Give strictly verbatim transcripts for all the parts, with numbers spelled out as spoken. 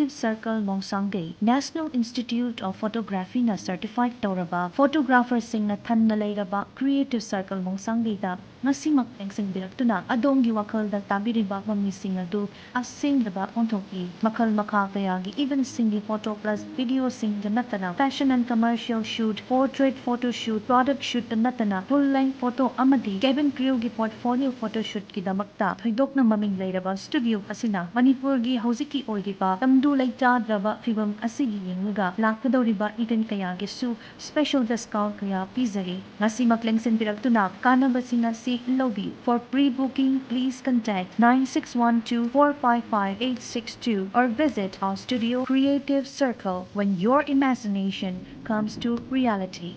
Circle ꯃꯣꯡꯁꯥꯡꯒꯩ National Institute of Photographyꯅ certified ꯇꯧꯔꯕ photographerꯁꯤꯡꯅ ꯊꯟꯅ ꯂꯩꯔꯕ Creative Circle ꯃꯣꯡꯁꯥꯡꯒꯩꯗ ꯉꯁꯤꯃꯛ ꯂꯦꯡꯁꯤꯟꯕꯤꯔꯛꯇꯨꯅ ꯑꯗꯣꯝꯒꯤ ꯋꯥꯈꯜꯗ ꯇꯥꯕꯤꯔꯤꯕ ꯃꯃꯤꯁꯤꯡ ꯑꯗꯨ ꯑꯁꯦꯡꯕꯗ ꯑꯣꯟꯊꯣꯛꯏ꯫ ꯃꯈꯜ ꯃꯈꯥ ꯀꯌꯥꯒꯤ eventꯁꯤꯡꯒꯤ photo plus videoꯁꯤꯡꯗ ꯅꯠꯇꯅ fashion and commercial shoot, portrait photo shoot, product shootꯇ ꯅꯠꯇꯅ full length photo ꯑꯃꯗꯤ cabin crewꯒꯤ portfolio photoshootꯀꯤꯗꯃꯛꯇ ꯊꯣꯏꯗꯣꯛꯅ ꯃꯃꯤꯡ ꯂꯩꯔꯕ studio ꯑꯁꯤꯅ ꯃꯅꯤꯄꯨꯔꯒꯤ ꯍꯧꯖꯤꯛꯀꯤ ꯑꯣꯏꯔꯤꯕ ꯇꯝꯗꯨ ꯂꯩꯇꯥꯗ꯭ꯔꯕ ꯐꯤꯕꯝ ꯑꯁꯤꯒꯤ ꯌꯦꯡꯂꯒ ꯂꯥꯛꯀꯗꯧꯔꯤꯕ event ꯀꯌꯥꯒꯤꯁꯨ special discount ꯀꯌꯥ ꯄꯤꯖꯔꯤ꯫ ꯉꯁꯤꯃꯛ ꯂꯦꯡꯁꯤꯟꯕꯤꯔꯛꯇꯨꯅ ꯀꯥꯟꯅꯕꯁꯤꯡ ꯑꯁꯤ ꯂꯧꯕꯤꯌꯨ꯫ For pre-booking, please contact nine six one two four five five eight six two or visit our studio Creative Circle when your imagination comes to reality.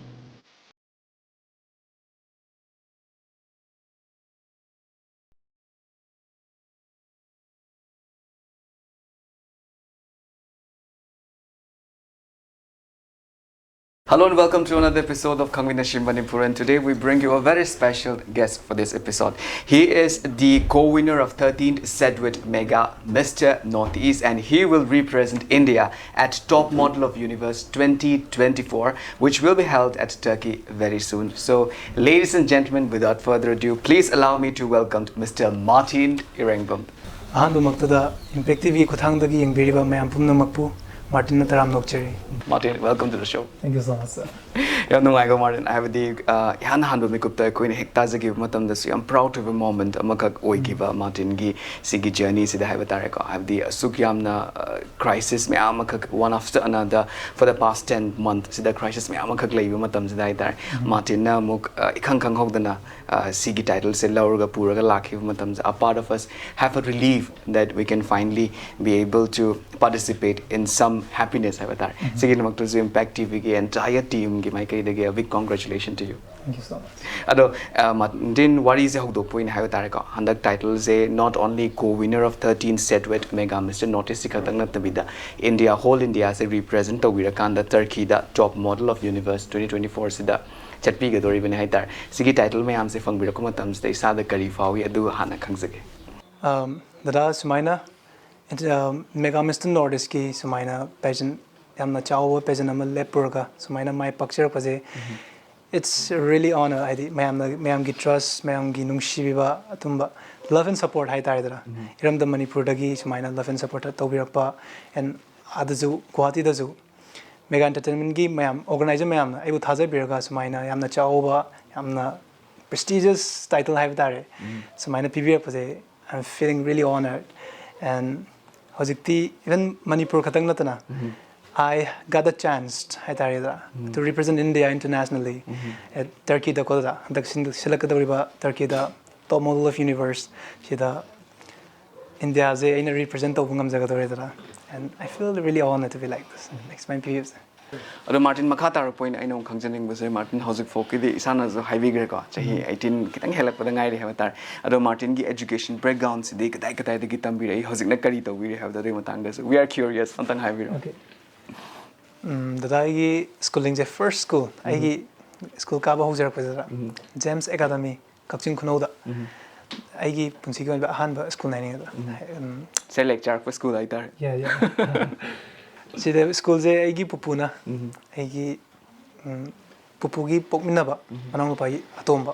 Hello and welcome to another episode of Khangmina Shim Manipur, and today we bring you a very special guest for this episode. He is the co-winner of thirteenth Sedwit Mega, Mister Northeast, and he will represent India at Top Model of Universe twenty twenty-four, which will be held at Turkey very soon. So, ladies and gentlemen, without further ado, please allow me to welcome Mister Martin Irengbum. ꯑꯍꯥꯟꯕꯃꯛꯇꯗ Impact T V ꯈꯨꯠꯊꯥꯡꯗꯒꯤ ꯌꯦꯡꯕꯤꯔꯤꯕ ꯃꯌꯥꯝ ꯄꯨꯝꯅꯃꯛꯄꯨ ꯃꯥꯔꯇꯤꯟꯅ ꯇꯔꯥꯝꯅ ꯑꯣꯛꯆꯔꯤ꯫ Martin, welcome to the show. Thank you so much, sir. ꯌꯥꯝ ꯅꯨꯡꯉꯥꯏꯀꯣ, Martin. ꯍꯥꯏꯕꯗꯤ, ꯑ, ꯏꯍꯥꯟ ꯑꯍꯥꯟꯕ ꯃꯤꯀꯨꯞꯇ ꯑꯩꯈꯣꯏꯅ ꯍꯦꯛ ꯇꯥꯖꯈꯤꯕ ꯃꯇꯝꯗꯁꯨ ꯌꯥꯝ proud ꯑꯣꯏꯕ moment ꯑꯃꯈꯛ ꯑꯣꯏꯈꯤꯕ ꯃꯥꯔꯇꯤꯟꯒꯤ ꯁꯤꯒꯤ journey ꯁꯤꯗ ꯍꯥꯏꯕ ꯇꯥꯔꯦꯀꯣ꯫ ꯍꯥꯏꯕꯗꯤ, ꯑꯁꯨꯛ ꯌꯥꯝꯅ, ꯑ, crisis ꯃꯌꯥꯝ ꯑꯃꯈꯛ, one after another, for the past ten month ꯁꯤꯗ crisis ꯃꯌꯥꯝ ꯑꯃꯈꯛ ꯂꯩꯕ ꯃꯇꯝꯁꯤꯗ ꯍꯥꯏ ꯇꯥꯔꯦ, ꯃꯥꯔꯇꯤꯟꯅ ꯑꯃꯨꯛ, ꯑ, ꯏꯈꯪ ꯈꯪꯍꯧꯗꯅ, ꯑ, ꯁꯤꯒꯤ title ꯁꯦ ꯂꯧꯔꯒ ꯄꯨꯔꯒ ꯂꯥꯛꯈꯤꯕ ꯃꯇꯝꯁꯤꯗ, a part of us have a relief that we can finally be able to participate in some happiness ꯍꯥꯏꯕ ꯇꯥꯔꯦ꯫ ꯁꯤꯒꯤꯗꯃꯛꯇꯁꯨ Impact ꯇꯤ ꯚꯤꯒꯤ entire teamꯒꯤ ꯃꯥꯏꯀꯩꯗꯒꯤ a big congratulation to you. Thank you so much. ꯑꯗꯣ, ꯑ, ꯃꯥꯔꯇꯤꯟ, ꯋꯥꯔꯤꯁꯦ ꯍꯧꯗꯣꯛꯄ ꯑꯣꯏꯅ ꯍꯥꯏꯕ ꯇꯥꯔꯦꯀꯣ, ꯍꯟꯗꯛ title say not only co-winner of thirteenth Sedwit Mega Mister Northeast ꯁꯤ ꯈꯛꯇꯪ ꯅꯠꯇꯕꯤꯗ, India, whole India say represent ꯇꯧꯕꯤꯔꯀꯥꯟꯗ Turkey the Top Model of Universe twenty twenty-four ꯁꯤꯗ ꯆꯠꯄꯤꯒꯗꯧꯔꯤꯕꯅꯤ ꯍꯥꯏ ꯇꯥꯔꯦ꯫ ꯁꯤꯒꯤ title ꯃꯌꯥꯝꯁꯦ ꯐꯪꯕꯤꯔꯛꯄ ꯃꯇꯝꯁꯤꯗ ꯏꯁꯥꯗ ꯀꯔꯤ ꯐꯥꯎꯏ, ꯑꯗꯨ ꯍꯥꯟꯅ ꯈꯪꯖꯒꯦ꯫ ꯑꯝ, ꯗꯗꯥ, ꯁꯨꯃꯥꯏꯅ Mega Mister North East ꯀꯤ ꯁꯨꯃꯥꯏꯅ pageant, ꯌꯥꯝꯅ ꯆꯥꯎꯕ pageant ꯑꯃ ꯂꯦꯞꯄꯨꯔꯒ ꯁꯨꯃꯥꯏꯅ ꯃꯥꯏ ꯄꯥꯛꯆꯔꯛꯄꯁꯦ, it's really honor. ꯍꯥꯏꯗꯤ ꯃꯌꯥꯝꯅ, ꯃꯌꯥꯝꯒꯤ trust, ꯃꯌꯥꯝꯒꯤ ꯅꯨꯡꯁꯤꯕꯤꯕ, ꯑꯗꯨꯝꯕ love and support ꯍꯥꯏꯇꯥꯔꯦꯗꯅ, ꯏꯔꯝꯗꯝ ꯃꯅꯤꯄꯨꯔꯗꯒꯤ ꯁꯨꯃꯥꯏꯅ love and support ꯇꯧꯕꯤꯔꯛꯄ, and ꯑꯗꯨꯁꯨ ꯒꯨꯋꯥꯍꯥꯇꯤꯗꯁꯨ Mega Entertainment ꯀꯤ ꯃꯌꯥꯝ, organizer ꯃꯌꯥꯝꯅ ꯑꯩꯕꯨ ꯊꯥꯖꯕꯤꯔꯒ ꯁꯨꯃꯥꯏꯅ ꯌꯥꯝꯅ ꯆꯥꯎꯕ, ꯌꯥꯝꯅ prestigious title ꯍꯥꯏꯕ ꯇꯥꯔꯦ, ꯁꯨꯃꯥꯏꯅ ꯄꯤꯕꯤꯔꯛꯄꯁꯦ, I'm feeling really honored. And ꯍꯧꯖꯤꯛꯇꯤ even ꯃꯅꯤꯄꯨꯔ ꯈꯛꯇꯪ ꯅꯠꯇꯅ, I got a chance ꯍꯥꯏꯇꯥꯔꯦꯗ, to represent India internationally at Turkey ꯗꯀꯣꯗ, ꯍꯟꯗꯛ ꯁꯤꯟ-, ꯁꯤꯜꯂꯛꯀꯗꯧꯔꯤꯕ Turkey the Top Model of Universe ꯁꯤꯗ ꯏꯟꯗꯤꯌꯥꯁꯦ ꯑꯩꯅ represent ꯇꯧꯕ ꯉꯝꯖꯒꯗꯧꯔꯦꯗꯅ, and I feel really honored to be like this. Next ꯃꯥꯏ ꯄꯤꯕꯤꯕꯁꯦ꯫ ꯑꯗꯣ Martin, ꯃꯈꯥ ꯇꯥꯔꯛꯄ ꯑꯣꯏꯅ ꯑꯩꯅ ꯑꯃꯨꯛ ꯈꯪꯖꯅꯤꯡꯕꯁꯦ, ꯃꯥꯔꯇꯤꯟ ꯍꯧꯖꯤꯛ ꯐꯥꯎꯒꯤꯗꯤ ꯏꯁꯥꯅꯁꯨ ꯍꯥꯏꯕꯤꯈ꯭ꯔꯦꯀꯣ, ꯆꯍꯤ eighteen ꯈꯤꯇꯪ ꯍꯦꯜꯂꯛꯄꯗ ꯉꯥꯏꯔꯤ ꯍꯥꯏꯕ ꯇꯥꯔꯦ꯫ ꯑꯗꯣ ꯃꯥꯔꯇꯤꯟꯒꯤ education background ꯁꯤꯗꯤ ꯀꯗꯥꯏ ꯀꯗꯥꯏꯗꯒꯤ ꯇꯝꯕꯤꯔꯛꯏ, ꯍꯧꯖꯤꯛꯅ ꯀꯔꯤ ꯇꯧꯕꯤꯔꯤ ꯍꯥꯏꯕꯗꯣ, ꯑꯗꯨꯒꯤ ꯃꯇꯥꯡꯗꯁꯨ, we are curious, ꯑꯝꯇꯪ ꯍꯥꯏꯕꯤꯔꯛꯑꯣ꯫ Okay. ꯎꯝ, ꯗꯗꯥ ꯑꯩꯒꯤ schooling ꯁꯦ, first school, ꯑꯩꯒꯤ school ꯀꯥꯕ ꯍꯧꯖꯔꯛꯄꯁꯤꯗ Gems Academy ꯀꯛꯆꯤꯡ ꯈꯨꯅꯧꯗ ꯑꯩꯒꯤ ꯄꯨꯟꯁꯤꯒꯤ ꯑꯣꯏꯕ ꯑꯍꯥꯟꯕ school ꯅꯤ ꯍꯥꯏꯅꯤꯡꯉꯦ꯫ ꯎꯝ, ꯁꯦ ꯂꯦꯛꯆꯔꯛꯄ school ꯍꯥꯏꯇꯥꯔꯦ꯫ ꯌꯥ, ꯌꯥ꯫ ꯁꯤꯗ school ꯁꯦ ꯑꯩꯒꯤ ꯄꯨꯄꯨꯅ, ꯑꯩꯒꯤ, ꯎꯝ, ꯄꯨꯄꯨꯒꯤ ꯄꯣꯛꯃꯤꯟꯅꯕ ꯃꯅꯥꯎꯅꯨꯄꯥꯒꯤ ꯑꯇꯣꯝꯕ,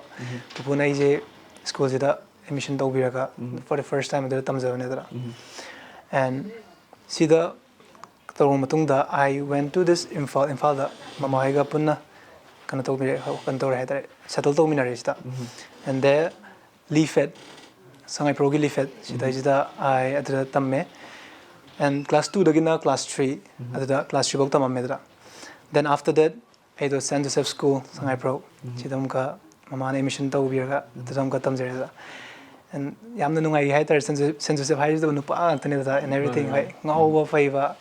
ꯄꯨꯄꯨꯅ ꯑꯩꯁꯦ school ꯁꯤꯗ admission ꯇꯧꯕꯤꯔꯒ for the first time ꯑꯗꯨꯗ ꯇꯝꯖꯕꯅꯦꯗꯅ꯫ And ꯁꯤꯗ ꯇꯧꯔꯕ ꯃꯇꯨꯡꯗ, I went to this Imphal, ꯏꯝꯐꯥꯜꯗ ꯃꯃꯥ ꯍꯣꯏꯒ ꯄꯨꯟꯅ ꯀꯩꯅꯣ ꯇꯧꯕꯤꯔꯦ, ꯀꯩꯅꯣ ꯇꯧꯔꯦ ꯍꯥꯏꯇꯥꯔꯦ, settle ꯇꯧꯃꯤꯟꯅꯔꯦ ꯁꯤꯗ꯫ And then ꯂꯤꯐꯦꯠ, ꯁꯉꯥꯏꯄ꯭ꯔꯧꯒꯤ ꯂꯤꯐꯦꯠ, ꯁꯤꯗꯩꯁꯤꯗ I ꯑꯗꯨꯗ ꯇꯝꯃꯦ꯫ And class two ꯗꯒꯤꯅ class three, ꯑꯗꯨꯗ class three ꯐꯥꯎ ꯇꯝꯃꯝꯃꯦꯗꯅ꯫ Then after that ꯑꯩꯗꯣ Saint Joseph School ꯁꯉꯥꯏꯄ꯭ꯔꯧ, ꯁꯤꯗ ꯑꯃꯨꯛꯀ ꯃꯃꯥꯅ admission ꯇꯧꯕꯤꯔꯒ ꯑꯗꯨꯗ ꯑꯃꯨꯛꯀ ꯇꯝꯖꯔꯦꯗꯅ꯫ And ꯌꯥꯝꯅ ꯅꯨꯡꯉꯥꯏꯈꯤ ꯍꯥꯏꯇꯥꯔꯦ, Saint Joseph, Saint Joseph ꯍꯥꯏꯁꯤꯗꯕꯨ ꯅꯨꯄꯥ ꯉꯥꯛꯇꯅꯦꯗꯅ, and everything, ꯍꯣꯏ, ꯉꯥꯎꯕ ꯐꯩꯕ,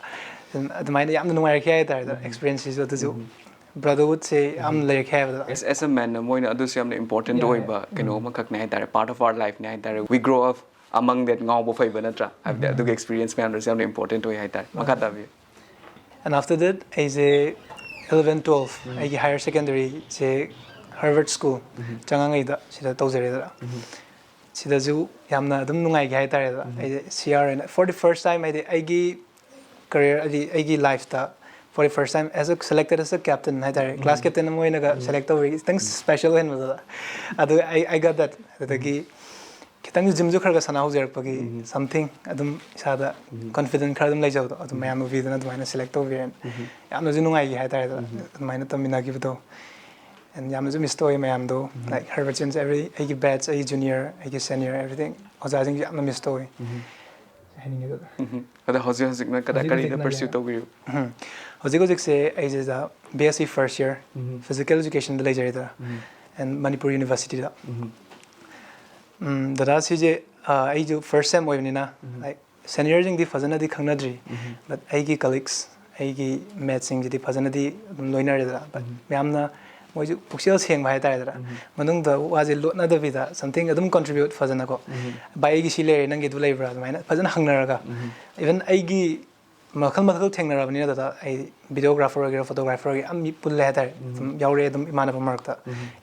ꯑꯗꯨꯃꯥꯏꯅ ꯌꯥꯝꯅ ꯅꯨꯡꯉꯥꯏꯔꯛꯈꯤ ꯍꯥꯏꯇꯥꯔꯦ, experience ꯁꯤꯁꯨ꯫ ꯑꯗꯨꯁꯨ brotherhood ꯁꯦ ꯌꯥꯝ ꯂꯩꯔꯛꯈꯤ ꯍꯥꯏꯕꯗ꯫ As, as a man ꯅ ꯃꯣꯏꯅ ꯑꯗꯨꯁꯨ ꯌꯥꯝꯅ important Yeah, ꯑꯣꯏꯕ ꯀꯩꯅꯣ ꯑꯃꯈꯛꯅꯦ ꯍꯥꯏꯇꯥꯔꯦ, part of our life ꯅꯦ ꯍꯥꯏꯇꯥꯔꯦ, we grow up among that ꯉꯥꯎꯕ ꯐꯩꯕ ꯅꯠꯇ꯭ꯔꯥ, ꯍꯥꯏꯕꯗꯤ ꯑꯗꯨꯒꯤ experience ꯃꯌꯥꯝꯗꯨꯁꯨ ꯌꯥꯝꯅ important ꯑꯣꯏ ꯍꯥꯏꯇꯥꯔꯦ꯫ ꯃꯈꯥ ꯇꯥꯕꯤꯌꯨ꯫ And after that ꯑꯩꯁꯦ eleven twelve ꯑꯩꯒꯤ higher secondary ꯁꯦ Harvard School ꯆꯉꯥꯡꯉꯩꯗ ꯁꯤꯗ ꯇꯧꯖꯔꯦꯗꯅ꯫ ꯁꯤꯗꯁꯨ ꯌꯥꯝꯅ ꯑꯗꯨꯝ ꯅꯨꯡꯉꯥꯏꯈꯤ ꯍꯥꯏꯇꯥꯔꯦ꯫ ꯑꯩꯗꯤ C R ꯑꯣꯏꯅ for the first time, ꯍꯥꯏꯗꯤ ꯑꯩꯒꯤ career, ꯍꯥꯏꯗꯤ ꯑꯩꯒꯤ life ꯇ for the first time as a selected as a captain ꯍꯥꯏꯇꯥꯔꯦ, class captain ꯑꯃ ꯑꯣꯏꯅꯒ select ꯇꯧꯕꯒꯤ ꯈꯤꯇꯪ special ꯑꯣꯏꯍꯟꯕꯗꯨꯗ, ꯑꯗꯨ I, I got that. ꯑꯗꯨꯗꯒꯤ ꯈꯤꯇꯪ gymꯁꯨ ꯈꯔ ꯈꯔ ꯁꯥꯟꯅ ꯍꯧꯖꯔꯛꯄꯒꯤ something ꯑꯗꯨꯝ ꯏꯁꯥꯗ confident ꯈꯔ ꯑꯗꯨꯝ ꯂꯩꯖꯕꯗꯣ, ꯑꯗꯨ ꯃꯌꯥꯝ ꯎꯕꯤꯗꯅ ꯑꯗꯨꯃꯥꯏꯅ select ꯇꯧꯕꯤꯔꯦ꯫ ꯌꯥꯝꯅꯁꯨ ꯅꯨꯡꯉꯥꯏꯈꯤ ꯍꯥꯏꯇꯥꯔꯦ ꯑꯗꯨꯃꯥꯏꯅ ꯇꯝꯃꯤꯟꯅꯈꯤꯕꯗꯣ꯫ And ꯌꯥꯝꯅꯁꯨ miss ꯇꯧꯋꯤ ꯃꯌꯥꯝꯗꯣ, like ꯍꯔꯕꯆꯟꯁ, every ꯑꯩꯒꯤ batch, ꯑꯩꯒꯤ junior, ꯑꯩꯒꯤ senior, everything, ꯑꯣꯖꯥꯁꯤꯡꯁꯨ ꯌꯥꯝꯅ miss ꯇꯧꯋꯤ꯫ ꯍꯥꯏꯅꯤꯡꯉꯦ ꯑꯗꯨꯗ꯫ ꯑꯗꯣ ꯍꯧꯖꯤꯛ ꯍꯧꯖꯤꯛꯅ ꯀꯗꯥꯏ ꯍꯧꯖꯤꯛ ꯀꯔꯤꯗ ꯍꯧꯖꯤꯛꯅ pursue ꯇꯧꯕꯤꯔꯤꯕ? ꯎꯝ꯫ ꯍꯧꯖꯤꯛ ꯍꯧꯖꯤꯛꯁꯦ ꯑꯩꯁꯤꯗ B S C first year physical educationꯗ ꯂꯩꯖꯔꯦꯗꯅ, and Manipur Universityꯗ꯫ ꯎꯝ, ꯗꯗꯥ, ꯁꯤꯁꯦ ꯑꯩꯁꯨ first sem ꯑꯣꯏꯕꯅꯤꯅ, like, seniorꯁꯤꯡꯗꯤ ꯐꯖꯅꯗꯤ ꯈꯪꯅꯗ꯭ꯔꯤ, but ꯑꯩꯒꯤ colleagues, ꯑꯩꯒꯤ mateꯁꯤꯡꯁꯤꯗꯤ ꯐꯖꯅꯗꯤ ꯑꯗꯨꯝ ꯂꯣꯏꯅꯔꯦꯗꯅ꯫ But ꯃꯌꯥꯝꯅ ꯃꯣꯏꯁꯨ ꯄꯨꯛꯆꯦꯜ ꯁꯦꯡꯕ ꯍꯥꯏꯇꯥꯔꯦꯗꯅ, ꯃꯅꯨꯡꯗ ꯋꯥꯁꯦ ꯂꯣꯠꯅꯗꯕꯤꯗ something ꯑꯗꯨꯝ contribute ꯐꯖꯅꯀꯣ, "ꯚꯥꯏ, ꯑꯩꯒꯤ ꯁꯤ ꯂꯩꯔꯦ, ꯅꯪꯒꯤꯗꯨ ꯂꯩꯕ꯭ꯔꯥ?" ꯑꯗꯨꯃꯥꯏꯅ ꯐꯖꯅ ꯍꯪꯅꯔꯒ, even ꯑꯩꯒꯤ ꯃꯈꯜ ꯃꯈꯜ ꯊꯦꯡꯅꯔꯕꯅꯤꯅ ꯗꯗꯥ, ꯑꯩ videographer ꯑꯣꯏꯒꯦꯔꯥ photographer ꯑꯣꯏꯒꯦꯔꯥ ꯌꯥꯝ ꯃꯤ ꯄꯨꯜꯂꯦ ꯍꯥꯏꯇꯥꯔꯦ꯫ ꯑꯗꯨꯝ ꯌꯥꯎꯔꯦ ꯑꯗꯨꯝ ꯏꯃꯥꯟꯅꯕ ꯃꯔꯛꯇ꯫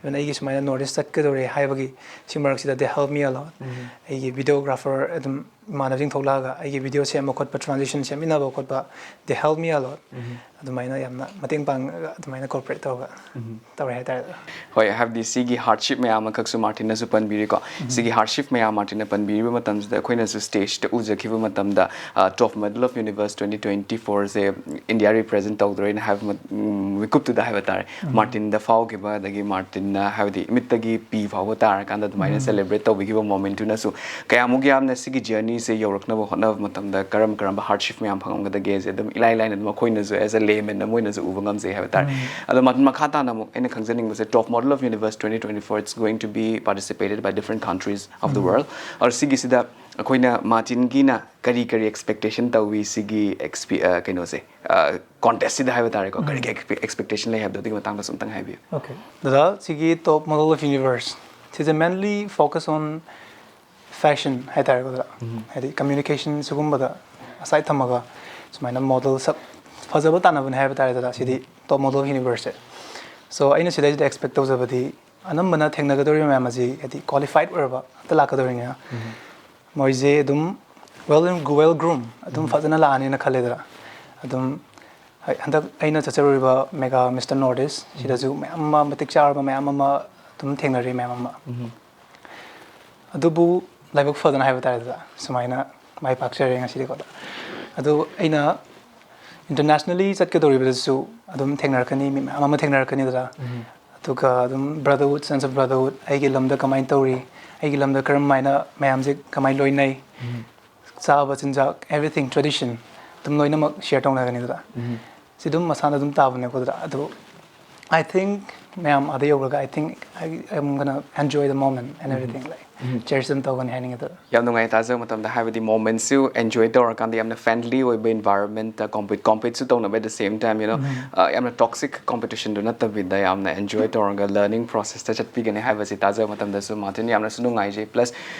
Even ꯑꯩꯒꯤ ꯁꯨꯃꯥꯏꯅ North East ꯆꯠꯀꯗꯧꯔꯦ ꯍꯥꯏꯕꯒꯤ ꯁꯤ ꯃꯔꯛꯁꯤꯗ they help me a lot꯫ ꯑꯩꯒꯤ videographer ꯑꯗꯨꯝ ꯏꯃꯥꯟꯅꯕꯁꯤꯡ ꯊꯣꯛꯂꯛꯑꯒ ꯑꯩꯒꯤ video ꯁꯦꯝꯕ ꯈꯣꯠꯄ, transition ꯁꯦꯝꯃꯤꯟꯅꯕ ꯈꯣꯠꯄ, they help me a lot꯫ ꯑꯗꯨꯃꯥꯏꯅ ꯌꯥꯝꯅ ꯃꯇꯦꯡ ꯄꯥꯡꯉꯒ ꯑꯗꯨꯃꯥꯏꯅ cooperate ꯇꯧꯔꯒ ꯇꯧꯔꯦ ꯍꯥꯏꯇꯥꯔꯦ꯫ ꯍꯣꯏ, ꯍꯥꯏꯕꯗꯤ ꯁꯤꯒꯤ hardship ꯃꯌꯥꯝ ꯑꯃꯈꯛꯁꯨ ꯃꯥꯔꯇꯤꯟꯅꯁꯨ ꯄꯟꯕꯤꯔꯤꯀꯣ꯫ ꯁꯤꯒꯤ hardship ꯃꯌꯥꯝ ꯃꯥꯔꯇꯤꯟꯅ ꯄꯟꯕꯤꯔꯤꯕ ꯃꯇꯝꯁꯤꯗ ꯑꯩꯈꯣꯏꯅꯁꯨ stageꯇ ꯎꯖꯈꯤꯕ ꯃꯇꯝꯗ, ꯑ, Top Model of Universe twenty twenty fourꯁꯦ India represent ꯇꯧꯗꯣꯔꯦꯅ ꯍꯥꯏꯕ ꯃ-, ꯎꯝ, ꯃꯤꯀꯨꯞꯇꯨꯗ ꯍꯥꯏꯕ ꯇꯥꯔꯦ, ꯃꯥꯔꯇꯤꯟꯗ ꯐꯥꯎꯈꯤꯕ, ꯑꯗꯒꯤ ꯃꯥꯔꯇꯤꯟꯅ ꯍꯥꯏꯕꯗꯤ ꯃꯤꯠꯇꯒꯤ ꯄꯤ ꯐꯥꯎꯕ ꯇꯥꯔꯀꯥꯟꯗ ꯑꯗꯨꯃꯥꯏꯅ celebrate ꯇꯧꯕꯤꯈꯤꯕ momentꯇꯨꯅꯁꯨ ꯀꯌꯥꯃꯨꯛ ꯌꯥꯝꯅ ꯁꯤꯒꯤ journeyꯁꯦ ꯌꯧꯔꯛꯅꯕ ꯍꯣꯠꯅꯕ ꯃꯇꯝꯗ ꯀꯔꯝ ꯀꯔꯝꯕ hardship ꯃꯌꯥꯝ ꯐꯪꯉꯝꯒꯗꯒꯦꯁꯦ ꯑꯗꯨꯝ ꯏꯂꯥꯏ ꯂꯥꯏꯅ ꯑꯗꯨꯝ ꯑꯩꯈꯣꯏꯅꯁꯨ as a layman ꯑꯃ ꯑꯣꯏꯅꯁꯨ ꯎꯕ ꯉꯝꯖꯩ ꯍꯥꯏꯕ ꯇꯥꯔꯦ꯫ ꯑꯗꯣ ꯃꯥꯔꯇꯤꯟ, ꯃꯈꯥ ꯇꯥꯅ ꯑꯃꯨꯛ ꯑꯩꯅ ꯈꯪꯖꯅꯤꯡꯕꯁꯦ, Top Model of Universe twenty twenty-four, it's going to be participated by different countries of the world꯫ ꯑꯗꯣ ꯁꯤꯒꯤꯁꯤꯗ ꯑꯩꯈꯣꯏꯅ ꯃꯥꯔꯇꯤꯟꯒꯤꯅ ꯀꯔꯤ ꯀꯔꯤ expectation ꯇꯧꯏ ꯁꯤꯒꯤ expe-, ꯑ, ꯀꯩꯅꯣꯁꯦ, ꯑ, contestꯁꯤꯗ ꯍꯥꯏꯕ ꯇꯥꯔꯦꯀꯣ, ꯀꯔꯤ ꯀꯔꯤ expe-, expectation ꯂꯩ ꯍꯥꯏꯕꯗꯣ ꯑꯗꯨꯒꯤ ꯃꯇꯥꯡꯗꯁꯨ ꯑꯝꯇꯪ ꯍꯥꯏꯕꯤꯌꯨ꯫ Okay. ꯗꯗꯥ, ꯁꯤꯒꯤ Top Model of Universe ꯁꯤꯁꯦ mainly focus on fashion ꯍꯥꯏꯇꯥꯔꯦꯀꯣ ꯗꯗꯥ꯫ ꯍꯥꯏꯗꯤ communication ꯁꯤꯒꯨꯝꯕꯗ aside ꯊꯝꯃꯒ ꯁꯨꯃꯥꯏꯅ model ꯁꯛ ꯐꯖꯕ ꯇꯥꯟꯅꯕꯅꯦ ꯍꯥꯏꯕ ꯇꯥꯔꯦ ꯗꯗꯥ, ꯁꯤꯗꯤ Top Model of Universeꯁꯦ꯫ So ꯑꯩꯅ ꯁꯤꯗꯩꯁꯤꯗ expect ꯇꯧꯖꯕꯗꯤ ꯑꯅꯝꯕꯅ ꯊꯦꯡꯅꯒꯗꯧꯔꯤꯕ ꯃꯌꯥꯝ ꯑꯁꯤ ꯍꯥꯏꯗꯤ ꯀ꯭ꯋꯥꯂꯤꯐꯥꯏꯠ ꯑꯣꯏꯔꯕ ꯉꯥꯛꯇ ꯂꯥꯛꯀꯗꯧꯔꯤꯅꯤꯅ ꯃꯣꯏꯁꯦ ꯑꯗꯨꯝ ꯋꯦꯜ ꯒ꯭ꯔꯨꯝ ꯑꯗꯨꯝ ꯐꯖꯅ ꯂꯥꯛꯑꯅꯤꯅ ꯈꯜꯂꯦꯗꯅ꯫ ꯑꯗꯨꯝ ꯍꯣꯏ, ꯍꯟꯗꯛ ꯑꯩꯅ ꯆꯠꯆꯔꯨꯔꯤꯕ ꯃꯦꯒꯥ ꯃꯤꯁꯇꯔ ꯅꯣꯔꯠ ꯏꯁ ꯁꯤꯗꯁꯨ ꯃꯌꯥꯝ ꯑꯃ ꯃꯇꯤꯛ ꯆꯥꯔꯕ ꯃꯌꯥꯝ ꯑꯃ ꯑꯗꯨꯝ ꯊꯦꯡꯅꯔꯤ ꯃꯌꯥꯝ ꯑꯃ꯫ ꯑꯗꯨꯕꯨ ꯂꯥꯏꯕꯛ ꯐꯗꯅ ꯍꯥꯏꯕ ꯇꯥꯔꯦꯗꯅ ꯁꯨꯃꯥꯏꯅ ꯃꯥꯏ ꯄꯥꯛꯆꯔꯦ ꯉꯁꯤꯗꯤꯀꯣ꯫ ꯑꯗꯨ ꯑꯩꯅ ꯏꯟꯇꯔꯅꯦꯁꯅꯦꯜꯂꯤ ꯆꯠꯀꯗꯧꯔꯤꯕꯗꯁꯨ ꯑꯗꯨꯝ ꯊꯦꯡꯅꯔꯛꯀꯅꯤ, ꯃꯤ ꯃꯌꯥꯝ ꯑꯃ ꯊꯦꯡꯅꯔꯛꯀꯅꯤꯗꯅ꯫ ꯑꯗꯨꯒ ꯑꯗꯨꯝ ꯕ꯭ꯔꯗꯔꯍꯨꯗ, ꯁꯦꯟꯁ ꯑꯣꯐ ꯕ꯭ꯔꯗꯔꯍꯨꯗ, ꯑꯩꯒꯤ ꯂꯝꯗ ꯀꯃꯥꯏꯅ ꯇꯧꯔꯤ, ꯑꯩꯒꯤ ꯂꯝꯗ ꯀꯔꯝ ꯍꯥꯏꯅ ꯃꯌꯥꯝꯁꯦ ꯀꯃꯥꯏꯅ ꯂꯣꯏꯅꯩ, ꯆꯥꯕ ꯆꯤꯟꯖꯥꯛ, ꯑꯦꯚ꯭ꯔꯤꯊꯤꯡ, ꯇ꯭ꯔꯦꯗꯤꯁꯟ ꯑꯗꯨꯝ ꯂꯣꯏꯅꯃꯛ ꯁꯤꯌꯔ ꯇꯧꯅꯒꯅꯤꯗꯅ꯫ ꯁꯤ ꯑꯗꯨꯝ ꯃꯁꯥꯅ ꯑꯗꯨꯝ ꯇꯥꯕꯅꯦꯀꯣ ꯑꯗꯨꯗ꯫ ꯑꯗꯨ I think ꯃꯌꯥꯝ ꯑꯥꯗ ꯌꯧꯔꯒ I think I am gonna enjoy the moment and everything, like, cherish ꯑꯗꯨꯝ ꯇꯧꯒꯅꯤ ꯍꯥꯏꯅꯤꯡꯉꯦ ꯑꯗꯨꯗ꯫ ꯌꯥꯝ ꯅꯨꯡꯉꯥꯏ ꯇꯥꯖꯕ ꯃꯇꯝꯗ, ꯍꯥꯏꯕꯗꯤ ꯃꯣꯃꯦꯟꯠꯁꯨ ꯑꯦꯟꯖꯣꯏ ꯇꯧꯔꯀꯥꯟꯗ ꯌꯥꯝꯅ ꯐ꯭ꯔꯦꯟꯂꯤ ꯑꯣꯏꯕ ꯏꯟꯚꯥꯏꯔꯣꯟꯃꯦꯟꯠꯇ ꯀꯣꯝꯄꯤꯠ ꯀꯣꯝꯄꯤꯠꯁꯨ ꯇꯧꯅꯕ, at the same time, you know, ꯌꯥꯝꯅ ꯇꯣꯛꯁꯤꯛ ꯀꯣꯝꯄꯤꯇꯤꯁꯟꯗꯨ ꯅꯠꯇꯕꯤꯗ ꯌꯥꯝꯅ ꯑꯦꯟꯖꯣꯏ ꯇꯧꯔꯒ ꯂꯔꯅꯤꯡ ꯄ꯭ꯔꯣꯁꯦꯁꯇ ꯆꯠꯄꯤꯒꯅꯤ ꯍꯥꯏꯕꯁꯤ ꯇꯥꯖꯕ ꯃꯇꯝꯗꯁꯨ ꯃꯥꯔꯇꯤꯟ ꯌꯥꯝꯅꯁꯨ ꯅꯨꯡꯉꯥꯏꯖꯩ꯫ ꯄ꯭ꯂꯁ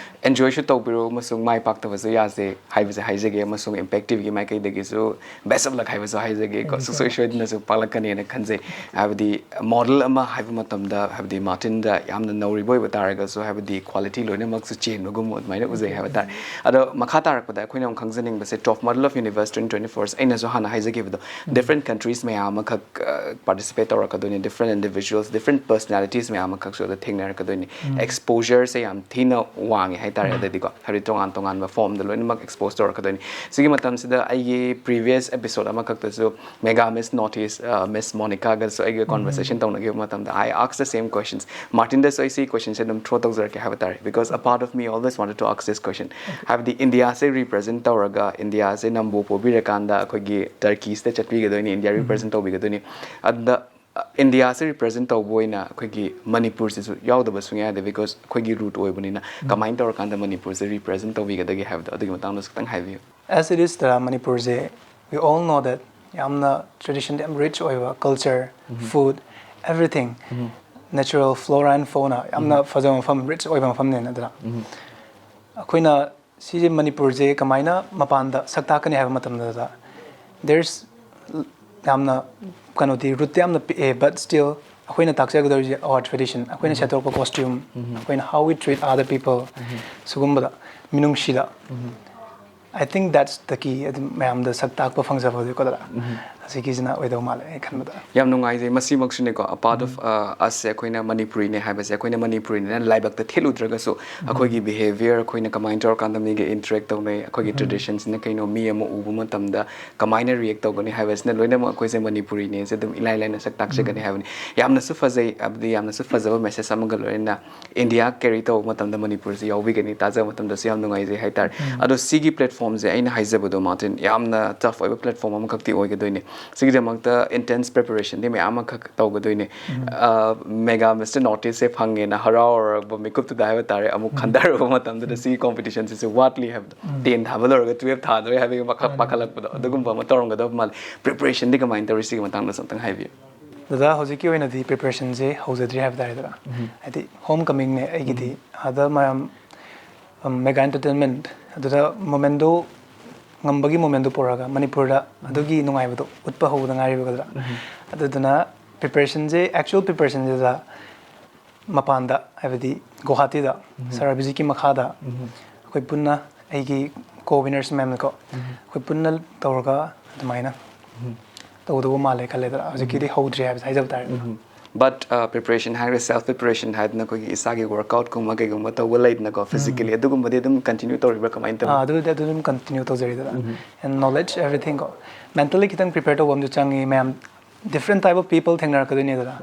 ꯑꯦꯟꯖꯣꯏꯁꯨ ꯇꯧꯕꯤꯔꯣ ꯑꯃꯁꯨꯡ ꯃꯥꯏ ꯄꯥꯛꯇꯕꯁꯨ ꯌꯥꯖꯩ ꯍꯥꯏꯕꯁꯦ ꯍꯥꯏꯖꯒꯦ, ꯑꯃꯁꯨꯡ ꯏꯝꯄꯦꯛ ꯇꯤꯚꯤꯒꯤ ꯃꯥꯏꯀꯩꯗꯒꯤꯁꯨ best of luck ꯍꯥꯏꯕꯁꯨ ꯍꯥꯏꯖꯒꯦ ꯀꯣ꯫ Thank you so ꯁꯨꯡꯁꯣꯏ much. ꯁꯣꯏꯗꯅꯁꯨ ꯄꯥꯛꯂꯛꯀꯅꯤꯅ ꯈꯟꯖꯩ꯫ ꯍꯥꯏꯕꯗꯤ ꯃꯣꯗꯦꯜ ꯑꯃ ꯍꯥꯏꯕ ꯃꯇꯝꯗ ꯍꯥꯏꯕꯗꯤ ꯃꯥꯔꯇꯤꯟꯗ ꯌꯥꯝꯅ ꯅꯧꯔꯤꯕ ꯑꯣꯏꯕ ꯇꯥꯔꯒꯁꯨ ꯍꯥꯏꯕꯗꯤ ꯀ꯭ꯋꯥꯂꯤꯇꯤ ꯂꯣꯏꯅꯃꯛꯁꯨ ꯆꯦꯟꯕꯒꯨꯝ ꯑꯗꯨꯃꯥꯏꯅ ꯎꯖꯩ ꯍꯥꯏꯕ ꯇꯥꯔꯦ꯫ ꯑꯗꯣ ꯃꯈꯥ ꯇꯥꯔꯛꯄꯗ ꯑꯩꯈꯣꯏꯅ ꯑꯃꯨꯛ ꯈꯪꯖꯅꯤꯡꯕꯁꯦ, top model of universe twenty twenty-four, ꯑꯩꯅꯁꯨ ꯍꯥꯟꯅ ꯍꯥꯏꯖꯈꯤꯕꯗꯣ, ꯗꯤꯐ꯭ꯔꯦꯟ ꯀꯟꯇ꯭ꯔꯤꯁ ꯃꯌꯥꯝ ꯑꯃꯈꯛ ꯄꯥꯔꯇꯤꯁꯤꯄꯦꯠ ꯇꯧꯔꯛꯀꯗꯣꯏꯅꯤ, ꯗꯤꯐ꯭ꯔꯦꯟ ꯏꯟꯗꯤꯕꯤꯖꯨꯋꯜꯁ, ꯗꯤꯐ꯭ꯔꯦꯟ ꯄꯔꯁꯅꯦꯂꯤꯇꯤꯁ ꯃꯌꯥꯝ ꯑꯃꯈꯛꯁꯨ ꯑꯗ ꯊꯦꯡꯅꯔꯛꯀꯗꯣꯏꯅꯤ꯫ ꯑꯦꯛꯁꯄꯣꯖꯔꯁꯦ ꯌꯥꯝ ꯊꯤꯅ ꯋꯥꯡꯉꯦ ꯍꯥꯏꯇꯥꯔꯦ ꯑꯗꯩꯗꯤꯀꯣ, ꯍꯥꯏꯕꯗꯤ ꯇꯣꯉꯥꯟ ꯇꯣꯉꯥꯟꯕ ꯐꯣꯝꯗ ꯂꯣꯏꯅꯃꯛ ꯑꯦꯛꯁꯄꯣꯖ ꯇꯧꯔꯛꯀꯗꯣꯏꯅꯤ꯫ ꯁꯤꯒꯤ ꯃꯇꯝꯁꯤꯗ ꯑꯩꯒꯤ ꯄ꯭ꯔꯤꯚꯤꯌꯁ ꯑꯦꯄꯤꯁꯣꯗ ꯑꯃꯈꯛꯇꯁꯨ ꯃꯦꯒꯥ ꯃꯤꯁ ꯅꯣꯔꯠ ꯏꯁ, ꯃꯤꯁ ꯃꯣꯅꯤꯀꯥꯒꯁꯨ ꯑꯩꯒ ꯀꯣꯟꯚꯔꯁꯦꯁꯟ ꯇꯧꯅꯈꯤꯕ ꯃꯇꯝꯗ, I ask the same questions. ꯃꯥꯔꯇꯤꯟꯗꯁꯨ ꯑꯩ ꯁꯤ ꯀꯣꯏꯁꯟꯁꯦ ꯑꯗꯨꯝ ꯊ꯭ꯔꯣ ꯇꯧꯖꯔꯛꯀꯦ ꯍꯥꯏꯕ ꯇꯥꯔꯦ, because a part of me always wanted to ask this question. ꯍꯥꯏꯕꯗꯤ ꯏꯟꯗꯤꯌꯥꯁꯦ ꯔꯤꯄ꯭ꯔꯖꯦꯟ ꯇꯧꯔꯒ, ꯏꯟꯗꯤꯌꯥꯁꯦ ꯅꯝꯕꯣ ꯄꯣꯕꯤꯔꯀꯥꯟꯗ ꯑꯩꯈꯣꯏꯒꯤ ꯇꯔꯀꯤꯁꯤꯗ ꯆꯠꯄꯤꯒꯗꯣꯏꯅꯤ, ꯏꯟꯗꯤꯌꯥ ꯔꯤꯄ꯭ꯔꯖꯦꯟ ꯇꯧꯕꯤꯒꯗꯣꯏꯅꯤ꯫ ꯑꯗꯨꯗ, ꯑ, ꯏꯟꯗꯤꯌꯥꯁꯦ ꯔꯤꯄ꯭ꯔꯖꯦꯟ ꯇꯧꯕ ꯑꯣꯏꯅ ꯑꯩꯈꯣꯏꯒꯤ ꯃꯅꯤꯄꯨꯔꯁꯤꯁꯨ ꯌꯥꯎꯗꯕ ꯁꯨꯡꯌꯥ ꯌꯥꯗꯦ, because ꯑꯩꯈꯣꯏꯒꯤ ꯔꯨꯠ ꯑꯣꯏꯕꯅꯤꯅ꯫ ꯀꯃꯥꯏꯅ ꯇꯧꯔꯀꯥꯟꯗ ꯃꯅꯤꯄꯨꯔꯁꯦ ꯔꯤꯄ꯭ꯔꯖꯦꯟ ꯇꯧꯕꯤꯒꯗꯒꯦ ꯍꯥꯏꯕꯗꯣ, ꯑꯗꯨꯒꯤ ꯃꯇꯥꯡꯗꯁꯨ ꯈꯤꯇꯪ ꯍꯥꯏꯕꯤꯌꯨ꯫ As it is, ꯇꯔꯥ, ꯃꯅꯤꯄꯨꯔꯁꯦ, we all know that ꯌꯥꯝꯅ ꯇ꯭ꯔꯦꯗꯤꯁꯟꯗ ꯌꯥꯝ ꯔꯤꯆ ꯑꯣꯏꯕ, culture, food, everything, natural flora and fauna ꯌꯥꯝꯅ ꯐꯖꯕ ꯃꯐꯝ, ꯔꯤꯆ ꯑꯣꯏꯕ ꯃꯐꯝꯅꯦꯅ ꯑꯗꯨꯅ꯫ ꯑꯩꯈꯣꯏꯅ ꯁꯤꯁꯦ, ꯃꯅꯤꯄꯨꯔꯁꯦ ꯀꯃꯥꯏꯅ ꯃꯄꯥꯟꯗ ꯁꯛ ꯇꯥꯛꯀꯅꯤ ꯍꯥꯏꯕ ꯃꯇꯝꯗꯨꯗ, there's ꯌꯥꯝꯅ ꯀꯩꯅꯣꯗꯤ, ꯔꯨꯠꯇꯤ ꯌꯥꯝꯅ ꯄꯤꯛꯑꯦ, but still ꯑꯩꯈꯣꯏꯅ ꯇꯥꯛꯆꯒꯗꯧꯔꯤꯁꯦ our tradition, ꯑꯩꯈꯣꯏꯅ ꯁꯦꯠꯇꯣꯔꯛꯄ costume, ꯑꯩꯈꯣꯏꯅ how we treat other people, ꯁꯤꯒꯨꯝꯕꯗ ꯃꯤꯅꯨꯡꯁꯤꯗ, I think that's the key. ꯑꯗꯨꯝ ꯃꯌꯥꯝꯗ ꯁꯛ ꯇꯥꯛꯄ ꯐꯪꯖꯕꯗꯨꯀꯣ ꯗꯗꯥ, ꯑꯁꯤꯒꯤꯁꯤꯅ ꯑꯣꯏꯗꯧ ꯃꯥꯜꯂꯦ ꯑꯩ ꯈꯟꯕꯗ꯫ ꯌꯥꯝ ꯅꯨꯡꯉꯥꯏꯖꯩ꯫ ꯃꯁꯤꯃꯛꯁꯨꯅꯦꯀꯣ, a part of ꯑꯁꯁꯦ ꯑꯩꯈꯣꯏꯅ ꯃꯅꯤꯄꯨꯔꯤꯅꯦ ꯍꯥꯏꯕꯁꯦ, ꯑꯩꯈꯣꯏꯅ ꯃꯅꯤꯄꯨꯔꯤꯅꯦꯅ ꯂꯥꯏꯕꯛꯇ ꯊꯦꯠꯂꯨꯗ꯭ꯔꯒꯁꯨ ꯑꯩꯈꯣꯏꯒꯤ behaviour, ꯑꯩꯈꯣꯏꯅ ꯀꯃꯥꯏꯅ ꯇꯧꯔꯀꯥꯟꯗ ꯃꯤꯒ interact ꯇꯧꯅꯩ, ꯑꯩꯈꯣꯏꯒꯤ traditionꯁꯤꯅ ꯀꯩꯅꯣ, ꯃꯤ ꯑꯃ ꯎꯕ ꯃꯇꯝꯗ ꯀꯃꯥꯏꯅ react ꯇꯧꯒꯅꯤ ꯍꯥꯏꯕꯁꯤꯅ ꯂꯣꯏꯅꯃꯛ ꯑꯩꯈꯣꯏꯁꯦ ꯃꯅꯤꯄꯨꯔꯤꯅꯦꯁꯦ ꯑꯗꯨꯝ ꯏꯂꯥꯏ ꯂꯥꯏꯅ ꯁꯛ ꯇꯥꯛꯆꯒꯅꯤ ꯍꯥꯏꯕꯅꯤ꯫ ꯌꯥꯝꯅꯁꯨ ꯐꯖꯩ, ꯍꯥꯏꯕꯗꯤ ꯌꯥꯝꯅꯁꯨ ꯐꯖꯕ message ꯑꯃꯒ ꯂꯣꯏꯅꯅ ꯏꯟꯗꯤꯌꯥ carry ꯇꯧꯕ ꯃꯇꯝꯗ ꯃꯅꯤꯄꯨꯔꯁꯦ ꯌꯥꯎꯕꯤꯒꯅꯤ꯫ ꯇꯥꯖꯕ ꯃꯇꯝꯗꯁꯨ ꯌꯥꯝ ꯅꯨꯡꯉꯥꯏꯖꯩ ꯍꯥꯏꯇꯥꯔꯦ꯫ ꯑꯗꯣ ꯁꯤꯒꯤ platformꯁꯦ ꯑꯩꯅ ꯍꯥꯏꯖꯕꯗꯣ, ꯃꯥꯔꯇꯤꯟ, ꯌꯥꯝꯅ tough ꯑꯣꯏꯕ platform ꯑꯃꯈꯛꯇꯤ ꯑꯣꯏꯒꯗꯣꯏꯅꯦ꯫ ꯁꯤꯒꯤꯗꯃꯛꯇ intense preparationꯗꯤ ꯃꯌꯥꯝ ꯑꯃꯈꯛ ꯇꯧꯒꯗꯣꯏꯅꯦ꯫ ꯃꯦꯒꯥ ꯃꯤꯁꯇꯔ ꯅꯣꯔꯠ ꯏꯁꯁꯦ ꯐꯪꯉꯦꯅ ꯍꯔꯥꯎꯔꯕ ꯃꯤꯀꯨꯞꯇꯨꯗ ꯍꯥꯏꯕ ꯇꯥꯔꯦ, ꯑꯃꯨꯛ ꯈꯟꯊꯔꯨꯕ ꯃꯇꯝꯗꯨꯗ ꯁꯤꯒꯤ competitionꯁꯤꯁꯨ ꯋꯥꯠꯂꯤ ꯍꯥꯏꯕꯗꯣ, ten ꯊꯥꯕ ꯂꯣꯏꯔꯒ twelve ꯊꯥꯗꯣꯏ ꯍꯥꯏꯕꯒꯤ ꯃꯈꯛ ꯄꯥꯈꯠꯂꯛꯄꯗꯣ, ꯑꯗꯨꯒꯨꯝꯕ ꯑꯃ ꯇꯧꯔꯝꯒꯗꯕ ꯃꯥꯜꯂꯤ꯫ Preparationꯗꯤ ꯀꯃꯥꯏꯅ ꯇꯧꯔꯤ? ꯁꯤꯒꯤ ꯃꯇꯥꯡꯗꯁꯨ ꯑꯝꯇꯪ ꯍꯥꯏꯕꯤꯌꯨ꯫ ꯗꯗꯥ, ꯍꯧꯖꯤꯛꯀꯤ ꯑꯣꯏꯅꯗꯤ preparationꯁꯦ ꯍꯧꯖꯗ꯭ꯔꯤ ꯍꯥꯏꯕ ꯇꯥꯔꯦ ꯗꯗꯥ꯫ ꯍꯥꯏꯗꯤ home comingꯅꯦ ꯑꯩꯒꯤꯗꯤ꯫ ꯑꯗ ꯃꯌꯥꯝ, ꯎꯝ, ꯃꯦꯒꯥ entertainment ꯑꯗꯨꯗ momentꯗꯣ, ꯉꯝꯕꯒꯤ momentꯗꯣ ꯄꯨꯔꯛꯑꯒ ꯃꯅꯤꯄꯨꯔꯗ ꯑꯗꯨꯒꯤ ꯅꯨꯡꯉꯥꯏꯕꯗꯣ ꯎꯠꯄ ꯍꯧꯕꯗ ꯉꯥꯏꯔꯤꯕ ꯗꯗꯥ꯫ ꯑꯗꯨꯗꯨꯅ preparationꯁꯦ, actual preparationꯁꯦ ꯗꯗꯥ, ꯃꯄꯥꯟꯗ, ꯍꯥꯏꯕꯗꯤ ꯒꯨꯋꯥꯍꯥꯇꯤꯗ ꯁꯥꯔ ꯑꯕꯤꯖꯤꯠꯀꯤ ꯃꯈꯥꯗ ꯑꯩꯈꯣꯏ ꯄꯨꯟꯅ, ꯑꯩꯒꯤ co-winnersꯃꯌꯥꯝꯅꯀꯣ, ꯑꯩꯈꯣꯏ ꯄꯨꯟꯅ ꯇꯧꯔꯒ ꯑꯗꯨꯃꯥꯏꯅ ꯇꯧꯒꯗꯧꯕ ꯃꯥꯜꯂꯦ ꯈꯜꯂꯦ ꯗꯗꯥ꯫ ꯍꯧꯖꯤꯛꯀꯤꯗꯤ ꯍꯧꯗ꯭ꯔꯤ ꯍꯥꯏꯕꯁꯦ ꯍꯥꯏꯖꯕ ꯇꯥꯔꯦ꯫ But preparation ꯍꯥꯏꯔꯒ, self preparation ꯍꯥꯏꯗꯅ ꯑꯩꯈꯣꯏꯒꯤ ꯏꯁꯥꯒꯤ workoutꯀꯨꯝꯕ ꯀꯩꯒꯨꯝꯕ ꯇꯧꯕ ꯂꯩꯗꯅꯀꯣ, physically, ꯑꯗꯨꯒꯨꯝꯕꯗꯤ ꯑꯗꯨꯝ continue ꯇꯧꯔꯤꯕ꯭ꯔꯥ, ꯀꯃꯥꯏꯅ ꯇꯧꯏ? ꯑꯥ, ꯑꯗꯨꯗꯤ ꯑꯗꯨ ꯑꯗꯨꯝ continue ꯇꯧꯖꯔꯤ ꯗꯗꯥ꯫ And knowledge, everythingꯀꯣ, mentally ꯈꯤꯇꯪ prepare ꯇꯧꯕ ꯑꯃꯁꯨ ꯆꯪꯉꯤ ꯃꯌꯥꯝ꯫ Different type of people ꯊꯦꯡꯅꯔꯛꯀꯗꯣꯏꯅꯦ ꯗꯗꯥ꯫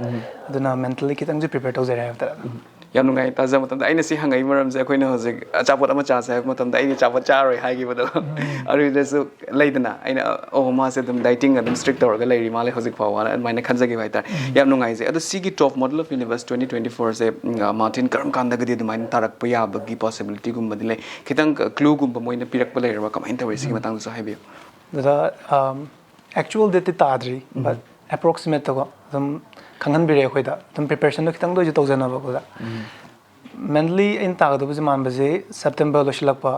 ꯑꯗꯨꯅ mentally ꯈꯤꯇꯪꯁꯨ prepare ꯇꯧꯖꯔꯦ ꯍꯥꯏꯕ ꯇꯥꯔꯦ꯫ ꯌꯥꯝ ꯅꯨꯡꯉꯥꯏ꯫ ꯇꯥꯖꯕ ꯃꯇꯝꯗ ꯑꯩꯅ ꯁꯤ ꯍꯪꯉꯛꯏ ꯃꯔꯝꯁꯦ, ꯑꯩꯈꯣꯏꯅ ꯍꯧꯖꯤꯛ ꯑꯆꯥꯄꯣꯠ ꯑꯃ ꯆꯥꯁꯦ ꯍꯥꯏꯕ ꯃꯇꯝꯗ ꯑꯩꯗꯤ ꯑꯆꯥꯄꯣꯠ ꯆꯥꯔꯣꯏ ꯍꯥꯏꯈꯤꯕꯗꯣ, ꯑꯗꯨꯗꯁꯨ ꯂꯩꯗꯅ, ꯑꯩꯅ, "ꯑꯣ, ꯃꯥꯁꯦ ꯑꯗꯨꯝ dieting ꯑꯗꯨꯝ strict ꯇꯧꯔꯒ ꯂꯩꯔꯤ ꯃꯥꯜꯂꯦ ꯍꯧꯖꯤꯛ ꯐꯥꯎꯕꯅ" ꯑꯗꯨꯃꯥꯏꯅ ꯈꯟꯖꯈꯤꯕ ꯍꯥꯏꯇꯥꯔꯦ꯫ ꯌꯥꯝ ꯅꯨꯡꯉꯥꯏꯖꯩ꯫ ꯑꯗꯣ ꯁꯤꯒꯤ Top Model of Universe twenty twenty fourꯁꯦ, ꯎꯝ, ꯃꯥꯔꯇꯤꯟ, ꯀꯔꯝ ꯀꯥꯟꯗꯒꯗꯤ ꯑꯗꯨꯃꯥꯏꯅ ꯇꯥꯔꯛꯄ ꯌꯥꯕꯒꯤ possibilityꯒꯨꯝꯕꯗꯤ ꯂꯩ? ꯈꯤꯇꯪ clueꯒꯨꯝꯕ ꯃꯣꯏꯅ ꯄꯤꯔꯛꯄ ꯂꯩꯔꯕ? ꯀꯃꯥꯏꯅ ꯇꯧꯏ? ꯁꯤꯒꯤ ꯃꯇꯥꯡꯗꯁꯨ ꯍꯥꯏꯕꯤꯌꯨ꯫ ꯗꯗꯥ, ꯑꯝ, actual dateꯇꯤ ꯇꯥꯗ꯭ꯔꯤ, but approximateꯇꯀꯣ ꯑꯗꯨꯝ ꯈꯪꯍꯟꯕꯤꯔꯦ ꯑꯩꯈꯣꯏꯗ꯫ ꯑꯗꯨꯝ preparationꯗꯣ ꯈꯤꯇꯪꯗ ꯑꯣꯏꯁꯨ ꯇꯧꯖꯅꯕꯀꯣ ꯗꯗꯥ꯫ Mainly ꯑꯩꯅ ꯇꯥꯒꯗꯧꯕꯁꯦ ꯃꯥꯟꯕꯁꯦ September ꯂꯣꯏꯁꯤꯜꯂꯛꯄ,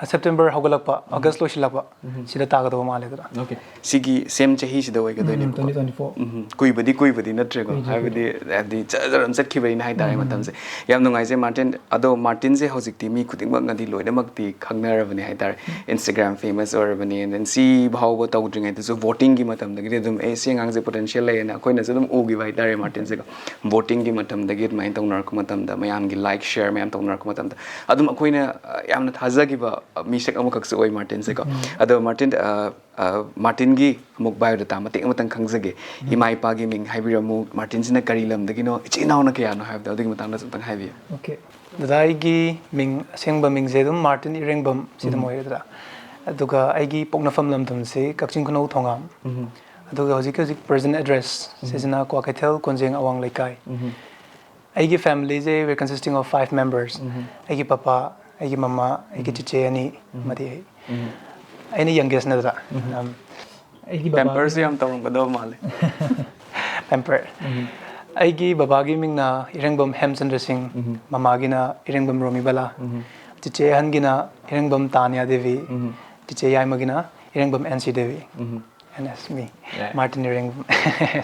ꯁꯦꯞꯇꯦꯝꯕꯔ ꯍꯧꯒꯠꯂꯛꯄ, ꯑꯥꯒꯁ ꯂꯣꯏꯁꯤꯜꯂꯛꯄ, ꯁꯤꯗ ꯇꯥꯒꯗꯕ ꯃꯥꯜꯂꯦ ꯑꯗꯨꯅ꯫ ꯑꯣꯀꯦ꯫ ꯁꯤꯒꯤ ꯁꯦꯝ ꯆꯍꯤꯁꯤꯗ ꯑꯣꯏꯒꯗꯣꯏꯅꯦꯕꯀꯣ꯫ Twenty twenty four. ꯎꯝ, ꯀꯨꯏꯕꯗꯤ ꯀꯨꯏꯕꯗꯤ ꯅꯠꯇ꯭ꯔꯦꯀꯣ꯫ ꯀꯨꯏꯗ꯭ꯔꯦ, ꯍꯥꯏꯕꯗꯤ ꯍꯥꯏꯕꯗꯤ ꯖꯔ ꯖꯔ ꯑꯗꯨꯝ ꯆꯠꯈꯤꯕꯅꯤꯅ ꯍꯥꯏꯇꯥꯔꯦ ꯃꯇꯝꯁꯦ꯫ ꯌꯥꯝ ꯅꯨꯡꯉꯥꯏꯖꯩ ꯃꯥꯔꯇꯤꯟ꯫ ꯑꯗꯣ ꯃꯥꯔꯇꯤꯟꯁꯦ ꯍꯧꯖꯤꯛꯇꯤ ꯃꯤ ꯈꯨꯗꯤꯡꯃꯛꯅꯗꯤ ꯂꯣꯏꯅꯃꯛꯇꯤ ꯈꯪꯅꯔꯕꯅꯤ ꯍꯥꯏꯇꯥꯔꯦ꯫ ꯏꯟꯁꯇꯥꯒ꯭ꯔꯥꯝ ꯐꯦꯃꯁ ꯑꯣꯏꯔꯕꯅꯤ, and then ꯁꯤ ꯐꯥꯎꯕ ꯇꯧꯗ꯭ꯔꯤꯉꯩꯗꯁꯨ ꯚꯣꯇꯤꯡꯒꯤ ꯃꯇꯝꯗꯒꯤꯗꯤ ꯑꯗꯨꯝ ꯑꯦ ꯁꯤ ꯑꯉꯥꯡꯁꯦ ꯄꯣꯇꯦꯟꯁꯤꯌꯦꯜ ꯂꯩꯌꯦꯅ ꯑꯩꯈꯣꯏꯅꯁꯨ ꯑꯗꯨꯝ ꯎꯈꯤꯕ ꯍꯥꯏꯇꯥꯔꯦ ꯃꯥꯔꯇꯤꯟꯁꯦꯀꯣ꯫ ꯚꯣꯇꯤꯡꯒꯤ ꯃꯇꯝꯗꯒꯤ ꯑꯗꯨꯃꯥꯏꯅ ꯇꯧꯅꯔꯛꯄ ꯃꯇꯝꯗ, ꯃꯌꯥꯝꯒꯤ ꯂꯥꯏꯛ ꯁꯤꯌꯔ ꯃꯌꯥꯝ ꯇꯧꯅꯔꯛꯄ ꯃꯇꯝꯗ ꯑꯗꯨꯝ ꯑꯩꯈꯣꯏꯅ ꯑ, ꯌꯥꯝꯅ ꯊꯥꯖꯈꯤꯕ ꯑ, ꯃꯤꯁꯛ ꯑꯃꯈꯛꯁꯨ ꯑꯣꯏ ꯃꯥꯔꯇꯤꯟꯁꯦꯀꯣ꯫ ꯑꯗꯣ ꯃꯥꯔꯇꯤꯟ, ꯑ, ꯑ, ꯃꯥꯔꯇꯤꯟꯒꯤ ꯑꯃꯨꯛ ꯕꯥꯏꯑꯣꯗꯥꯇꯥ ꯃꯇꯦꯛ ꯑꯃꯇꯪ ꯈꯪꯖꯒꯦ꯫ ꯏꯃꯥ ꯏꯄꯥꯒꯤ ꯃꯤꯡ ꯍꯥꯏꯕꯤꯔꯝꯃꯨ, ꯃꯥꯔꯇꯤꯟꯁꯤꯅ ꯀꯔꯤ ꯂꯝꯗꯒꯤꯅꯣ, ꯏꯆꯤꯟ ꯏꯅꯥꯎꯅ ꯀꯌꯥꯅꯣ ꯍꯥꯏꯕꯗꯣ ꯑꯗꯨꯒꯤ ꯃꯇꯥꯡꯗꯁꯨ ꯑꯝꯇꯪ ꯍꯥꯏꯕꯤꯌꯨ꯫ ꯑꯣꯀꯦ꯫ ꯗꯗꯥ, ꯑꯩꯒꯤ ꯃꯤꯡ, ꯑꯁꯦꯡꯕ ꯃꯤꯡꯁꯦ ꯑꯗꯨꯝ ꯃꯥꯔꯇꯤꯟ ꯏꯔꯦꯡꯕꯝ ꯁꯤ ꯑꯗꯨꯝ ꯑꯣꯏꯔꯦ ꯗꯗꯥ꯫ ꯑꯗꯨꯒ ꯑꯩꯒꯤ ꯄꯣꯛꯅꯐꯝ ꯂꯝꯗꯝꯁꯤ ꯀꯛꯆꯤꯡ ꯈꯨꯅꯧ ꯊꯣꯉꯥꯝ꯫ ꯑꯗꯨꯒ ꯍꯧꯖꯤꯛꯀꯤ ꯍꯧꯖꯤꯛ ꯄ꯭ꯔꯖꯦꯟ ꯑꯦꯗ꯭ꯔꯦꯁ ꯁꯤꯁꯤꯅ ꯀ꯭ꯋꯥꯀꯩꯊꯦꯜ ꯀꯣꯟꯖꯦꯡ ꯑꯋꯥꯡ ꯂꯩꯀꯥꯏ꯫ ꯑꯩꯒꯤ ꯐꯦꯃꯤꯂꯤꯁꯦ, we're consisting of five members꯫ ꯑꯩꯒꯤ ꯄꯄꯥ, ꯑꯩꯒꯤ ꯃꯃꯥ, ꯑꯩꯒꯤ ꯆꯤꯆꯦ ꯑꯅꯤ, ꯑꯃꯗꯤ ꯑꯩ꯫ ꯑꯩꯅ ꯌꯪꯒꯦꯁꯅꯦ ꯗꯗꯥ꯫ ꯑꯝ, ꯑꯩꯒꯤ ꯕꯕꯥꯒꯤ ꯄꯦꯝꯄꯔꯁꯨ ꯌꯥꯝ ꯇꯧꯔꯝꯒꯗꯕ ꯃꯥꯜꯂꯦ꯫ ꯄꯦꯝꯄꯔ꯫ ꯑꯩꯒꯤ ꯕꯕꯥꯒꯤ ꯃꯤꯡꯅ ꯏꯔꯦꯡꯕꯝ ꯍꯦꯝꯆꯟꯗ꯭ꯔ ꯁꯤꯡ, ꯃꯃꯥꯒꯤꯅ ꯏꯔꯦꯡꯕꯝ ꯔꯣꯃꯤꯕꯂꯥ, ꯆꯤꯆꯦ ꯑꯍꯟꯒꯤꯅ ꯏꯔꯦꯡꯕꯝ ꯇꯥꯅꯤꯌꯥ ꯗꯦꯕꯤ, ꯆꯤꯆꯦ ꯌꯥꯏꯃꯒꯤꯅ Irengbam N C Devi. And that's me, Yeah. Martin Irengbam.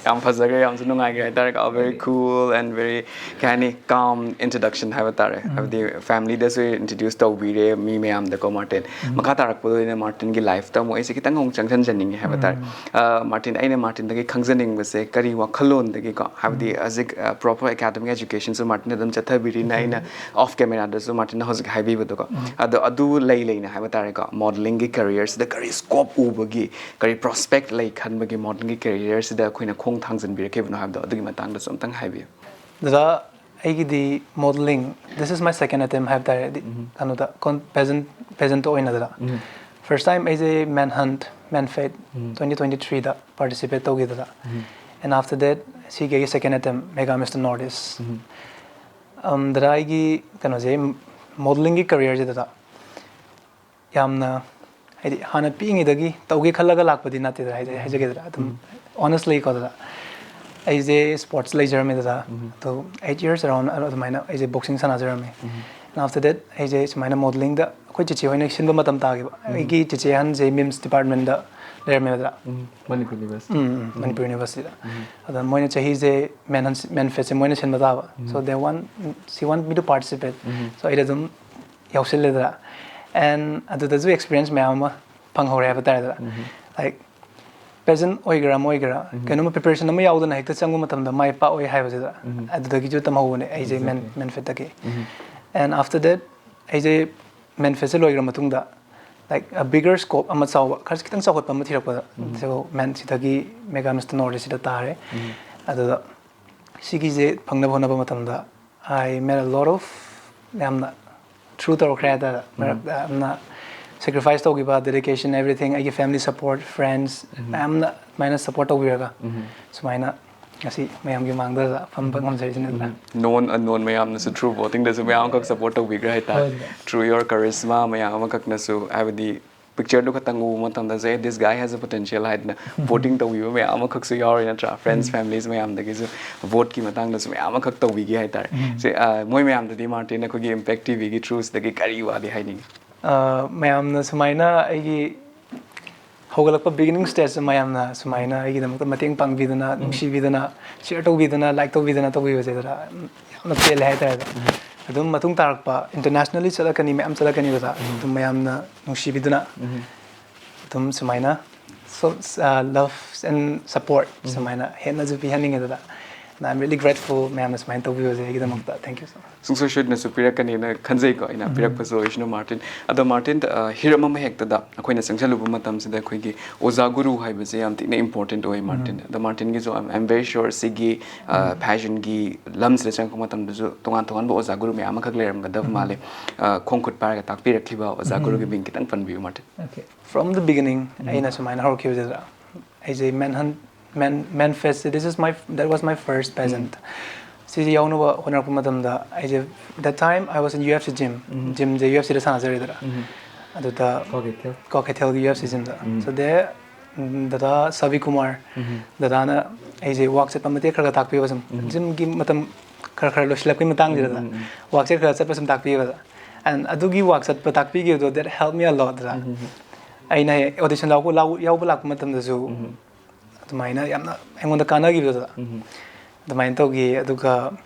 ꯌꯥꯝ ꯐꯖꯈ꯭ꯔꯦ, ꯌꯥꯝꯁꯨ ꯅꯨꯡꯉꯥꯏꯈ꯭ꯔꯦ ꯍꯥꯏꯇꯥꯔꯦꯀꯣ꯫ Very cool and very, ꯀꯩ ꯍꯥꯏꯅꯤ, calm introduction ꯍꯥꯏꯕ ꯇꯥꯔꯦ꯫ ꯍꯥꯏꯕꯗꯤ ꯐꯦꯃꯤꯂꯤꯗꯁꯨ ꯏꯟꯇ꯭ꯔꯣꯗ꯭ꯌꯨꯁ ꯇꯧꯕꯤꯔꯦ ꯃꯤ ꯃꯌꯥꯝꯗꯀꯣ ꯃꯥꯔꯇꯤꯟ꯫ ꯃꯈꯥ ꯇꯥꯔꯛꯄꯗ ꯑꯣꯏꯅ ꯃꯥꯔꯇꯤꯟꯒꯤ ꯂꯥꯏꯐꯇ ꯑꯃꯨꯛ ꯑꯩꯁꯦ ꯈꯤꯇꯪ ꯑꯃꯨꯛ ꯆꯪꯁꯤꯟꯖꯅꯤꯡꯉꯦ ꯍꯥꯏꯕ ꯇꯥꯔꯦ꯫ ꯑ, ꯃꯥꯔꯇꯤꯟ, ꯑꯩꯅ ꯃꯥꯔꯇꯤꯟꯗꯒꯤ ꯈꯪꯖꯅꯤꯡꯕꯁꯦ ꯀꯔꯤ ꯋꯥꯈꯜꯂꯣꯟꯗꯒꯤꯀꯣ, ꯍꯥꯏꯕꯗꯤ ꯍꯧꯖꯤꯛ ꯄ꯭ꯔꯣꯄꯔ ꯑꯦꯀꯥꯗꯃꯤꯛ ꯑꯦꯖꯨꯀꯦꯁꯟꯁꯨ ꯃꯥꯔꯇꯤꯟ ꯑꯗꯨꯝ ꯆꯠꯊꯕꯤꯔꯤꯅ ꯑꯩꯅ ꯑꯣꯐ ꯀꯦꯃꯦꯔꯥꯗꯁꯨ ꯃꯥꯔꯇꯤꯟꯅ ꯍꯧꯖꯤꯛ ꯍꯥꯏꯕꯤꯕꯗꯣꯀꯣ꯫ ꯑꯗꯣ ꯑꯗꯨ ꯂꯩ ꯂꯩꯅ ꯍꯥꯏꯕ ꯇꯥꯔꯦꯀꯣ, ꯃꯣꯗꯦꯂꯤꯡꯒꯤ ꯀꯦꯔꯤꯌꯔꯁꯤꯗ ꯀꯔꯤ ꯁ꯭ꯀꯣꯞ ꯎꯕꯒꯤ, ꯀꯔꯤ ꯄ꯭ꯔꯣꯁꯄꯦꯛ ꯂꯩ ꯈꯟꯕꯒꯤ ꯃꯣꯗꯦꯂꯤꯡꯒꯤ ꯀꯦꯔꯤꯌꯔꯁꯤꯗ ꯑꯩꯈꯣꯏꯅ ꯈꯣꯡ ꯊꯥꯡꯖꯤꯟꯕꯤꯔꯛꯈꯤꯕꯅꯣ ꯍꯥꯏꯕꯗꯣ ꯑꯗꯨꯒꯤ ꯃꯇꯥꯡꯗꯁꯨ ꯑꯝꯇꯪ ꯍꯥꯏꯕꯤꯌꯨ꯫ ꯗꯗꯥ, ꯑꯩꯒꯤꯗꯤ modelling, this is my second attempt ꯍꯥꯏꯕ ꯇꯥꯔꯦ꯫ ꯍꯥꯏꯗꯤ ꯀꯩꯅꯣꯗ ꯀꯣꯟ-, pageant, pageantꯇ ꯑꯣꯏꯅ ꯗꯗꯥ꯫ First time ꯑꯩꯁꯦ Manhunt, Manfest twenty twenty threeꯗ participate ꯇꯧꯈꯤꯗꯅ꯫ And after that, ꯁꯤꯒꯤ ꯑꯩꯒꯤ second attempt, Mega Mister Northeast꯫ Um, ꯗꯗꯥ, ꯑꯩꯒꯤ ꯀꯩꯅꯣꯁꯦ, modelingꯒꯤ careerꯁꯦ ꯗꯗꯥ, ꯌꯥꯝꯅ, ꯍꯥꯏꯗꯤ, ꯍꯥꯟꯅ ꯄꯤꯛꯏꯉꯩꯗꯒꯤ ꯇꯧꯒꯦ ꯈꯜꯂꯒ ꯂꯥꯛꯄꯗꯤ ꯅꯠꯇꯦꯗ, ꯍꯥꯏꯖ-, ꯍꯥꯏꯖꯒꯦꯗꯅ ꯑꯗꯨꯝ꯫ Honestly ꯀꯣ ꯗꯗꯥ, ꯑꯩꯁꯦ sports ꯂꯩꯖꯔꯝꯃꯦ ꯗꯗꯥ꯫ ꯑꯗꯣ eight years around ꯑꯗꯨꯃꯥꯏꯅ ꯑꯩꯁꯦ boxing ꯁꯥꯟꯅꯖꯔꯝꯃꯦ꯫ After that ꯑꯩꯁꯦ ꯁꯨꯃꯥꯏꯅ ꯃꯣꯗꯦꯂꯤꯡꯗ ꯑꯩꯈꯣꯏ ꯆꯤꯆꯦ ꯍꯣꯏꯅ ꯁꯤꯟꯕ ꯃꯇꯝ ꯇꯥꯈꯤꯕ꯫ ꯑꯩꯒꯤ ꯆꯤꯆꯦ ꯑꯍꯟꯁꯦ ꯃꯤꯝꯁ ꯗꯤꯄꯥꯔꯠꯃꯦꯟꯗ ꯂꯩꯔꯝꯃꯦꯕ꯫ ꯎꯝ, ꯃꯅꯤꯄꯨꯔ ꯌꯨꯅꯤꯚꯔꯁꯤꯇꯤ꯫ ꯎꯝ, ꯎꯝ, ꯃꯅꯤꯄꯨꯔ ꯌꯨꯅꯤꯚꯔꯁꯤꯇꯤꯗ꯫ ꯑꯗ ꯃꯣꯏꯅ ꯆꯍꯤꯁꯦ ꯃꯦꯟ ꯃꯦꯟ ꯐꯦꯁꯁꯦ ꯃꯣꯏꯅ ꯁꯤꯟꯕ ꯇꯥꯕ꯫ So they want, she want me to participate. So ꯑꯩꯗ ꯑꯗꯨꯝ ꯌꯥꯎꯁꯤꯜꯂꯦꯗꯅ꯫ And ꯑꯗꯨꯗꯁꯨ ꯑꯦꯛꯁꯄꯤꯔꯤꯌꯦꯟꯁ ꯃꯌꯥꯝ ꯑꯃ ꯐꯪꯍꯧꯔꯦ ꯍꯥꯏꯕ ꯇꯥꯔꯦꯗꯅ꯫ Like, ꯄꯦꯖꯦꯟ ꯑꯣꯏꯒꯦꯔꯥ ꯑꯃ ꯑꯣꯏꯒꯦꯔꯥ, ꯀꯩꯅꯣꯝꯃ ꯄ꯭ꯔꯤꯄꯦꯔꯦꯁꯟ ꯑꯃ ꯌꯥꯎꯗꯅ ꯍꯦꯛꯇ ꯆꯪꯕ ꯃꯇꯝꯗ ꯃꯥꯏ ꯄꯥꯛꯑꯣꯏ ꯍꯥꯏꯕꯁꯤꯗ ꯑꯗꯨꯗꯒꯤꯁꯨ ꯇꯝꯍꯧꯕꯅꯦ ꯑꯩꯁꯦ ꯃꯦꯟ ꯃꯦꯟ ꯐꯦꯠꯇꯒꯤ꯫ And after that ꯑꯩꯁꯦ ꯃꯦꯟ ꯐꯦꯠꯁꯦ ꯂꯣꯏꯈ꯭ꯔ ꯃꯇꯨꯡꯗ, like, a bigger scope ꯑꯃ ꯆꯥꯎꯕ, ꯈꯔ ꯈꯤꯇꯪ ꯆꯥꯎꯈꯠꯄ ꯑꯃ ꯊꯤꯔꯛꯄꯗ, so ꯃꯦꯟ ꯁꯤꯗꯒꯤ ꯃꯦꯒꯥ ꯃꯤꯁꯇꯔ ꯅꯣꯔꯠ ꯏꯁꯁꯤꯗ ꯇꯥꯔꯦ꯫ ꯑꯗꯨꯗ ꯁꯤꯒꯤꯁꯦ ꯐꯪꯅꯕ ꯍꯣꯠꯅꯕ ꯃꯇꯝꯗ I made a lot of, ꯌꯥꯝꯅ ꯊ꯭ꯔꯨ ꯇꯧꯔꯛꯈ꯭ꯔꯦ ꯍꯥꯏꯇꯥꯔꯦ꯫ ꯃꯔꯛꯇ ꯌꯥꯝꯅ ꯁꯦꯀ꯭ꯔꯤꯐꯥꯏꯁ ꯇꯧꯈꯤꯕ, dedication, everything, ꯑꯩꯒꯤ family support, friends ꯃꯌꯥꯝꯅ ꯑꯗꯨꯃꯥꯏꯅ ꯁꯞꯄꯣꯔꯠ ꯇꯧꯕꯤꯔꯒ ꯁꯨꯃꯥꯏꯅ ꯉꯁꯤ ꯃꯌꯥꯝꯒꯤ ꯃꯥꯡꯗ ꯐꯝꯕ ꯉꯝꯖꯔꯤꯁꯤꯅꯦ꯫ ꯅꯣꯟ ꯑꯟꯅꯣꯟ ꯃꯌꯥꯝꯅꯁꯨ ꯊ꯭ꯔꯨ ꯚꯣꯇꯤꯡꯗꯁꯨ ꯃꯌꯥꯝ ꯑꯃꯈꯛ ꯁꯞꯄꯣꯔꯠ ꯇꯧꯕꯤꯈ꯭ꯔꯦ ꯍꯥꯏꯇꯥꯔꯦ꯫ ꯍꯣꯏ꯫ Through your charisma ꯃꯌꯥꯝ ꯑꯃꯈꯛꯅꯁꯨ, ꯍꯥꯏꯕꯗꯤ ꯄꯤꯛꯆꯔꯗꯨ ꯈꯛꯇꯪ ꯎꯕ ꯃꯇꯝꯗ, "Hey, this guy has a potential" ꯍꯥꯏꯗꯅ ꯚꯣꯇꯤꯡ ꯇꯧꯕꯤꯕ ꯃꯌꯥꯝ ꯑꯃꯈꯛꯁꯨ ꯌꯥꯎꯔꯤ ꯅꯠꯇ꯭ꯔꯥ? Friends, families ꯃꯌꯥꯝꯗꯒꯤꯁꯨ ꯚꯣꯠꯀꯤ ꯃꯇꯥꯡꯗꯁꯨ ꯃꯌꯥꯝ ꯑꯃꯈꯛ ꯇꯧꯕꯤꯈꯤ ꯍꯥꯏꯇꯥꯔꯦ꯫ ꯁꯤ, ꯑ, ꯃꯣꯏ ꯃꯌꯥꯝꯗꯗꯤ ꯃꯥꯔꯇꯤꯟ ꯑꯩꯈꯣꯏꯒꯤ ꯏꯝꯄꯦꯛ ꯇꯤꯚꯤꯒꯤ ꯊ꯭ꯔꯨꯁꯤꯗꯒꯤ ꯀꯔꯤ ꯋꯥꯗꯤ ꯍꯥꯏꯅꯤꯡꯉꯤ? ꯑ, ꯃꯌꯥꯝꯅ ꯁꯨꯃꯥꯏꯅ ꯑꯩꯒꯤ ꯍꯧꯒꯠꯂꯛꯄ ꯕꯤꯒꯤꯅꯤꯡ ꯁ꯭ꯇꯦꯖꯇ ꯃꯌꯥꯝꯅ ꯁꯨꯃꯥꯏꯅ ꯑꯩꯒꯤꯗꯃꯛꯇ ꯃꯇꯦꯡ ꯄꯥꯡꯕꯤꯗꯅ, ꯅꯨꯡꯁꯤꯕꯤꯗꯅ, ꯁꯤꯌꯔ ꯇꯧꯕꯤꯗꯅ, ꯂꯥꯏꯛ ꯇꯧꯕꯤꯗꯅ ꯇꯧꯕꯤꯕꯁꯦ ꯌꯥꯝꯅ ꯄꯦꯜꯂꯦ ꯍꯥꯏꯇꯥꯔꯦ꯫ ꯑꯗꯨꯝ ꯃꯇꯨꯡ ꯇꯥꯔꯛꯄ ꯏꯟꯇꯔꯅꯦꯁꯅꯦꯜꯂꯤ ꯆꯠꯂꯛꯀꯅꯤ, ꯃꯌꯥꯝ ꯆꯠꯂꯛꯀꯅꯤ ꯑꯣꯖꯥ꯫ ꯑꯗꯨꯝ ꯃꯌꯥꯝꯅ ꯅꯨꯡꯁꯤꯕꯤꯗꯨꯅ ꯑꯗꯨꯝ ꯁꯨꯃꯥꯏꯅ, so, uh, love and support ꯁꯨꯃꯥꯏꯅ ꯍꯦꯟꯅꯁꯨ ꯄꯤꯍꯟꯅꯤꯡꯉꯦ ꯑꯗꯨꯗ꯫ And I'm really grateful ꯃꯌꯥꯝꯅ ꯁꯨꯃꯥꯏꯅ ꯇꯧꯕꯤꯕꯁꯦ ꯑꯩꯒꯤꯗꯃꯛꯇ꯫ Thank you so much. ꯁꯨꯡꯁꯣꯏ ꯁꯣꯏꯗꯅꯁꯨ ꯄꯤꯔꯛꯀꯅꯤꯅ ꯈꯟꯖꯩꯀꯣ ꯑꯩꯅ꯫ ꯄꯤꯔꯛꯄꯁꯨ ꯑꯣꯏꯁꯅꯨ ꯃꯥꯔꯇꯤꯟ꯫ ꯑꯗꯣ ꯃꯥꯔꯇꯤꯟ, ꯑ, ꯍꯤꯔꯝ ꯑꯃ ꯍꯦꯛꯇꯗ ꯑꯩꯈꯣꯏꯅ ꯆꯪꯁꯤꯜꯂꯨꯕ ꯃꯇꯝꯁꯤꯗ ꯑꯩꯈꯣꯏꯒꯤ ꯑꯣꯖꯥ ꯒꯨꯔꯨ ꯍꯥꯏꯕꯁꯦ ꯌꯥꯝ ꯊꯤꯅ ꯏꯝꯄꯣꯔꯇꯦꯟꯠ ꯑꯣꯏ ꯃꯥꯔꯇꯤꯟ꯫ ꯑꯗꯣ ꯃꯥꯔꯇꯤꯟꯒꯤꯁꯨ, I'm, I'm very sure ꯁꯤꯒꯤ, ꯑ, ꯐꯦꯁꯟꯒꯤ ꯂꯝꯁꯤꯗ ꯆꯪꯉꯛꯄ ꯃꯇꯝꯗꯁꯨ ꯇꯣꯉꯥꯟ ꯇꯣꯉꯥꯟꯕ ꯑꯣꯖꯥ ꯒꯨꯔꯨ ꯃꯌꯥꯝ ꯑꯃꯈꯛ ꯂꯩꯔꯝꯒꯗꯕ ꯃꯥꯜꯂꯦ꯫ ꯑ, ꯈꯣꯡ ꯈꯨꯠ ꯄꯥꯏꯔꯒ ꯇꯥꯛꯄꯤꯔꯛꯈꯤꯕ ꯑꯣꯖꯥ ꯒꯨꯔꯨꯒꯤ ꯃꯤꯡ ꯈꯤꯇꯪ ꯄꯟꯕꯤꯌꯨ Martin. Okay. From the beginning ꯑꯩꯅ ꯁꯨꯃꯥꯏꯅ ꯍꯧꯔꯛꯈꯤꯕꯁꯤꯗ ꯑꯩꯁꯦ ꯃꯦꯟ ꯍꯟ ꯃꯦꯟ ꯃꯦꯟ ꯐꯦꯁꯁꯦ, this is my, that was my first pageant. ꯁꯤꯁꯦ ꯌꯥꯎꯅꯕ ꯍꯣꯠꯅꯔꯛꯄ ꯃꯇꯝꯗ ꯑꯩꯁꯦ, that time I was in U F C gym. ꯖꯤꯝꯁꯦ ꯌꯨ ꯑꯦꯐ ꯁꯤꯗ ꯁꯥꯟꯅꯖꯔꯤꯗꯅ꯫ ꯑꯗꯨꯗ Kwakeithel. ꯀ꯭ꯋꯥꯀꯩꯊꯦꯜꯒꯤ U F C ꯖꯤꯝꯗ꯫ So there, ꯎꯝ, ꯗꯗꯥ ꯁꯕꯤ ꯀꯨꯃꯥꯔ, ꯗꯗꯥꯅ ꯑꯩꯁꯦ ꯋꯥꯛ ꯆꯠꯄ ꯃꯇꯦꯛ ꯈꯔ ꯈꯔ ꯇꯥꯛꯄꯤꯕ ꯁꯨꯝ꯫ ꯖꯤꯝꯒꯤ ꯃꯇꯝ ꯈꯔ ꯈꯔ ꯂꯣꯏꯁꯤꯜꯂꯛꯄꯒꯤ ꯃꯇꯥꯡꯁꯤꯗ ꯋꯥꯛꯁꯦ ꯈꯔ ꯆꯠꯄ ꯁꯨꯝ ꯇꯥꯛꯄꯤꯕꯗ, ꯑꯦꯟ ꯑꯗꯨꯒꯤ ꯋꯥꯛ ꯆꯠꯄ ꯇꯥꯛꯄꯤꯈꯤꯕꯗꯣ that help me a lot. ꯑꯩꯅ ꯑꯣꯗꯤꯁꯟ ꯌꯥꯎꯕ ꯂꯥꯛꯄ ꯃꯇꯝꯗꯁꯨ ꯑꯗꯨꯃꯥꯏꯅ ꯌꯥꯝꯅ ꯑꯩꯉꯣꯟꯗ ꯀꯥꯟꯅꯈꯤꯕꯗꯣ ꯑꯗꯨꯃꯥꯏꯅ ꯇꯧꯈꯤ. ꯑꯗꯨꯒ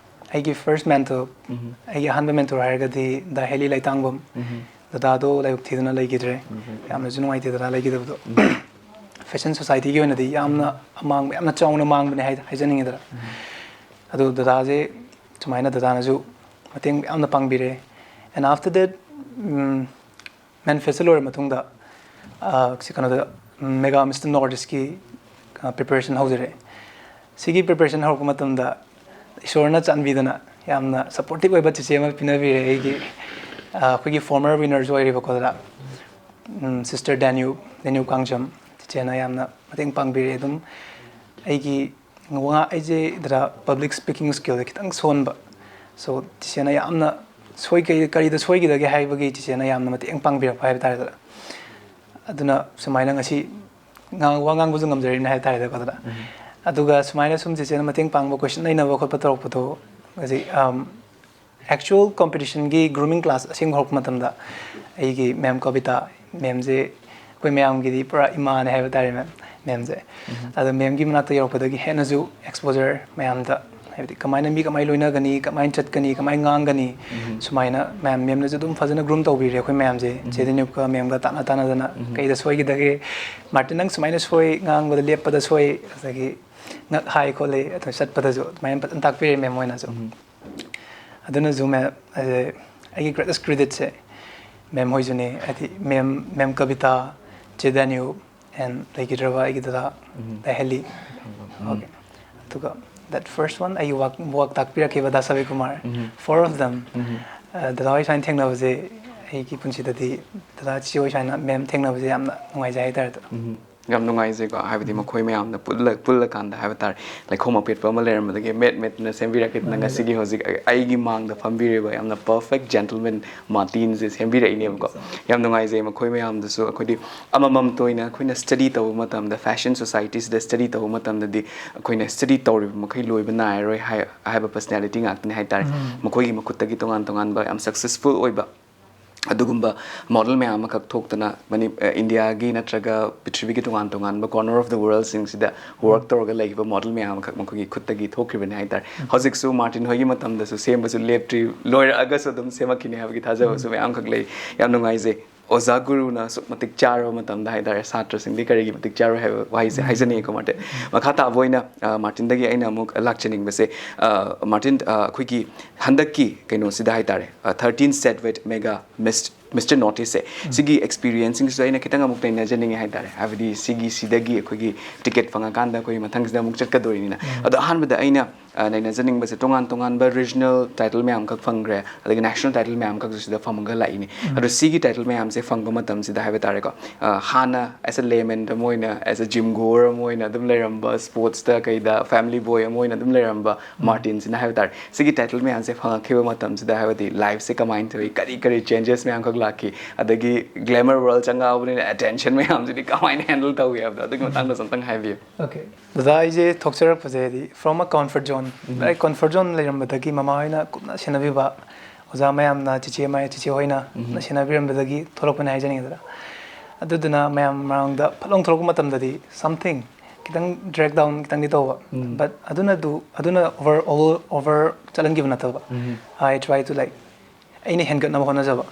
ꯑꯩꯒꯤ ꯐꯥꯔꯁ ꯃꯦꯟꯇꯣꯔ, ꯑꯩꯒꯤ ꯑꯍꯥꯟꯕ ꯃꯦꯟꯇꯣꯔ ꯍꯥꯏꯔꯒꯗꯤ ꯗꯥ ꯍꯦꯂꯤ ꯂꯩꯇꯥꯡꯕꯝ, ꯗꯗꯥꯗꯣ ꯂꯥꯏꯕꯛ ꯊꯤꯗꯅ ꯂꯩꯈꯤꯗ꯭ꯔꯦ. ꯌꯥꯝꯅꯁꯨ ꯅꯨꯡꯉꯥꯏꯇꯦ ꯗꯗꯥ ꯂꯩꯈꯤꯗꯕꯗꯣ. ꯐꯦꯁꯟ ꯁꯣꯁꯥꯏꯇꯤꯒꯤ ꯑꯣꯏꯅꯗꯤ ꯌꯥꯝꯅ ꯑꯃꯥꯡꯕ, ꯌꯥꯝꯅ ꯆꯥꯎꯅ ꯃꯥꯡꯕꯅꯦ ꯍꯥꯏ ꯍꯥꯏꯖꯅꯤꯡꯉꯦꯗꯅ. ꯑꯗꯣ ꯗꯗꯥꯁꯦ ꯁꯨꯃꯥꯏꯅ ꯗꯗꯥꯅꯁꯨ ꯃꯇꯦꯡ ꯌꯥꯝꯅ ꯄꯥꯡꯕꯤꯔꯦ. And after that, ꯃꯦꯟ ꯐꯦꯁꯇ ꯂꯣꯏꯔ ꯃꯇꯨꯡꯗ ꯁꯤ ꯀꯩꯅꯣꯗ, ꯃꯦꯒꯥ ꯃꯤꯁꯇꯔ ꯅꯣꯔꯠ ꯏꯁꯀꯤ ꯄ꯭ꯔꯤꯄꯦꯔꯦꯁꯟ ꯍꯧꯖꯔꯛꯑꯦ. ꯁꯤꯒꯤ ꯄ꯭ꯔꯤꯄꯦꯔꯦꯁꯟ ꯍꯧꯔꯛꯄ ꯃꯇꯝꯗ ꯏꯁꯣꯔꯅ ꯆꯥꯟꯕꯤꯗꯅ ꯌꯥꯝꯅ ꯁꯄꯣꯔꯇꯤꯞ ꯑꯣꯏꯕ ꯆꯤꯆꯦ ꯑꯃ ꯄꯤꯅꯕꯤꯔꯦ ꯑꯩꯒꯤ, ꯑꯩꯈꯣꯏꯒꯤ ꯐꯣꯔꯃꯔ ꯋꯤꯅꯔꯁꯨ ꯑꯣꯏꯔꯤꯕꯀꯣ ꯗꯗꯥ, ꯁꯤꯁꯇꯔ ꯗꯦꯅ꯭ꯌꯨ, ꯗꯦꯅ꯭ꯌꯨ ꯀꯥꯡꯖꯝ ꯆꯤꯆꯦꯅ ꯌꯥꯝꯅ ꯃꯇꯦꯡ ꯄꯥꯡꯕꯤꯔꯦ ꯑꯗꯨꯝ ꯑꯩꯒꯤ ꯋꯥ-, ꯑꯩꯁꯦ ꯗꯗꯥ ꯄꯕ꯭ꯂꯤꯛ ꯁ꯭ꯄꯤꯀꯤꯡ ꯁ꯭ꯀꯤꯜꯗ ꯈꯤꯇꯪ ꯁꯣꯟꯕ, ꯁꯣ ꯆꯤꯆꯦꯅ ꯌꯥꯝꯅ ꯁꯣꯏ-, ꯀꯩ-, ꯀꯔꯤꯗ ꯁꯣꯏꯈꯤꯗꯒꯦ ꯍꯥꯏꯕꯒꯤ ꯆꯤꯆꯦꯅ ꯌꯥꯝꯅ ꯃꯇꯦꯡ ꯄꯥꯡꯕꯤꯔꯛꯄ ꯍꯥꯏꯕ ꯇꯥꯔꯦ ꯗꯗꯥ. ꯑꯗꯨꯅ ꯁꯨꯃꯥꯏꯅ ꯉꯁꯤ ꯉꯥꯡ-, ꯋꯥ ꯉꯥꯡꯕꯁꯨ ꯉꯝꯖꯔꯤꯕꯅꯤ ꯍꯥꯏꯕ ꯇꯥꯔꯦꯗꯀꯣ ꯗꯗꯥ. ꯑꯗꯨꯒ ꯁꯨꯃꯥꯏꯅ ꯁꯨꯝ ꯆꯤꯆꯦꯅ ꯃꯇꯦꯡ ꯄꯥꯡꯕ, ꯀꯣꯏꯁꯟ ꯅꯩꯅꯕ ꯈꯣꯠꯄ ꯇꯧꯔꯛꯄꯗꯣ ꯍꯧꯖꯤꯛ, ꯑꯝ, ꯑꯦꯛꯆꯨꯋꯦꯜ ꯀꯣꯝꯄꯤꯇꯤꯁꯟꯒꯤ ꯒ꯭ꯔꯨꯃꯤꯡ ꯀ꯭ꯂꯥꯁ ꯑꯁꯦꯡꯕ ꯍꯧꯔꯛꯄ ꯃꯇꯝꯗ ꯑꯩꯒꯤ ꯃꯦꯝ ꯀꯕꯤꯇꯥ ꯃꯦꯝꯁꯦ ꯑꯩꯈꯣꯏ ꯃꯌꯥꯝꯒꯤꯗꯤ ꯄꯨꯔꯥ ꯏꯃꯥꯅꯦ ꯍꯥꯏꯕ ꯇꯥꯔꯦ ꯃꯦꯝ, ꯃꯦꯝꯁꯦ꯫ ꯑꯗꯣ ꯃꯦꯝꯒꯤ ꯃꯅꯥꯛꯇ ꯌꯧꯔꯛꯄꯗꯒꯤ ꯍꯦꯟꯅꯁꯨ ꯑꯦꯛꯁꯄꯣꯖꯔ ꯃꯌꯥꯝꯗ, ꯍꯥꯏꯕꯗꯤ ꯀꯃꯥꯏꯅ ꯃꯤ ꯀꯃꯥꯏꯅ ꯂꯣꯏꯅꯒꯅꯤ, ꯀꯃꯥꯏꯅ ꯆꯠꯀꯅꯤ, ꯀꯃꯥꯏꯅ ꯉꯥꯡꯒꯅꯤ, ꯁꯨꯃꯥꯏꯅ ꯃꯌꯥꯝ ꯃꯦꯝꯅꯁꯨ ꯑꯗꯨꯝ ꯐꯖꯅ ꯒ꯭ꯔꯨꯝ ꯇꯧꯕꯤꯔꯦ ꯑꯩꯈꯣꯏ ꯃꯌꯥꯝꯁꯦ꯫ ꯆꯦ ꯗꯦꯅ꯭ꯌꯨꯞꯀ ꯃꯦꯝꯒ ꯇꯥꯟꯅ ꯇꯥꯟꯅꯗꯅ ꯀꯩꯗ ꯁꯣꯏꯈꯤꯗꯒꯦ, ꯃꯥꯔꯇꯤꯟ ꯅꯪ ꯁꯨꯃꯥꯏꯅ ꯁꯣꯏ, ꯉꯥꯡꯕꯗ ꯂꯦꯞꯄꯗ ꯁꯣꯏ, ꯑꯗꯒꯤ ꯉꯛ ꯍꯥꯏ ꯈꯣꯠꯂꯤ, ꯑꯗꯨ ꯆꯠꯄꯗꯁꯨ ꯑꯗꯨꯃꯥꯏꯅ ꯐꯖꯅ ꯇꯥꯛꯄꯤꯔꯦ ꯃꯦꯝ ꯍꯣꯏꯅꯁꯨ꯫ ꯑꯗꯨꯅꯁꯨ ꯃꯦꯝ, ꯑꯩꯒꯤ ꯒ꯭ꯔꯦꯇꯦꯁ ꯀ꯭ꯔꯦꯗꯤꯠꯁꯦ ꯃꯦꯝ ꯍꯣꯏꯁꯨꯅꯦ, ꯍꯥꯏꯗꯤ ꯃꯦꯝ, ꯃꯦꯝ ꯀꯕꯤꯇꯥ, ꯆꯦ ꯗꯦꯅ꯭ꯌꯨ, ꯑꯦꯟ ꯂꯩꯈꯤꯗ꯭ꯔꯕ ꯑꯩꯒꯤ ꯗꯗꯥ ꯗꯍꯦꯂꯤ꯫ ꯑꯣꯀꯦ꯫ ꯑꯗꯨꯒ that first one, ꯑꯩꯒꯤ ꯋꯥꯛ, ꯋꯥꯛ ꯇꯥꯛꯄꯤꯔꯛꯈꯤꯕ ꯗꯥ ꯁꯕꯤꯀꯨꯃꯥꯔ, four of them꯫ ꯑ, ꯗꯗꯥ ꯍꯣꯏ ꯁꯨꯃꯥꯏꯅ ꯊꯦꯡꯅꯕꯁꯦ ꯑꯩꯒꯤ ꯄꯨꯟꯁꯤꯗꯗꯤ, ꯗꯗꯥ ꯆꯤꯆꯦ ꯍꯣꯏ ꯁꯨꯃꯥꯏꯅ ꯃꯦꯝ ꯊꯦꯡꯅꯕꯁꯦ ꯌꯥꯝꯅ ꯅꯨꯡꯉꯥꯏꯖꯩ ꯍꯥꯏꯇꯥꯔꯦ꯫ ꯌꯥꯝ ꯅꯨꯡꯉꯥꯏꯖꯩꯀꯣ, ꯍꯥꯏꯕꯗꯤ ꯃꯈꯣꯏ ꯃꯌꯥꯝꯅ ꯄꯨꯜꯂ ꯄꯨꯜꯂꯀꯥꯟꯗ ꯍꯥꯏꯕ ꯇꯥꯔꯦ, ꯂꯩꯈꯣꯝ ꯑꯄꯦꯠꯄ ꯑꯃ ꯂꯩꯔꯝꯕꯗꯒꯤ ꯃꯦꯠ ꯃꯦꯠꯇꯅ ꯁꯦꯝꯕꯤꯔꯛꯈꯤꯗꯅ ꯉꯁꯤꯒꯤ ꯍꯧꯖꯤꯛ ꯑꯩꯒꯤ ꯃꯥꯡꯗ ꯐꯝꯕꯤꯔꯤꯕ ꯌꯥꯝꯅ perfect gentleman ꯃꯥꯔꯇꯤꯟꯁꯦ ꯁꯦꯝꯕꯤꯔꯛꯏꯅꯦꯕꯀꯣ꯫ ꯌꯥꯝ ꯅꯨꯡꯉꯥꯏꯖꯩ ꯃꯈꯣꯏ ꯃꯌꯥꯝꯗꯨꯁꯨ꯫ ꯑꯩꯈꯣꯏꯗꯤ ꯑꯃꯃꯝꯇ ꯑꯣꯏꯅ ꯑꯩꯈꯣꯏꯅ study ꯇꯧꯕ ꯃꯇꯝꯗ, fashion societyꯁꯤꯗ study ꯇꯧꯕ ꯃꯇꯝꯗꯗꯤ ꯑꯩꯈꯣꯏꯅ study ꯇꯧꯔꯤꯕ ꯃꯈꯩ ꯂꯣꯏꯕ ꯅꯥꯏꯔꯔꯣꯏ ꯍꯥꯏ ꯍꯥꯏꯕ personality ꯉꯥꯛꯇꯅꯤ ꯍꯥꯏ ꯇꯥꯔꯦ꯫ ꯃꯈꯣꯏꯒꯤ ꯃꯈꯨꯠꯇꯒꯤ ꯇꯣꯉꯥꯟ ꯇꯣꯉꯥꯟꯕ ꯌꯥꯝ successful ꯑꯣꯏꯕ ꯑꯗꯨꯒꯨꯝꯕ model ꯃꯌꯥꯝ ꯑꯃꯈꯛ ꯊꯣꯛꯇꯅ ꯃꯅꯤ-, ꯑ, ꯏꯟꯗꯤꯌꯥꯒꯤ ꯅꯠꯇ꯭ꯔꯒ ꯄ꯭ꯔꯤꯊꯤꯕꯤꯒꯤ ꯇꯣꯉꯥꯟ ꯇꯣꯉꯥꯟꯕ corner of the worldꯁꯤꯡꯁꯤꯗ work ꯇꯧꯔꯒ ꯂꯩꯈꯤꯕ model ꯃꯌꯥꯝ ꯑꯃꯈꯛ ꯃꯈꯣꯏꯒꯤ ꯈꯨꯠꯇꯒꯤ ꯊꯣꯛꯈꯤꯕꯅꯤ ꯍꯥꯏ ꯇꯥꯔꯦ꯫ ꯍꯧꯖꯤꯛꯁꯨ ꯃꯥꯔꯇꯤꯟ ꯍꯣꯏꯒꯤ ꯃꯇꯝꯗꯁꯨ ꯁꯦꯝꯕꯁꯨ ꯂꯦꯞꯇ꯭ꯔꯤ, ꯂꯣꯏꯔꯛꯑꯒꯁꯨ ꯑꯗꯨꯝ ꯁꯦꯝꯃꯛꯈꯤꯅꯤ ꯍꯥꯏꯕꯒꯤ ꯊꯥꯖꯕꯁꯨ ꯃꯌꯥꯝ ꯑꯃꯈꯛ ꯂꯩ꯫ ꯌꯥꯝ ꯅꯨꯡꯉꯥꯏꯖꯩ꯫ ꯑꯣꯖꯥ ꯒꯨꯔꯨꯅ ꯑꯁꯨꯛ ꯃꯇꯤꯛ ꯆꯥꯔꯕ ꯃꯇꯝꯗ ꯍꯥꯏ ꯇꯥꯔꯦ, ꯁꯥꯇ꯭ꯔꯁꯤꯡꯗꯤ ꯀꯔꯤꯒꯤ ꯃꯇꯤꯛ ꯆꯥꯔꯣꯏ ꯍꯥꯏꯕ ꯋꯥꯍꯩꯁꯦ ꯍꯥꯏꯖꯅꯤꯡꯉꯤꯀꯣ, ꯃꯥꯔꯇꯤꯟ꯫ ꯃꯈꯥ ꯇꯥꯕ ꯑꯣꯏꯅ, ꯑ, ꯃꯥꯔꯇꯤꯟꯗꯒꯤ ꯑꯩꯅ ꯑꯃꯨꯛ ꯂꯥꯛꯆꯅꯤꯡꯕꯁꯦ, ꯑ, ꯃꯥꯔꯇꯤꯟ, ꯑ, ꯑꯩꯈꯣꯏꯒꯤ ꯍꯟꯗꯛꯀꯤ ꯀꯩꯅꯣꯁꯤꯗ ꯍꯥꯏ ꯇꯥꯔꯦ, ꯑ, thirteen state with mega Miss-, Mister North Eastꯁꯦ, ꯁꯤꯒꯤ experienceꯁꯤꯡꯁꯤꯁꯨ ꯑꯩꯅ ꯈꯤꯇꯪ ꯑꯃꯨꯛ ꯅꯩꯅꯖꯅꯤꯡꯉꯦ ꯍꯥꯏ ꯇꯥꯔꯦ꯫ ꯍꯥꯏꯕꯗꯤ ꯁꯤꯒꯤ ꯁꯤꯗꯒꯤ ꯑꯩꯈꯣꯏꯒꯤ ticket ꯐꯪꯉꯀꯥꯟꯗ ꯑꯩꯈꯣꯏ ꯃꯊꯪꯁꯤꯗ ꯑꯃꯨꯛ ꯆꯠꯀꯗꯣꯏꯅꯤꯅ꯫ ꯑꯗꯣ ꯑꯍꯥꯟꯕꯗ ꯑꯩꯅ, ꯑ, ꯅꯩꯅꯖꯅꯤꯡꯕꯁꯦ, ꯇꯣꯉꯥꯟ ꯇꯣꯉꯥꯟꯕ regional title ꯃꯌꯥꯝꯈꯛ ꯐꯪꯈ꯭ꯔꯦ, ꯑꯗꯒꯤ national title ꯃꯌꯥꯝꯈꯛꯁꯨ ꯁꯤꯗ ꯐꯪꯉꯒ ꯂꯥꯛꯏꯅꯤ꯫ ꯑꯗꯣ ꯁꯤꯒꯤ title ꯃꯌꯥꯝꯁꯦ ꯐꯪꯕ ꯃꯇꯝꯁꯤꯗ ꯍꯥꯏꯕ ꯇꯥꯔꯦꯀꯣ, ꯑ, ꯍꯥꯟꯅ as a layman ꯑꯃ ꯑꯣꯏꯅ, as a gym goer ꯑꯃ ꯑꯣꯏꯅ ꯑꯗꯨꯝ ꯂꯩꯔꯝꯕ, sportsꯇ ꯀꯩꯗ family boy ꯑꯃ ꯑꯣꯏꯅ ꯑꯗꯨꯝ ꯂꯩꯔꯝꯕ ꯃꯥꯔꯇꯤꯟꯁꯤꯅ ꯍꯥꯏꯕ ꯇꯥꯔꯦ, ꯁꯤꯒꯤ title ꯃꯌꯥꯝꯁꯦ ꯐꯪꯉꯛꯈꯤꯕ ꯃꯇꯝꯁꯤꯗ ꯍꯥꯏꯕꯗꯤ lifeꯁꯦ ꯀꯃꯥꯏꯅ ꯇꯧꯏ, ꯀꯔꯤ ꯀꯔꯤ changes ꯃꯌꯥꯝꯈꯛ ꯂꯥꯛꯈꯤ, ꯑꯗꯒꯤ glamour world ꯆꯪꯉꯛꯑꯕꯅꯤꯅ attention ꯃꯌꯥꯝꯁꯤꯗꯤ ꯀꯃꯥꯏꯅ handle ꯇꯧꯏ ꯍꯥꯏꯕꯗꯣ, ꯑꯗꯨꯒꯤ ꯃꯇꯥꯡꯗꯁꯨ ꯑꯝꯇꯪ ꯍꯥꯏꯕꯤꯌꯨ꯫ Okay. ꯗꯗꯥ, ꯑꯩꯁꯦ ꯊꯣꯛꯆꯔꯛꯄꯁꯦ ꯍꯥꯏꯗꯤ from a comfort zone, ꯑꯩ comfort zone ꯂꯩꯔꯝꯕꯗꯒꯤ ꯃꯃꯥ ꯍꯣꯏꯅ ꯀꯨꯞꯅ ꯁꯦꯟꯅꯕꯤꯕ, ꯑꯣꯖꯥ ꯃꯌꯥꯝꯅ, ꯆꯤꯆꯦ ꯃꯌꯥꯝ, ꯆꯤꯆꯦ ꯍꯣꯏꯅ ꯀꯨꯞꯅ ꯁꯦꯟꯅꯕꯤꯔꯝꯕꯗꯒꯤ ꯊꯣꯛꯂꯛꯄꯅꯦ ꯍꯥꯏꯖꯅꯤꯡꯉꯤꯗꯅ꯫ ꯑꯗꯨꯗꯨꯅ ꯃꯌꯥꯝ ꯃꯃꯥꯡꯗ ꯐꯠ ꯂꯥꯎ ꯊꯣꯛꯂꯛꯄ ꯃꯇꯝꯗꯗꯤ something ꯈꯤꯇꯪ drag down ꯈꯤꯇꯪꯗꯤ ꯇꯧꯕ, but ꯑꯗꯨꯅ ꯑꯗꯨ, ꯑꯗꯨꯅ over, over, over ꯆꯠꯍꯟꯈꯤꯕ ꯅꯠꯇꯕ꯫ I try to, like, ꯑꯩꯅ ꯍꯦꯟꯒꯠꯅꯕ ꯍꯣꯠꯅꯖꯕ꯫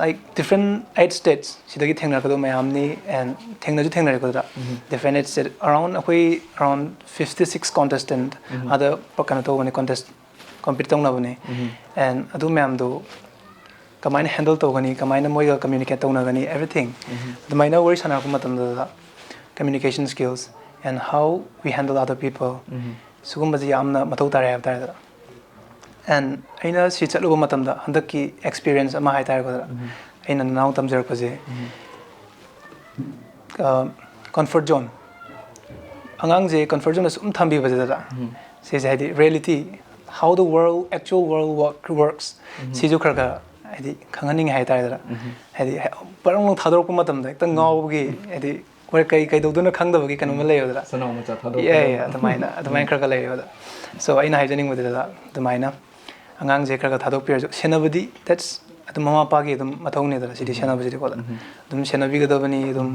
Like, different eight states ꯁꯤꯗꯒꯤ ꯊꯦꯡꯅꯔꯛꯀꯗꯕ ꯃꯌꯥꯝꯅꯤ, and ꯊꯦꯡꯅꯁꯨ ꯊꯦꯡꯅꯔꯛꯀꯗ꯭ꯔꯥ꯫ Different eight state, around, ꯑꯩꯈꯣꯏ around fifty six contestant ꯑꯗ ꯀꯩꯅꯣ ꯇꯧꯕꯅꯦ, contest, compete ꯇꯧꯅꯕꯅꯦ꯫ And ꯑꯗꯨ ꯃꯌꯥꯝꯗꯣ ꯀꯃꯥꯏꯅ handle ꯇꯧꯒꯅꯤ, ꯀꯃꯥꯏꯅ ꯃꯣꯏꯒ communicate ꯇꯧꯅꯒꯅꯤ, everything꯫ ꯑꯗꯨꯃꯥꯏꯅ ꯋꯥꯔꯤ ꯁꯥꯟꯅꯔꯛꯄ ꯃꯇꯝꯗ communication skills and how we handle other people, ꯁꯤꯒꯨꯝꯕꯁꯤ ꯌꯥꯝꯅ ꯃꯊꯧ ꯇꯥꯔꯦ ꯍꯥꯏꯕ ꯇꯥꯔꯦ꯫ And ꯑꯩꯅ ꯁꯤ ꯆꯠꯂꯨꯕ ꯃꯇꯝꯗ ꯍꯟꯗꯛꯀꯤ experience ꯑꯃ ꯍꯥꯏ ꯇꯥꯔꯦꯀꯣ, ꯑꯩꯅ ꯅꯅꯥꯎ ꯇꯝꯖꯔꯛꯄꯁꯦ, comfort zone, ꯑꯉꯥꯡꯁꯦ comfort zoneꯗ ꯁꯨꯝ ꯊꯝꯕꯤꯕꯁꯤꯗ ꯁꯤꯁꯦ ꯍꯥꯏꯗꯤ reality, how the world, actual world work, works, ꯁꯤꯁꯨ ꯈꯔ ꯈꯔ ꯍꯥꯏꯗꯤ ꯈꯪꯍꯟꯅꯤꯡꯉꯦ ꯍꯥꯏꯇꯥꯔꯦꯗꯅ꯫ ꯍꯥꯏꯗꯤ ꯄꯔꯪ ꯊꯥꯗꯣꯔꯛꯄ ꯃꯇꯝꯗ ꯍꯦꯛꯇ ꯉꯥꯎꯕꯒꯤ, ꯍꯥꯏꯗꯤ ꯀꯩ ꯀꯩꯗꯧꯗꯣꯏꯅꯣ ꯈꯪꯗꯕꯒꯤ ꯀꯩꯅꯣꯝꯃ ꯂꯩꯌꯦꯕꯗꯅ꯫ ꯁꯅꯥꯎ ꯃꯆꯥ ꯊꯥꯗꯣꯛꯄ ꯑꯦ ꯑꯗꯨꯃꯥꯏꯅ ꯑꯗꯨꯃꯥꯏꯅ ꯈꯔ ꯈꯔ ꯂꯩꯌꯦꯕꯗ꯫ So ꯑꯩꯅ ꯍꯥꯏꯖꯅꯤꯡꯕꯗꯨꯗ ꯑꯗꯨꯃꯥꯏꯅ ꯑꯉꯥꯡꯁꯦ ꯈꯔ ꯈꯔ ꯊꯥꯗꯣꯛꯄꯤꯔꯁꯨ, ꯁꯦꯟꯅꯕꯗꯤ that's ꯑꯗꯨꯝ ꯃꯃꯥ ꯃꯄꯥꯒꯤ ꯑꯗꯨꯝ ꯃꯊꯧꯅꯤꯗꯅ꯫ ꯁꯤꯗꯤ ꯁꯦꯟꯅꯕꯁꯤꯗꯤꯀꯣ ꯑꯗꯨꯝ ꯁꯦꯟꯅꯕꯤꯒꯗꯕꯅꯤ, ꯑꯗꯨꯝ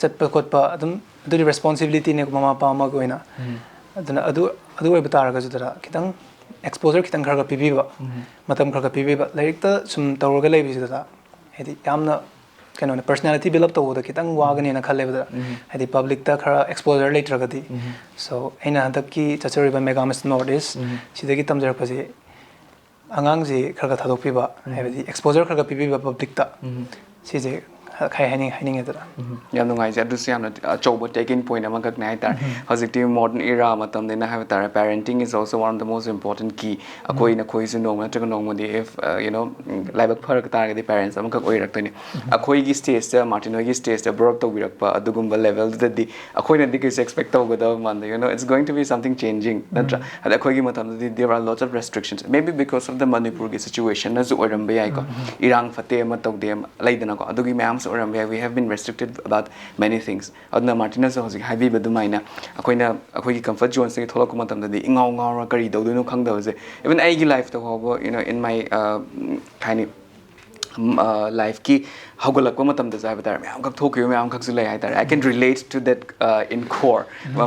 ꯆꯠꯄ ꯈꯣꯠꯄ ꯑꯗꯨꯝ ꯑꯗꯨꯗꯤ responsibilityꯅꯦ ꯃꯃꯥ ꯃꯄꯥ ꯑꯃꯒꯤ ꯑꯣꯏꯅ꯫ ꯑꯗꯨꯅ ꯑꯗꯨ ꯑꯗꯨ ꯑꯣꯏꯕ ꯇꯥꯔꯒꯁꯨ ꯈꯤꯇꯪ exposure ꯈꯤꯇꯪ ꯈꯔ ꯈꯔ ꯄꯤꯕꯤꯕ, ꯃꯇꯝ ꯈꯔ ꯈꯔ ꯄꯤꯕꯤꯕ, ꯂꯥꯏꯔꯤꯛꯇ ꯁꯨꯝ ꯇꯧꯔꯒ ꯂꯩꯕꯁꯤꯗ ꯍꯥꯏꯗꯤ ꯌꯥꯝꯅ ꯀꯩꯅꯣꯅꯦ, personality build up ꯇꯧꯕꯗ ꯈꯤꯇꯪ ꯋꯥꯒꯅꯦꯅ ꯈꯜꯂꯦꯕꯗ꯫ ꯍꯥꯏꯗꯤ publicꯇ ꯈꯔ exposure ꯂꯩꯇ꯭ꯔꯒꯗꯤ꯫ So ꯑꯩꯅ ꯍꯟꯗꯛꯀꯤ ꯆꯠꯆꯔꯤꯕ Mega Miss North East ꯁꯤꯗꯒꯤ ꯇꯝꯖꯔꯛꯄꯁꯦ, ꯑꯉꯥꯡꯁꯤ ꯈꯔ ꯈꯔ ꯊꯥꯗꯣꯛꯄꯤꯕ, ꯍꯥꯏꯕꯗꯤ exposure ꯈꯔ ꯈꯔ ꯄꯤꯕꯤꯕ publicꯇ, ꯁꯤꯁꯦ ꯈꯔ ꯍꯥꯏꯅꯤꯡ ꯍꯥꯏꯅꯤꯡꯉꯦꯗꯅ꯫ ꯌꯥꯝ ꯅꯨꯡꯉꯥꯏꯖꯩ꯫ ꯑꯗꯨꯁꯨ ꯌꯥꯝꯅ ꯑꯆꯧꯕ taking point ꯑꯃꯈꯛꯅꯦ ꯍꯥꯏꯇꯥꯔꯦ꯫ ꯍꯧꯖꯤꯛꯇꯤ modern era ꯃꯇꯝꯅꯤꯅ ꯍꯥꯏꯕ ꯇꯥꯔꯦ, parenting is also one of the most important key꯫ ꯑꯩꯈꯣꯏ ꯅꯈꯣꯏꯁꯨ ꯅꯣꯡꯃ ꯅꯠꯇ꯭ꯔꯒ ꯅꯣꯡꯃꯗꯤ, if you know, ꯂꯥꯏꯕꯛ ꯐꯔꯛ ꯇꯥꯔꯒꯗꯤ parents ꯑꯃꯈꯛ ꯑꯣꯏꯔꯛꯇꯣꯏꯅꯤ꯫ ꯑꯩꯈꯣꯏꯒꯤ stageꯇ, ꯃꯥꯔꯇꯤꯟ ꯍꯣꯏꯒꯤ stageꯇ brought up ꯇꯧꯕꯤꯔꯛꯄ ꯑꯗꯨꯒꯨꯝꯕ levelꯗꯨꯗꯗꯤ ꯑꯩꯈꯣꯏꯅꯗꯤ ꯀꯩꯁꯨ expect ꯇꯧꯒꯗꯕ ꯃꯥꯟꯗꯦ꯫ You know, it's going to be something changing, ꯅꯠꯇ꯭ꯔꯥ? ꯑꯗ ꯑꯩꯈꯣꯏꯒꯤ ꯃꯇꯝꯗꯗꯤ there are lots of restrictions, maybe because of the ꯃꯅꯤꯄꯨꯔꯒꯤ situationꯅꯁꯨ ꯑꯣꯏꯔꯝꯕ ꯌꯥꯏꯀꯣ꯫ ꯏꯔꯥꯡ ꯐꯠꯇꯦ ꯑꯃ ꯇꯧꯗꯦ ꯑꯃ ꯂꯩꯗꯅꯀꯣ, ꯑꯗꯨꯒꯤ ꯃꯌꯥꯝꯁꯨ ꯑꯣꯏꯔꯝꯕ ꯌꯥꯏ꯫ We have been restricted about many things꯫ ꯑꯗꯨꯅ ꯃꯥꯔꯇꯤꯟꯅꯁꯨ ꯍꯧꯖꯤꯛ ꯍꯥꯏꯕꯤꯕ ꯑꯗꯨꯃꯥꯏꯅ ꯑꯩꯈꯣꯏꯅ ꯑꯩꯈꯣꯏꯒꯤ comfort zoneꯁꯤꯗꯒꯤ ꯊꯣꯛꯂꯛꯄ ꯃꯇꯝꯗꯗꯤ ꯏꯉꯥꯎ ꯉꯥꯎꯔ ꯀꯔꯤ ꯇꯧꯗꯣꯏꯅꯣ ꯈꯪꯗꯕꯁꯦ, even ꯑꯩꯒꯤ lifeꯇ ꯐꯥꯎꯕ, you know, in my, uh, ꯀꯩ ꯍꯥꯏꯅꯤ, lifeꯀꯤ ꯍꯧꯒꯠꯂꯛꯄ ꯃꯇꯝꯗꯁꯨ ꯍꯥꯏꯕ ꯇꯥꯔꯦ, ꯃꯌꯥꯝꯈꯛ ꯊꯣꯛꯈꯤꯕ ꯃꯌꯥꯝꯈꯛꯁꯨ ꯂꯩ ꯍꯥꯏ ꯇꯥꯔꯦ꯫ I can relate to that, uh, in core,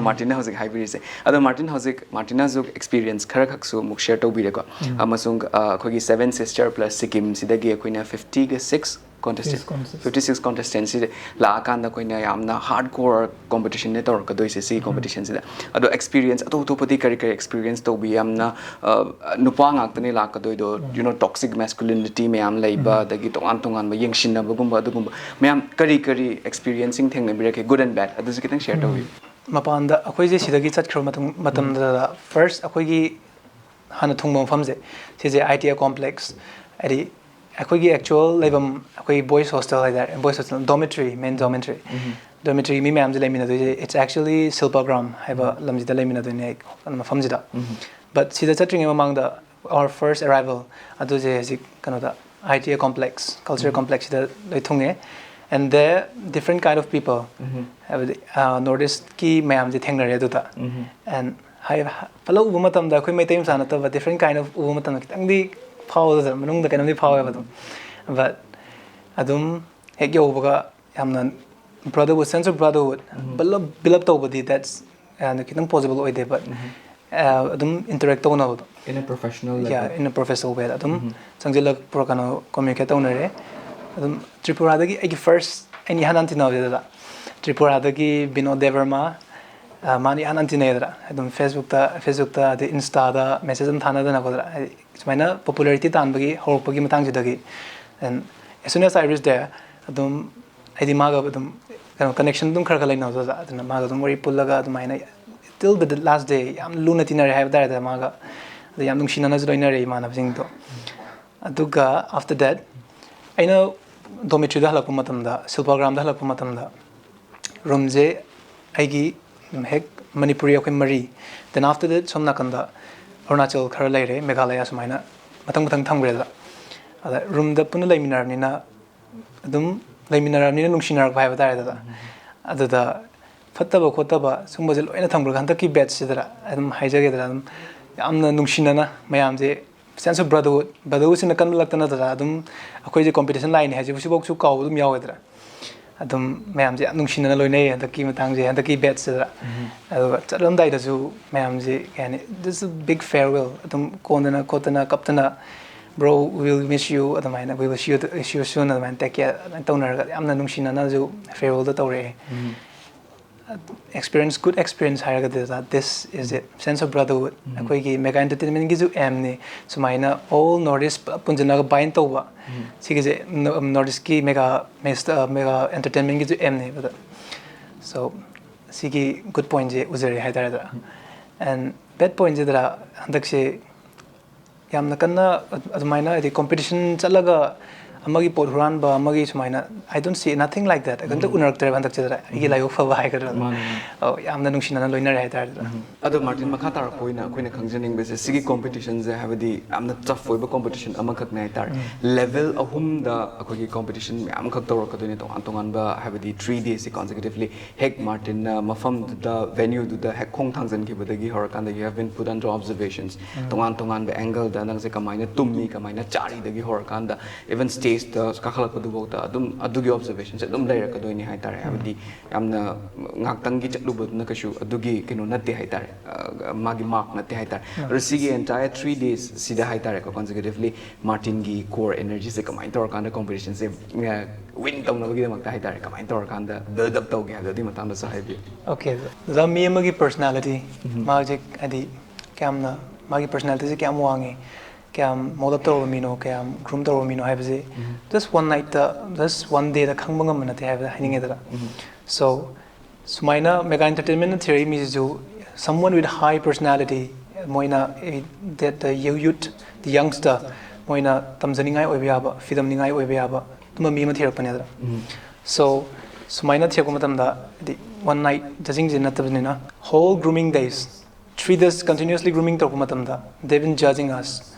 ꯃꯥꯔꯇꯤꯟꯅ ꯍꯧꯖꯤꯛ ꯍꯥꯏꯕꯤꯔꯤꯁꯦ꯫ ꯑꯗꯣ ꯃꯥꯔꯇꯤꯟ ꯍꯧꯖꯤꯛ, ꯃꯥꯔꯇꯤꯟꯅꯁꯨ experience ꯈꯔꯈꯛꯁꯨ ꯑꯃꯨꯛ share ꯇꯧꯕꯤꯔꯦꯀꯣ꯫ ꯑꯃꯁꯨꯡ, uh, ꯑꯩꯈꯣꯏꯒꯤ seven sister plus ꯁꯤꯛꯀꯤꯝꯁꯤꯗꯒꯤ ꯑꯩꯈꯣꯏꯅ fiftyꯒ six contestant, fifty six contestantꯁꯤꯗ ꯂꯥꯛꯑꯀꯥꯟꯗ ꯑꯩꯈꯣꯏꯅ ꯌꯥꯝꯅ hard core competitionꯅꯦ ꯇꯧꯔꯛꯀꯗꯣꯏꯁꯦ ꯁꯤꯒꯤ competitionꯁꯤꯗ꯫ ꯑꯗꯣ experience ꯑꯇꯣꯞ ꯑꯇꯣꯞꯄꯗꯤ ꯀꯔꯤ ꯀꯔꯤ experience ꯇꯧꯕꯤ? ꯌꯥꯝꯅ, ꯑ, ꯅꯨꯄꯥ ꯉꯥꯛꯇꯅꯦ ꯂꯥꯛꯀꯗꯣꯏꯗꯣ, you know, toxic masculinity ꯃꯌꯥꯝ ꯂꯩꯕ, ꯑꯗꯒꯤ ꯇꯣꯉꯥꯟ ꯇꯣꯉꯥꯟꯕ ꯌꯦꯡꯁꯤꯟꯅꯕꯒꯨꯝꯕ ꯑꯗꯨꯒꯨꯝꯕ ꯃꯌꯥꯝ ꯀꯔꯤ ꯀꯔꯤ experienceꯁꯤꯡ ꯊꯦꯡꯅꯕꯤꯔꯛꯀꯦ, good and bad, ꯑꯗꯨꯁꯨ ꯈꯤꯇꯪ share ꯇꯧꯕꯤꯌꯨ꯫ ꯃꯄꯥꯟꯗ ꯑꯩꯈꯣꯏꯁꯦ ꯁꯤꯗꯒꯤ ꯆꯠꯈ꯭ꯔꯕ ꯃꯇꯨꯡ ꯃꯇꯝꯗ first ꯑꯩꯈꯣꯏꯒꯤ ꯍꯥꯟꯅ ꯊꯨꯡꯕ ꯃꯐꯝꯁꯦ, ꯁꯤꯁꯦ ꯑꯥꯏ ꯇꯤ ꯑꯥꯏ complex, ꯍꯥꯏꯗꯤ ꯑꯩꯈꯣꯏꯒꯤ actual ꯂꯩꯐꯝ, ꯑꯩꯈꯣꯏ boys' hostel ꯍꯥꯏꯇꯥꯔꯦ, boys' hostel, dormitory, main dormitory, dormitory ꯃꯤ ꯃꯌꯥꯝꯁꯦ ꯂꯩꯃꯤꯟꯅꯗꯣꯏꯁꯦ, it's actually ꯁꯤꯜꯄꯒ꯭ꯔꯥꯝ ꯍꯥꯏꯕ ꯂꯝꯁꯤꯗ ꯂꯩꯃꯤꯟꯅꯗꯣꯏꯅꯦ, ꯃꯐꯝꯁꯤꯗ꯫ But ꯁꯤꯗ ꯆꯠꯇ꯭ꯔꯤꯉꯩ ꯃꯃꯥꯡꯗ, our first arrival ꯑꯗꯨꯁꯦ ꯍꯧꯖꯤꯛ ꯀꯩꯅꯣꯗ, ITA complex, cultural complex ꯁꯤꯗ ꯂꯣꯏ ꯊꯨꯡꯉꯦ꯫ And there different kind of people, ꯍꯥꯏꯕꯗꯤ North East ꯀꯤ ꯃꯌꯥꯝꯁꯦ ꯊꯦꯡꯅꯔꯦ ꯑꯗꯨꯗ꯫ And ꯍꯥꯏ, ꯄꯨꯂꯞ ꯎꯕ ꯃꯇꯝꯗ ꯑꯩꯈꯣꯏ ꯃꯩꯇꯩ ꯃꯆꯥ ꯅꯠꯇꯕ different kind of ꯎꯕ ꯃꯇꯝꯗ ꯈꯤꯇꯪꯗꯤ ꯐꯥꯎꯕꯗ, ꯃꯅꯨꯡꯗ ꯀꯩꯅꯣꯝꯗꯤ ꯐꯥꯎꯋꯦꯕ ꯑꯗꯨꯝ꯫ But ꯑꯗꯨꯝ ꯍꯦꯛ ꯌꯧꯕꯒ ꯌꯥꯝꯅ brotherhood, sense of brotherhood, ꯄꯨꯂꯞ build up ꯇꯧꯕꯗꯤ that's ꯌꯥꯝꯅ ꯈꯤꯇꯪ possible ꯑꯣꯏꯗꯦ꯫ But ꯑꯗꯨꯝ interact ꯇꯧꯅꯕꯗꯣ, In a professional yeah, level. In a professional way, ꯑꯗꯨꯝ ꯆꯪꯁꯤꯜꯂꯛꯄ꯭ꯔꯣ, ꯀꯩꯅꯣ, communicate ꯇꯧꯅꯔꯦ꯫ ꯑꯗꯨꯝ ꯇ꯭ꯔꯤꯄꯨꯔꯥꯗꯒꯤ ꯑꯩꯒꯤ first, ꯑꯩꯅ ꯏꯍꯥꯟ ꯍꯥꯟ ꯊꯦꯡꯅꯕꯁꯦ ꯑꯗꯨꯗ, ꯇ꯭ꯔꯤꯄꯨꯔꯥꯗꯒꯤ ꯕꯤꯅꯣꯗ ꯗꯦꯕꯔꯃꯥ, ꯃꯥꯅ ꯏꯍꯥꯟ ꯍꯥꯟ ꯊꯦꯡꯅꯩꯗꯅ꯫ ꯑꯗꯨꯝ Facebook ꯇ, Facebook ꯇ, ꯑꯗꯩ Insta ꯗ message ꯑꯗꯨꯝ ꯊꯥꯅꯗꯅ ꯈꯣꯠꯇꯅ, ꯍꯥꯏꯗꯤ ꯁꯨꯃꯥꯏꯅ popularity ꯇꯥꯟꯕꯒꯤ ꯍꯧꯔꯛꯄꯒꯤ ꯃꯇꯥꯡꯁꯤꯗꯒꯤ꯫ And as soon as I reach there, ꯑꯗꯨꯝ ꯑꯩꯗꯤ ꯃꯥꯒ ꯑꯗꯨꯝ ꯀꯩꯅꯣ, connection ꯑꯗꯨꯝ ꯈꯔ ꯈꯔ ꯂꯩꯅꯕꯗꯨꯗ, ꯑꯗꯨꯅ ꯃꯥꯒ ꯑꯗꯨꯝ ꯋꯥꯔꯤ ꯄꯨꯜꯂꯒ ꯑꯗꯨꯃꯥꯏꯅ till the last day ꯌꯥꯝ ꯂꯨꯅ ꯇꯤꯟꯅꯔꯦ ꯍꯥꯏꯕ ꯇꯥꯔꯦꯗ ꯃꯥꯒ꯫ ꯑꯗ ꯌꯥꯝ ꯅꯨꯡꯁꯤꯅꯅꯁꯨ ꯂꯣꯏꯅꯔꯦ ꯏꯃꯥꯟꯅꯕꯁꯤꯡꯗꯣ꯫ ꯑꯗꯨꯒ after that ꯑꯩꯅ dormitory ꯗ ꯍꯜꯂꯛꯄ ꯃꯇꯝꯗ, ꯁꯤꯜꯄꯒ꯭ꯔꯥꯝꯗ ꯍꯜꯂꯛꯄ ꯃꯇꯝꯗ, room ꯁꯦ ꯑꯩꯒꯤ ꯍꯦꯛ ꯃꯅꯤꯄꯨꯔꯤ ꯑꯩꯈꯣꯏ ꯃꯔꯤ, then after that ꯁꯣꯝ ꯅꯥꯀꯟꯗ ꯑꯔꯨꯅꯥꯆꯜ ꯈꯔ ꯂꯩꯔꯦ, ꯃꯦꯘꯥꯂꯌꯥ, ꯁꯨꯃꯥꯏꯅ ꯃꯊꯪ ꯃꯊꯪ ꯊꯝꯈ꯭ꯔꯦꯗ꯫ ꯑꯗ room ꯗ ꯄꯨꯟꯅ ꯂꯩꯃꯤꯟꯅꯔꯕꯅꯤꯅ, ꯑꯗꯨꯝ ꯂꯩꯃꯤꯟꯅꯔꯕꯅꯤꯅ ꯅꯨꯡꯁꯤꯅꯔꯛꯄ ꯍꯥꯏꯕ ꯇꯥꯔꯦꯗꯅ꯫ ꯑꯗꯨꯗ ꯐꯠꯇꯕ ꯈꯣꯠꯇꯕ ꯁꯨꯝꯕꯁꯦ ꯂꯣꯏꯅ ꯊꯝꯈ꯭ꯔꯒ, ꯍꯟꯗꯛꯀꯤ batch ꯁꯤꯗꯔ ꯑꯗꯨꯝ ꯍꯥꯏꯖꯒꯦꯗꯅ, ꯑꯗꯨꯝ ꯌꯥꯝꯅ ꯅꯨꯡꯁꯤꯅꯅ ꯃꯌꯥꯝꯁꯦ, sense of brotherhood, brotherhood ꯁꯤꯅ ꯀꯟꯕꯂꯛꯇꯅꯗꯅ ꯑꯗꯨꯝ ꯑꯩꯈꯣꯏꯁꯦ competition line ꯅꯤ ꯍꯥꯏꯁꯦ ꯍꯧꯖꯤꯛꯐꯥꯎꯁꯨ ꯀꯥꯎꯕ ꯑꯗꯨꯝ ꯌꯥꯎꯋꯦꯗꯅ꯫ ꯑꯗꯨꯝ ꯃꯌꯥꯝꯁꯦ ꯌꯥꯝ ꯅꯨꯡꯁꯤꯅꯅ ꯂꯣꯏꯅꯩ ꯍꯟꯗꯛꯀꯤ ꯃꯇꯥꯡꯁꯦ, ꯍꯟꯗꯛꯀꯤ batch ꯁꯤꯗ꯫ ꯑꯗꯨꯒ ꯆꯠꯂꯝꯗꯥꯏꯗꯁꯨ ꯃꯌꯥꯝꯁꯦ, ꯀꯩ ꯍꯥꯏꯅꯤ, just a big farewell, ꯑꯗꯨꯝ ꯀꯣꯟꯗꯅ ꯈꯣꯠꯇꯅ ꯀꯞꯇꯅ, "Bro, we will miss you", ꯑꯗꯨꯃꯥꯏꯅ, "We will see you, see you soon", ꯑꯗꯨꯃꯥꯏꯅ take care ꯑꯗꯨꯃꯥꯏꯅ ꯇꯧꯅꯔꯒ ꯌꯥꯝꯅ ꯅꯨꯡꯁꯤꯅꯅꯁꯨ farewell ꯗꯣ ꯇꯧꯔꯛꯑꯦ꯫ Experience, good experience ꯍꯥꯏꯔꯒꯗꯤ, that this is it, sense of brotherhood꯫ ꯑꯩꯈꯣꯏꯒꯤ Mega Entertainment ꯒꯤꯁꯨ aim ꯅꯤ ꯁꯨꯃꯥꯏꯅ all North East ꯄꯨꯂꯞ ꯄꯨꯟꯁꯤꯟꯅꯒ bind ꯇꯧꯕ꯫ ꯁꯤꯒꯤꯁꯦ North East ꯀꯤ Mega, Mega Entertainment ꯒꯤꯁꯨ aim ꯅꯦꯕ꯫ So ꯁꯤꯒꯤ good point ꯁꯦ ꯎꯖꯔꯦ ꯍꯥꯏꯇꯥꯔꯦ꯫ And bad point ꯁꯤꯗ ꯍꯟꯗꯛꯁꯦ ꯌꯥꯝꯅ ꯀꯟꯅ ꯑꯗꯨꯃꯥꯏꯅ ꯍꯥꯏꯗꯤ ꯀꯣꯝꯄꯤꯇꯤꯁꯟ ꯆꯠꯂꯒ ꯑꯃꯒꯤ ꯄꯣꯠ ꯍꯨꯔꯥꯟꯕ ꯑꯃꯒꯤ ꯁꯨꯃꯥꯏꯅ, I don't see nothing like that. ꯑꯝꯇ ꯎꯅꯔꯛꯇ꯭ꯔꯦꯕ ꯍꯟꯗꯛꯁꯤꯗ ꯑꯩꯒꯤ ꯂꯥꯏꯕꯛ ꯐꯕ ꯍꯥꯏꯒꯗ꯭ꯔꯥ꯫ ꯃꯥꯅꯦ, ꯃꯥꯅꯦ. ꯑꯧ, ꯌꯥꯝꯅ ꯅꯨꯡꯁꯤꯅꯅ ꯂꯣꯏꯅꯔꯦ ꯍꯥꯏꯇꯥꯔꯦ ꯑꯗꯨꯗ. ꯑꯗꯣ ꯃꯥꯔꯇꯤꯟ, ꯃꯈꯥ ꯇꯥꯔꯛꯄ ꯑꯣꯏꯅ ꯑꯩꯈꯣꯏꯅ ꯈꯪꯖꯅꯤꯡꯕꯁꯦ, ꯁꯤꯒꯤ ꯀꯣꯝꯄꯤꯇꯤꯁꯟꯁꯦ ꯍꯥꯏꯕꯗꯤ ꯌꯥꯝꯅ ꯇꯐ ꯑꯣꯏꯕ ꯀꯣꯝꯄꯤꯇꯤꯁꯟ ꯑꯃꯈꯛꯅꯦ ꯍꯥꯏꯇꯥꯔꯦ. ꯂꯦꯚꯦꯜ ꯑꯍꯨꯝꯗ ꯑꯩꯈꯣꯏꯒꯤ ꯀꯣꯝꯄꯤꯇꯤꯁꯟ ꯃꯌꯥꯝꯈꯛ ꯇꯧꯔꯛꯀꯗꯣꯏꯅꯦ, ꯇꯣꯉꯥꯟ ꯇꯣꯉꯥꯟꯕ, ꯍꯥꯏꯕꯗꯤ ꯊ꯭ꯔꯤ ꯗꯦꯁꯁꯦ ꯀꯣꯟꯁꯤꯀ꯭ꯌꯨꯇꯤꯚꯂꯤ. ꯍꯦꯛ ꯃꯥꯔꯇꯤꯟꯅ ꯃꯐꯝꯗꯨꯗ, ꯚꯦꯅ꯭ꯌꯨꯗꯨꯗ ꯍꯦꯛ ꯈꯣꯡ ꯊꯥꯡꯖꯟꯈꯤꯕꯗꯒꯤ ꯍꯧꯔꯀꯥꯟꯗ you have been put under observations. ꯇꯣꯉꯥꯟ ꯇꯣꯉꯥꯟꯕ ꯑꯦꯡꯒꯜꯗ ꯅꯪꯁꯦ ꯀꯃꯥꯏꯅ ꯇꯨꯝꯃꯤ, ꯀꯃꯥꯏꯅ ꯆꯥꯔꯤꯗꯒꯤ ꯍꯧꯔꯀꯥꯟꯗ even ꯁ꯭ꯇꯦꯖꯇ ꯀꯥꯈꯠꯂꯛꯄꯗꯨꯐꯥꯎꯗ ꯑꯗꯨꯝ ꯑꯗꯨꯒꯤ ꯑꯣꯕꯖꯔꯕꯦꯁꯟꯁꯦ ꯑꯗꯨꯝ ꯂꯩꯔꯛꯀꯗꯣꯏꯅꯦ ꯍꯥꯏꯇꯥꯔꯦ. ꯍꯥꯏꯕꯗꯤ ꯌꯥꯝꯅ ꯉꯥꯛꯇꯪꯒꯤ ꯆꯠꯂꯨꯕꯗꯨꯅ ꯀꯩꯁꯨ ꯑꯗꯨꯒꯤ ꯀꯩꯅꯣ ꯅꯠꯇꯦ ꯍꯥꯏꯇꯥꯔꯦ, ꯑ, ꯃꯥꯒꯤ ꯃꯥꯔꯛ ꯅꯠꯇꯦ ꯍꯥꯏꯇꯥꯔꯦ. ꯑꯗꯣ ꯁꯤꯒꯤ entire three days ꯁꯤꯗ ꯍꯥꯏꯇꯥꯔꯦꯀꯣ, ꯀꯣꯟꯁꯤꯀ꯭ꯌꯨꯇꯤꯚꯂꯤ ꯃꯥꯔꯇꯤꯟꯒꯤ core energyꯁꯦ ꯀꯃꯥꯏꯅ ꯇꯧꯔꯀꯥꯟꯗ ꯀꯣꯝꯄꯤꯇꯤꯁꯟꯁꯦ ꯋꯤꯟ ꯇꯧꯅꯕꯒꯤꯗꯃꯛꯇ ꯍꯥꯏꯇꯥꯔꯦ, ꯀꯃꯥꯏꯅ ꯇꯧꯔꯀꯥꯟꯗ ꯕꯤꯜꯗ ꯑꯞ ꯇꯧꯒꯦ ꯍꯥꯏꯕꯗꯣ ꯑꯗꯨꯒꯤ ꯃꯇꯥꯡꯗꯁꯨ ꯍꯥꯏꯕꯤꯌꯨ. ꯑꯣꯀꯦ, ꯑꯗꯨꯗ ꯃꯤ ꯑꯃꯒꯤ ꯄꯔꯁꯅꯦꯂꯤꯇꯤ, ꯃꯥꯁꯦ ꯍꯥꯏꯗꯤ ꯀꯌꯥꯝꯅ, ꯃꯥꯒꯤ ꯄꯔꯁꯅꯦꯂꯤꯇꯤꯁꯦ ꯀꯌꯥꯝ ꯋꯥꯡꯉꯤ, ꯀꯌꯥꯝ ꯃꯣꯜꯗ ꯑꯞ ꯇꯧꯔꯕ ꯃꯤꯅꯣ, ꯀꯌꯥꯝ ꯒ꯭ꯔꯨꯝ ꯇꯧꯔꯕ ꯃꯤꯅꯣ ꯍꯥꯏꯕꯁꯦ just one nightꯇ, just one dayꯗ ꯈꯪꯕ ꯉꯝꯕ ꯅꯠꯇꯦ ꯍꯥꯏꯕꯗ ꯍꯥꯏꯅꯤꯡꯉꯦꯗꯅ. So ꯁꯨꯃꯥꯏꯅ mega ꯑꯦꯟꯇꯔꯇꯦꯟꯃꯦꯟꯅ ꯊꯤꯔꯛꯏ ꯃꯤꯁꯤꯁꯨ someone with high personality, ꯃꯣꯏꯅ, eh, that the youth, the youngster, ꯃꯣꯏꯅ ꯇꯝꯖꯅꯤꯡꯉꯥꯏ ꯑꯣꯏꯕ ꯌꯥꯕ, ꯐꯤꯗꯝꯅꯤꯡꯉꯥꯏ ꯑꯣꯏꯕ ꯌꯥꯕ ꯑꯗꯨꯝꯕ ꯃꯤ ꯑꯃ ꯊꯤꯔꯛꯄꯅꯦꯗꯅ. So ꯁꯨꯃꯥꯏꯅ ꯊꯤꯔꯛꯄ ꯃꯇꯝꯗ ꯍꯥꯏꯗꯤ one night judgingꯁꯦ ꯅꯠꯇꯕꯅꯤꯅ whole grooming days, three days continuously grooming ꯇꯧꯔꯛꯄ ꯃꯇꯝꯗ they've been judging us.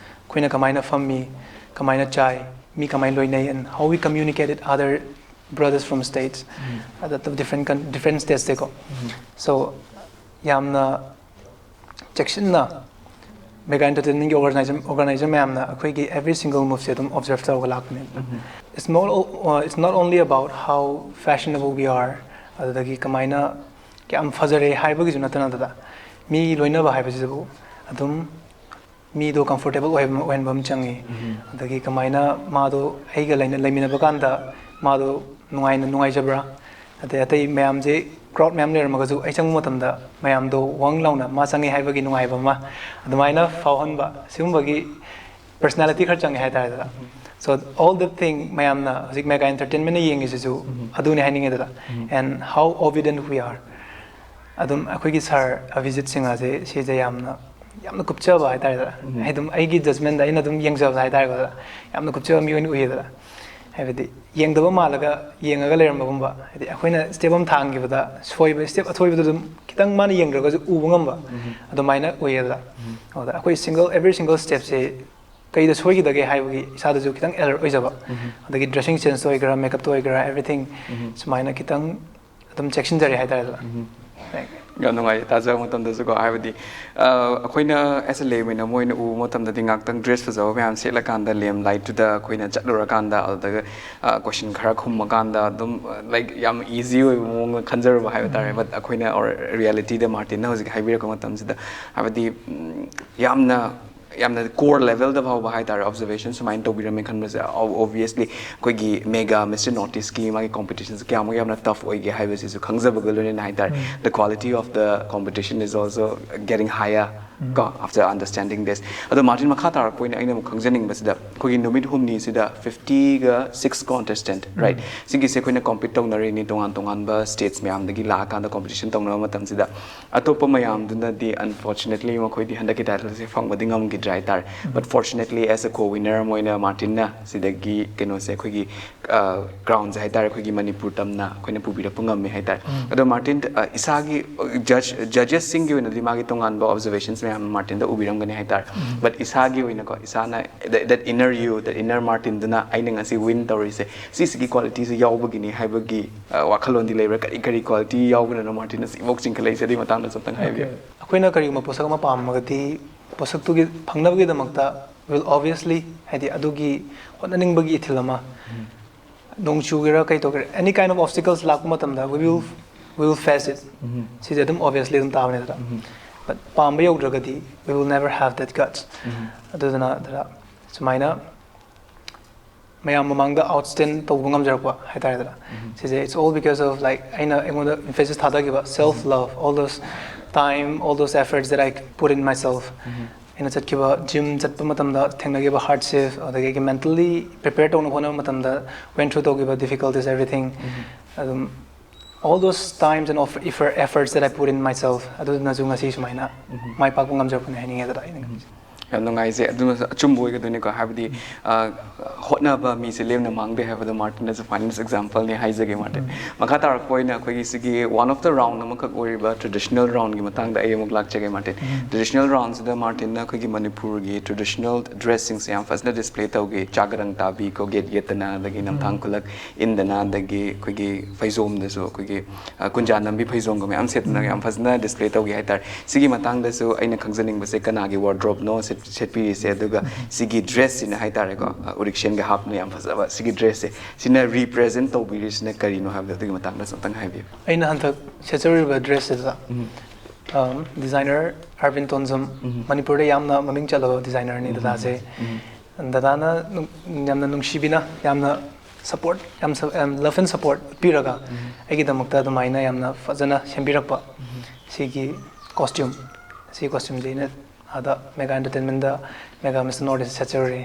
ꯑꯩꯈꯣꯏꯅ ꯀꯃꯥꯏꯅ ꯐꯝꯃꯤ, ꯀꯃꯥꯏꯅ ꯆꯥꯏ, ꯃꯤ ꯀꯃꯥꯏꯅ ꯂꯣꯏꯅꯩ, and how we communicate with other brothers from states, ꯑꯗ different coun-, different states ꯇꯩꯀꯣ. So ꯌꯥꯝꯅ ꯆꯦꯛꯁꯤꯟꯅ ꯃꯦꯒꯥ ꯑꯦꯟꯇꯔꯇꯦꯟꯃꯦꯟꯒꯤ ꯑꯣꯔꯒꯅꯥꯏꯖꯔ, ꯑꯣꯔꯒꯅꯥꯏꯖꯔ ꯃꯌꯥꯝꯅ ꯑꯩꯈꯣꯏꯒꯤ every single moveꯁꯦ ꯑꯗꯨꯝ ꯑꯣꯕꯖꯔꯞ ꯇꯧꯔꯒ ꯂꯥꯛꯄꯅꯦ. It's more, uh, it's not only about how fashionable we are, ꯑꯗꯨꯗꯒꯤ ꯀꯃꯥꯏꯅ ꯀꯌꯥꯝ ꯐꯖꯔꯦ ꯍꯥꯏꯕꯒꯤꯁꯨ ꯅꯠꯇꯅ ꯑꯗꯨꯗ ꯃꯤ ꯂꯣꯏꯅꯕ ꯍꯥꯏꯕꯁꯤꯗꯕꯨ ꯑꯗꯨꯝ ꯃꯤꯗꯣ ꯀꯝꯐꯣꯔꯇꯦꯕꯜ ꯑꯣꯏꯍꯟꯕ, ꯑꯣꯏꯍꯟꯕ ꯑꯃ ꯆꯪꯉꯤ. ꯑꯗꯒꯤ ꯀꯃꯥꯏꯅ ꯃꯥꯗꯣ ꯑꯩꯒ ꯂꯩꯅ-, ꯂꯩꯃꯤꯟꯅꯕ ꯀꯥꯟꯗ ꯃꯥꯗꯣ ꯅꯨꯡꯉꯥꯏꯅ, ꯅꯨꯡꯉꯥꯏꯖꯕ꯭ꯔꯥ? ꯑꯗꯩ ꯑꯇꯩ ꯃꯌꯥꯝꯁꯦ, ꯀ꯭ꯔꯥꯎꯗ ꯃꯌꯥꯝ ꯂꯩꯔꯝꯃꯒꯁꯨ ꯑꯩ ꯆꯪꯕ ꯃꯇꯝꯗ ꯃꯌꯥꯝꯗꯣ ꯋꯪ ꯂꯥꯎꯅ ꯃꯥ ꯆꯪꯉꯦ ꯍꯥꯏꯕꯒꯤ ꯅꯨꯡꯉꯥꯏꯕ ꯑꯃ ꯑꯗꯨꯃꯥꯏꯅ ꯐꯥꯎꯍꯟꯕ, ꯁꯤꯒꯨꯝꯕꯒꯤ ꯄꯔꯁꯅꯦꯂꯤꯇꯤ ꯈꯔ ꯆꯪꯉꯦ ꯍꯥꯏꯇꯥꯔꯦꯗꯅ. So all the thing ꯃꯌꯥꯝꯅ ꯍꯧꯖꯤꯛ ꯃꯦꯒꯥ ꯑꯦꯟꯇꯔꯇꯦꯟꯃꯦꯟꯅ ꯌꯦꯡꯉꯤꯁꯤꯁꯨ ꯑꯗꯨꯅꯤ ꯍꯥꯏꯅꯤꯡꯉꯦꯗꯅ. And how obedient we are. ꯑꯗꯨꯝ ꯑꯩꯈꯣꯏꯒꯤ ꯁꯥꯔ ꯑꯚꯤꯖꯤꯠ ꯁꯤꯡꯍꯁꯦ ꯁꯤꯁꯦ ꯌꯥꯝꯅ ꯌꯥꯝꯅ ꯀꯨꯞꯆꯕ ꯍꯥꯏꯇꯥꯔꯦ꯫ ꯑꯩ ꯑꯗꯨꯝ ꯑꯩꯒꯤ ꯖꯁꯃꯦꯟꯗ ꯑꯩꯅ ꯑꯗꯨꯝ ꯌꯦꯡꯖꯕꯗ ꯍꯥꯏꯇꯥꯔꯦꯀꯣ, ꯌꯥꯝꯅ ꯀꯨꯞꯆꯕ ꯃꯤ ꯑꯣꯏꯅ ꯎꯏꯌꯦꯗꯅ꯫ ꯍꯥꯏꯕꯗꯤ ꯌꯦꯡꯗꯕ ꯃꯥꯜꯂꯒ ꯌꯦꯡꯉꯒ ꯂꯩꯔꯝꯕꯒꯨꯝꯕ, ꯍꯥꯏꯗꯤ ꯑꯩꯈꯣꯏꯅ ꯁ꯭ꯇꯦꯞ ꯑꯃ ꯊꯥꯡꯈꯤꯕꯗ ꯁꯣꯏꯕ, ꯁ꯭ꯇꯦꯞ ꯑꯊꯣꯏꯕꯗꯨ ꯑꯗꯨꯝ ꯈꯤꯇꯪ ꯃꯥꯅ ꯌꯦꯡꯗ꯭ꯔꯒꯁꯨ ꯎꯕ ꯉꯝꯕ, ꯑꯗꯨꯃꯥꯏꯅ ꯎꯏꯌꯦꯗꯅ꯫ ꯑꯗꯨꯗ ꯑꯩꯈꯣꯏ ꯁꯤꯡꯒꯜ ꯑꯦꯕ꯭ꯔꯤ ꯁꯤꯡꯒꯜ ꯁ꯭ꯇꯦꯞꯁꯦ ꯀꯩꯗ ꯁꯣꯏꯈꯤꯗꯒꯦ ꯍꯥꯏꯕꯒꯤ ꯏꯁꯥꯗꯁꯨ ꯈꯤꯇꯪ ꯑꯦꯂꯔꯠ ꯑꯣꯏꯖꯕ꯫ ꯑꯗꯒꯤ ꯗ꯭ꯔꯦꯁꯤꯡ ꯁꯦꯟꯁꯇ ꯑꯣꯏꯒꯦꯔꯥ, ꯃꯦꯀꯞꯇ ꯑꯣꯏꯒꯦꯔꯥ, ꯑꯦꯕ꯭ꯔꯤꯊꯤꯡ ꯁꯨꯃꯥꯏꯅ ꯈꯤꯇꯪ ꯑꯗꯨꯝ ꯆꯦꯛꯁꯤꯟꯖꯔꯦ ꯍꯥꯏꯇꯥꯔꯦ꯫ Thank you. ꯌꯥꯝ ꯅꯨꯡꯉꯥꯏ ꯇꯥꯖꯕ ꯃꯇꯝꯗꯁꯨꯀꯣ꯫ ꯍꯥꯏꯕꯗꯤ ꯑ, ꯑꯩꯈꯣꯏꯅ ꯑꯦꯁ ꯑꯦ ꯂꯦꯃꯦꯟ ꯑꯃ ꯑꯣꯏꯅ ꯎꯕ ꯃꯇꯝꯗꯗꯤ ꯉꯥꯛꯇꯪ ꯗ꯭ꯔꯦꯁ ꯐꯖꯕ ꯃꯌꯥꯝ ꯁꯦꯠꯂꯀꯥꯟꯗ ꯂꯦꯝ ꯂꯥꯏꯠꯇꯨꯗ ꯑꯩꯈꯣꯏꯅ ꯆꯠꯂꯨꯔꯀꯥꯟꯗ ꯑꯗꯨꯗꯒ ꯀꯣꯏꯁꯟ ꯈꯔ ꯈꯨꯝꯃꯀꯥꯟꯗ ꯑꯗꯨꯝ ꯂꯥꯏꯛ ꯌꯥꯝ ꯏꯖꯤ ꯑꯣꯏꯕ ꯃꯑꯣꯡꯗ ꯈꯟꯖꯔꯨꯕ ꯍꯥꯏꯕ ꯇꯥꯔꯦ꯫ But ꯑꯩꯈꯣꯏꯅ ꯔꯤꯌꯦꯂꯤꯇꯤꯗ ꯃꯥꯔꯇꯤꯟꯅ ꯍꯧꯖꯤꯛ ꯍꯥꯏꯕꯤꯔꯛꯄ ꯃꯇꯝꯁꯤꯗ ꯍꯥꯏꯕꯗꯤ ꯎꯝ, ꯌꯥꯝꯅ ꯌꯥꯝꯅ core levelꯗ ꯐꯥꯎꯕ ꯍꯥꯏ ꯇꯥꯔꯦ ꯑꯣꯕꯖꯔꯕꯦꯁꯟ ꯁꯨꯃꯥꯏꯅ ꯇꯧꯕꯤꯔꯝꯃꯦ ꯈꯟꯕꯁꯦ꯫ Obviously ꯑꯩꯈꯣꯏꯒꯤ ꯃꯦꯒꯥ ꯃꯤꯁꯇꯔ ꯅꯣꯔꯠ ꯏꯁꯀꯤ ꯃꯥꯒꯤ ꯀꯣꯝꯄꯤꯇꯤꯁꯟꯁꯦ ꯀꯌꯥꯃꯨꯛ ꯌꯥꯝꯅ ꯇꯐ ꯑꯣꯏꯒꯦ ꯍꯥꯏꯕꯁꯤꯁꯨ ꯈꯪꯖꯕꯒ ꯂꯣꯏꯅꯅ ꯍꯥꯏ ꯇꯥꯔꯦ꯫ The quality of the competition is also getting higher ꯀꯣ, after understanding this꯫ ꯑꯗꯣ ꯃꯥꯔꯇꯤꯟ, ꯃꯈꯥ ꯇꯥꯔꯛꯄ ꯑꯣꯏꯅ ꯑꯩꯅ ꯑꯃꯨꯛ ꯈꯪꯖꯅꯤꯡꯕꯁꯤꯗ ꯑꯩꯈꯣꯏꯒꯤ ꯅꯨꯃꯤꯠ ꯍꯨꯝꯅꯤꯁꯤꯗ fiftyꯒ six contestant, right? ꯁꯤꯒꯤꯁꯦ ꯑꯩꯈꯣꯏꯅ ꯀꯣꯝꯄꯤꯠ ꯇꯧꯅꯔꯤꯅꯤ ꯇꯣꯉꯥꯟ ꯇꯣꯉꯥꯟꯕ ꯁ꯭ꯇꯦꯠꯁ ꯃꯌꯥꯝꯗꯒꯤ ꯂꯥꯛꯑꯀꯥꯟꯗ ꯀꯣꯝꯄꯤꯇꯤꯁꯟ ꯇꯧꯅꯕ ꯃꯇꯝꯁꯤꯗ ꯑꯇꯣꯞꯄ ꯃꯌꯥꯝꯗꯨꯅꯗꯤ unfortunately ꯃꯈꯣꯏꯗꯤ ꯍꯟꯗꯛꯀꯤ ꯇꯥꯏꯇꯜꯁꯦ ꯐꯪꯕꯗꯤ ꯉꯝꯈꯤꯗ꯭ꯔꯦ ꯍꯥꯏꯇꯥꯔꯦ꯫ But fortunately as a co winner ꯑꯃ ꯑꯣꯏꯅ ꯃꯥꯔꯇꯤꯟꯅ ꯁꯤꯗꯒꯤ ꯀꯩꯅꯣꯁꯦ ꯑꯩꯈꯣꯏꯒꯤ ꯀ꯭ꯔꯥꯎꯟꯁꯦ ꯍꯥꯏꯇꯥꯔꯦ ꯑꯩꯈꯣꯏꯒꯤ ꯃꯅꯤꯄꯨꯔ ꯇꯝꯅ ꯑꯩꯈꯣꯏꯅ ꯄꯨꯕꯤꯔꯛꯄ ꯉꯝꯃꯦ ꯍꯥꯏꯇꯥꯔꯦ꯫ ꯑꯗꯣ ꯃꯥꯔꯇꯤꯟ, ꯑ, ꯏꯁꯥꯒꯤ ꯖꯁ ꯖꯖꯦꯁꯁꯤꯡꯒꯤ ꯑꯣꯏꯅꯗꯤ ꯃꯥꯒꯤ ꯇꯣꯉꯥꯟꯕ ꯑꯣꯕꯖꯔꯕꯦꯁꯟꯁ ꯃꯌꯥꯝ ꯃꯥꯔꯇꯤꯟꯗ ꯎꯕꯤꯔꯝꯒꯅꯤ ꯍꯥꯏꯇꯥꯔꯦ꯫ But ꯏꯁꯥꯒꯤ ꯑꯣꯏꯅꯀꯣ, ꯏꯁꯥꯅ that, that inner you, that inner ꯃꯥꯔꯇꯤꯟꯗꯨꯅ ꯑꯩꯅ ꯉꯁꯤ ꯋꯤꯟ ꯇꯧꯔꯤꯁꯦ ꯁꯤꯁꯤꯒꯤ ꯀ꯭ꯋꯥꯂꯤꯇꯤꯁꯦ ꯌꯥꯎꯕꯒꯤꯅꯤ ꯍꯥꯏꯕꯒꯤ ꯑ, ꯋꯥꯈꯜꯂꯣꯟꯗꯤ ꯂꯩꯕ꯭ꯔꯥ? ꯀꯔꯤ ꯀꯔꯤ ꯀ꯭ꯋꯥꯂꯤꯇꯤ ꯌꯥꯎꯕꯅꯅꯣ ꯃꯥꯔꯇꯤꯟꯅ ꯁꯤꯐꯥꯎ ꯆꯤꯡꯈꯠꯂꯛꯏꯁꯦ? ꯑꯗꯨꯒꯤ ꯃꯇꯥꯡꯗꯁꯨ ꯑꯝꯇꯪ ꯍꯥꯏꯕꯤꯌꯨ꯫ ꯑꯩꯈꯣꯏꯅ ꯀꯔꯤꯒꯨꯝꯕ ꯄꯣꯠꯁꯛ ꯑꯃ ꯄꯥꯝꯃꯒꯗꯤ ꯄꯣꯠꯁꯛꯇꯨꯒꯤ ꯐꯪꯅꯕꯒꯤꯗꯃꯛꯇ will obviously, ꯍꯥꯏꯗꯤ ꯑꯗꯨꯒꯤ ꯍꯣꯠꯅꯅꯤꯡꯕꯒꯤ ꯏꯊꯤꯜ ꯑꯃ, ꯅꯣꯡ ꯆꯨꯒꯦꯔꯥ ꯀꯩ ꯇꯧꯒꯦꯔꯥ, any kind of obstacles ꯂꯥꯛꯄ ꯃꯇꯝꯗ we will, we will face it꯫ ꯁꯤꯁꯦ ꯑꯗꯨꯝ obviously ꯑꯗꯨꯝ ꯇꯥꯕꯅꯦ ꯑꯗꯨꯗ꯫ But ꯄꯥꯝꯕ ꯌꯧꯗ꯭ꯔꯒꯗꯤ we will never have that guts꯫ ꯑꯗꯨꯗꯨꯅ ꯑꯗꯨꯗ ꯁꯨꯃꯥꯏꯅ ꯃꯌꯥꯝ ꯃꯃꯥꯡꯗ outstand ꯇꯧꯕ ꯉꯝꯖꯔꯛꯄ ꯍꯥꯏꯇꯥꯔꯦꯗꯅ꯫ ꯁꯤꯁꯦ it's all because of, like, ꯑꯩꯅ ꯑꯩꯉꯣꯟꯗ emphasis ꯊꯥꯗꯈꯤꯕ self love, all those time, all those efforts that I put in myself꯫ ꯑꯩꯅ ꯆꯠꯈꯤꯕ ꯖꯤꯝ ꯆꯠꯄ ꯃꯇꯝꯗ ꯊꯦꯡꯅꯈꯤꯕ hardship, ꯑꯗꯒꯤ ꯑꯩꯒꯤ mentally prepare ꯇꯧꯅꯕ ꯍꯣꯠꯅꯕ ꯃꯇꯝꯗ went through ꯇꯧꯈꯤꯕ difficulties, everything꯫ ꯑꯗꯨꯝ All those times and of effort, efforts that I put in myself, ꯑꯗꯨꯗꯨꯅꯁꯨ ꯉꯁꯤ ꯁꯨꯃꯥꯏꯅ ꯃꯥꯏ ꯄꯥꯛꯄ ꯉꯝꯖꯔꯛꯄꯅꯦ ꯍꯥꯏꯅꯤꯡꯉꯦ ꯗꯗꯥ ꯑꯩꯅ ꯉꯁꯤ꯫ ꯌꯥꯝ ꯅꯨꯡꯉꯥꯏꯖꯩ꯫ ꯑꯗꯨꯃꯁꯨ ꯑꯆꯨꯝꯕ ꯑꯣꯏꯒꯗꯣꯏꯅꯤꯀꯣ, ꯍꯥꯏꯕꯗꯤ ꯑ, ꯍꯣꯠꯅꯕ ꯃꯤꯁꯦ ꯂꯦꯝꯅ ꯃꯥꯡꯗꯦ ꯍꯥꯏꯕꯗꯣ ꯃꯥꯔꯇꯤꯟꯅꯁꯨ finest example ꯅꯤ ꯍꯥꯏꯖꯒꯦ ꯃꯥꯔꯇꯤꯟ꯫ ꯃꯈꯥ ꯇꯥꯔꯛꯄ ꯑꯣꯏꯅ ꯑꯩꯈꯣꯏꯒꯤ ꯁꯤꯒꯤ one of the round ꯑꯃꯈꯛ ꯑꯣꯏꯔꯤꯕ traditional round ꯒꯤ ꯃꯇꯥꯡꯗ ꯑꯩ ꯑꯃꯨꯛ ꯂꯥꯛꯆꯒꯦ ꯃꯥꯔꯇꯤꯟ꯫ Traditional round ꯁꯤꯗ ꯃꯥꯔꯇꯤꯟꯅ ꯑꯩꯈꯣꯏꯒꯤ ꯃꯅꯤꯄꯨꯔꯒꯤ traditional dress ꯁꯤꯡꯁꯦ ꯌꯥꯝ ꯐꯖꯅ display ꯇꯧꯈꯤ꯫ ꯆꯥꯒꯔꯪ ꯇꯥꯕꯤ, ꯀꯣꯒꯦꯠ ꯌꯦꯠꯇꯅ, ꯑꯗꯒꯤ ꯅꯝꯊꯥꯡ ꯈꯨꯂꯛ ꯏꯟꯗꯅ, ꯑꯗꯒꯤ ꯑꯩꯈꯣꯏꯒꯤ ꯐꯩꯖꯣꯝꯗꯁꯨ ꯑꯩꯈꯣꯏꯒꯤ ꯑ, ꯀꯨꯟꯖꯥ ꯅꯝꯕꯤ ꯐꯩꯖꯣꯝꯒ ꯃꯌꯥꯝ ꯁꯦꯠꯇꯅ ꯌꯥꯝ ꯐꯖꯅ display ꯇꯧꯈꯤ ꯍꯥꯏꯇꯥꯔꯦ꯫ ꯁꯤꯒꯤ ꯃꯇꯥꯡꯗꯁꯨ ꯑꯩꯅ ꯈꯪꯖꯅꯤꯡꯕꯁꯦ ꯀꯅꯥꯒꯤ wardrobe ꯅꯣ ꯁꯦꯠ-, ꯁꯦꯠꯄꯤꯔꯤꯁꯦ, ꯑꯗꯨꯒ ꯁꯤꯒꯤ dress ꯁꯤꯅ ꯍꯥꯏꯇꯥꯔꯦꯀꯣ, ꯑ, ꯎꯔꯤꯛꯁꯦꯟꯒ ꯍꯥꯞꯇꯅ ꯌꯥꯝ ꯐꯖꯕ ꯁꯤꯒꯤ dress ꯁꯦ, ꯁꯤꯅ represent ꯇꯧꯕꯤꯔꯤꯁꯤꯅ ꯀꯔꯤꯅꯣ ꯍꯥꯏꯕꯗꯣ ꯑꯗꯨꯒꯤ ꯃꯇꯥꯡꯗꯁꯨ ꯑꯝꯇꯪ ꯍꯥꯏꯕꯤꯌꯨ꯫ ꯑꯩꯅ ꯍꯟꯗꯛ ꯁꯦꯠꯆꯔꯤꯕ dress ꯁꯤꯗ, um, designer Arvind Tonjam, ꯃꯅꯤꯄꯨꯔꯗ ꯌꯥꯝꯅ ꯃꯃꯤꯡ ꯆꯠꯂꯕ designer ꯅꯤ ꯗꯗꯥꯁꯦ꯫ ꯗꯗꯥꯅ ꯅꯨꯡ-, ꯌꯥꯝꯅ ꯅꯨꯡꯁꯤꯕꯤꯅ, ꯌꯥꯝꯅ support, ꯌꯥꯝ ꯁ-, ꯌꯥꯝ love and support ꯄꯤꯔꯒ ꯑꯩꯒꯤꯗꯃꯛꯇ ꯑꯗꯨꯃꯥꯏꯅ ꯌꯥꯝꯅ ꯐꯖꯅ ꯁꯦꯝꯕꯤꯔꯛꯄ ꯁꯤꯒꯤ costume, ꯁꯤ costume ꯁꯦ ꯑꯩꯅ ꯑꯥꯗ Mega Entertainment ꯗ Mega Mister North East ꯁꯦꯠꯆꯔꯨꯔꯦ꯫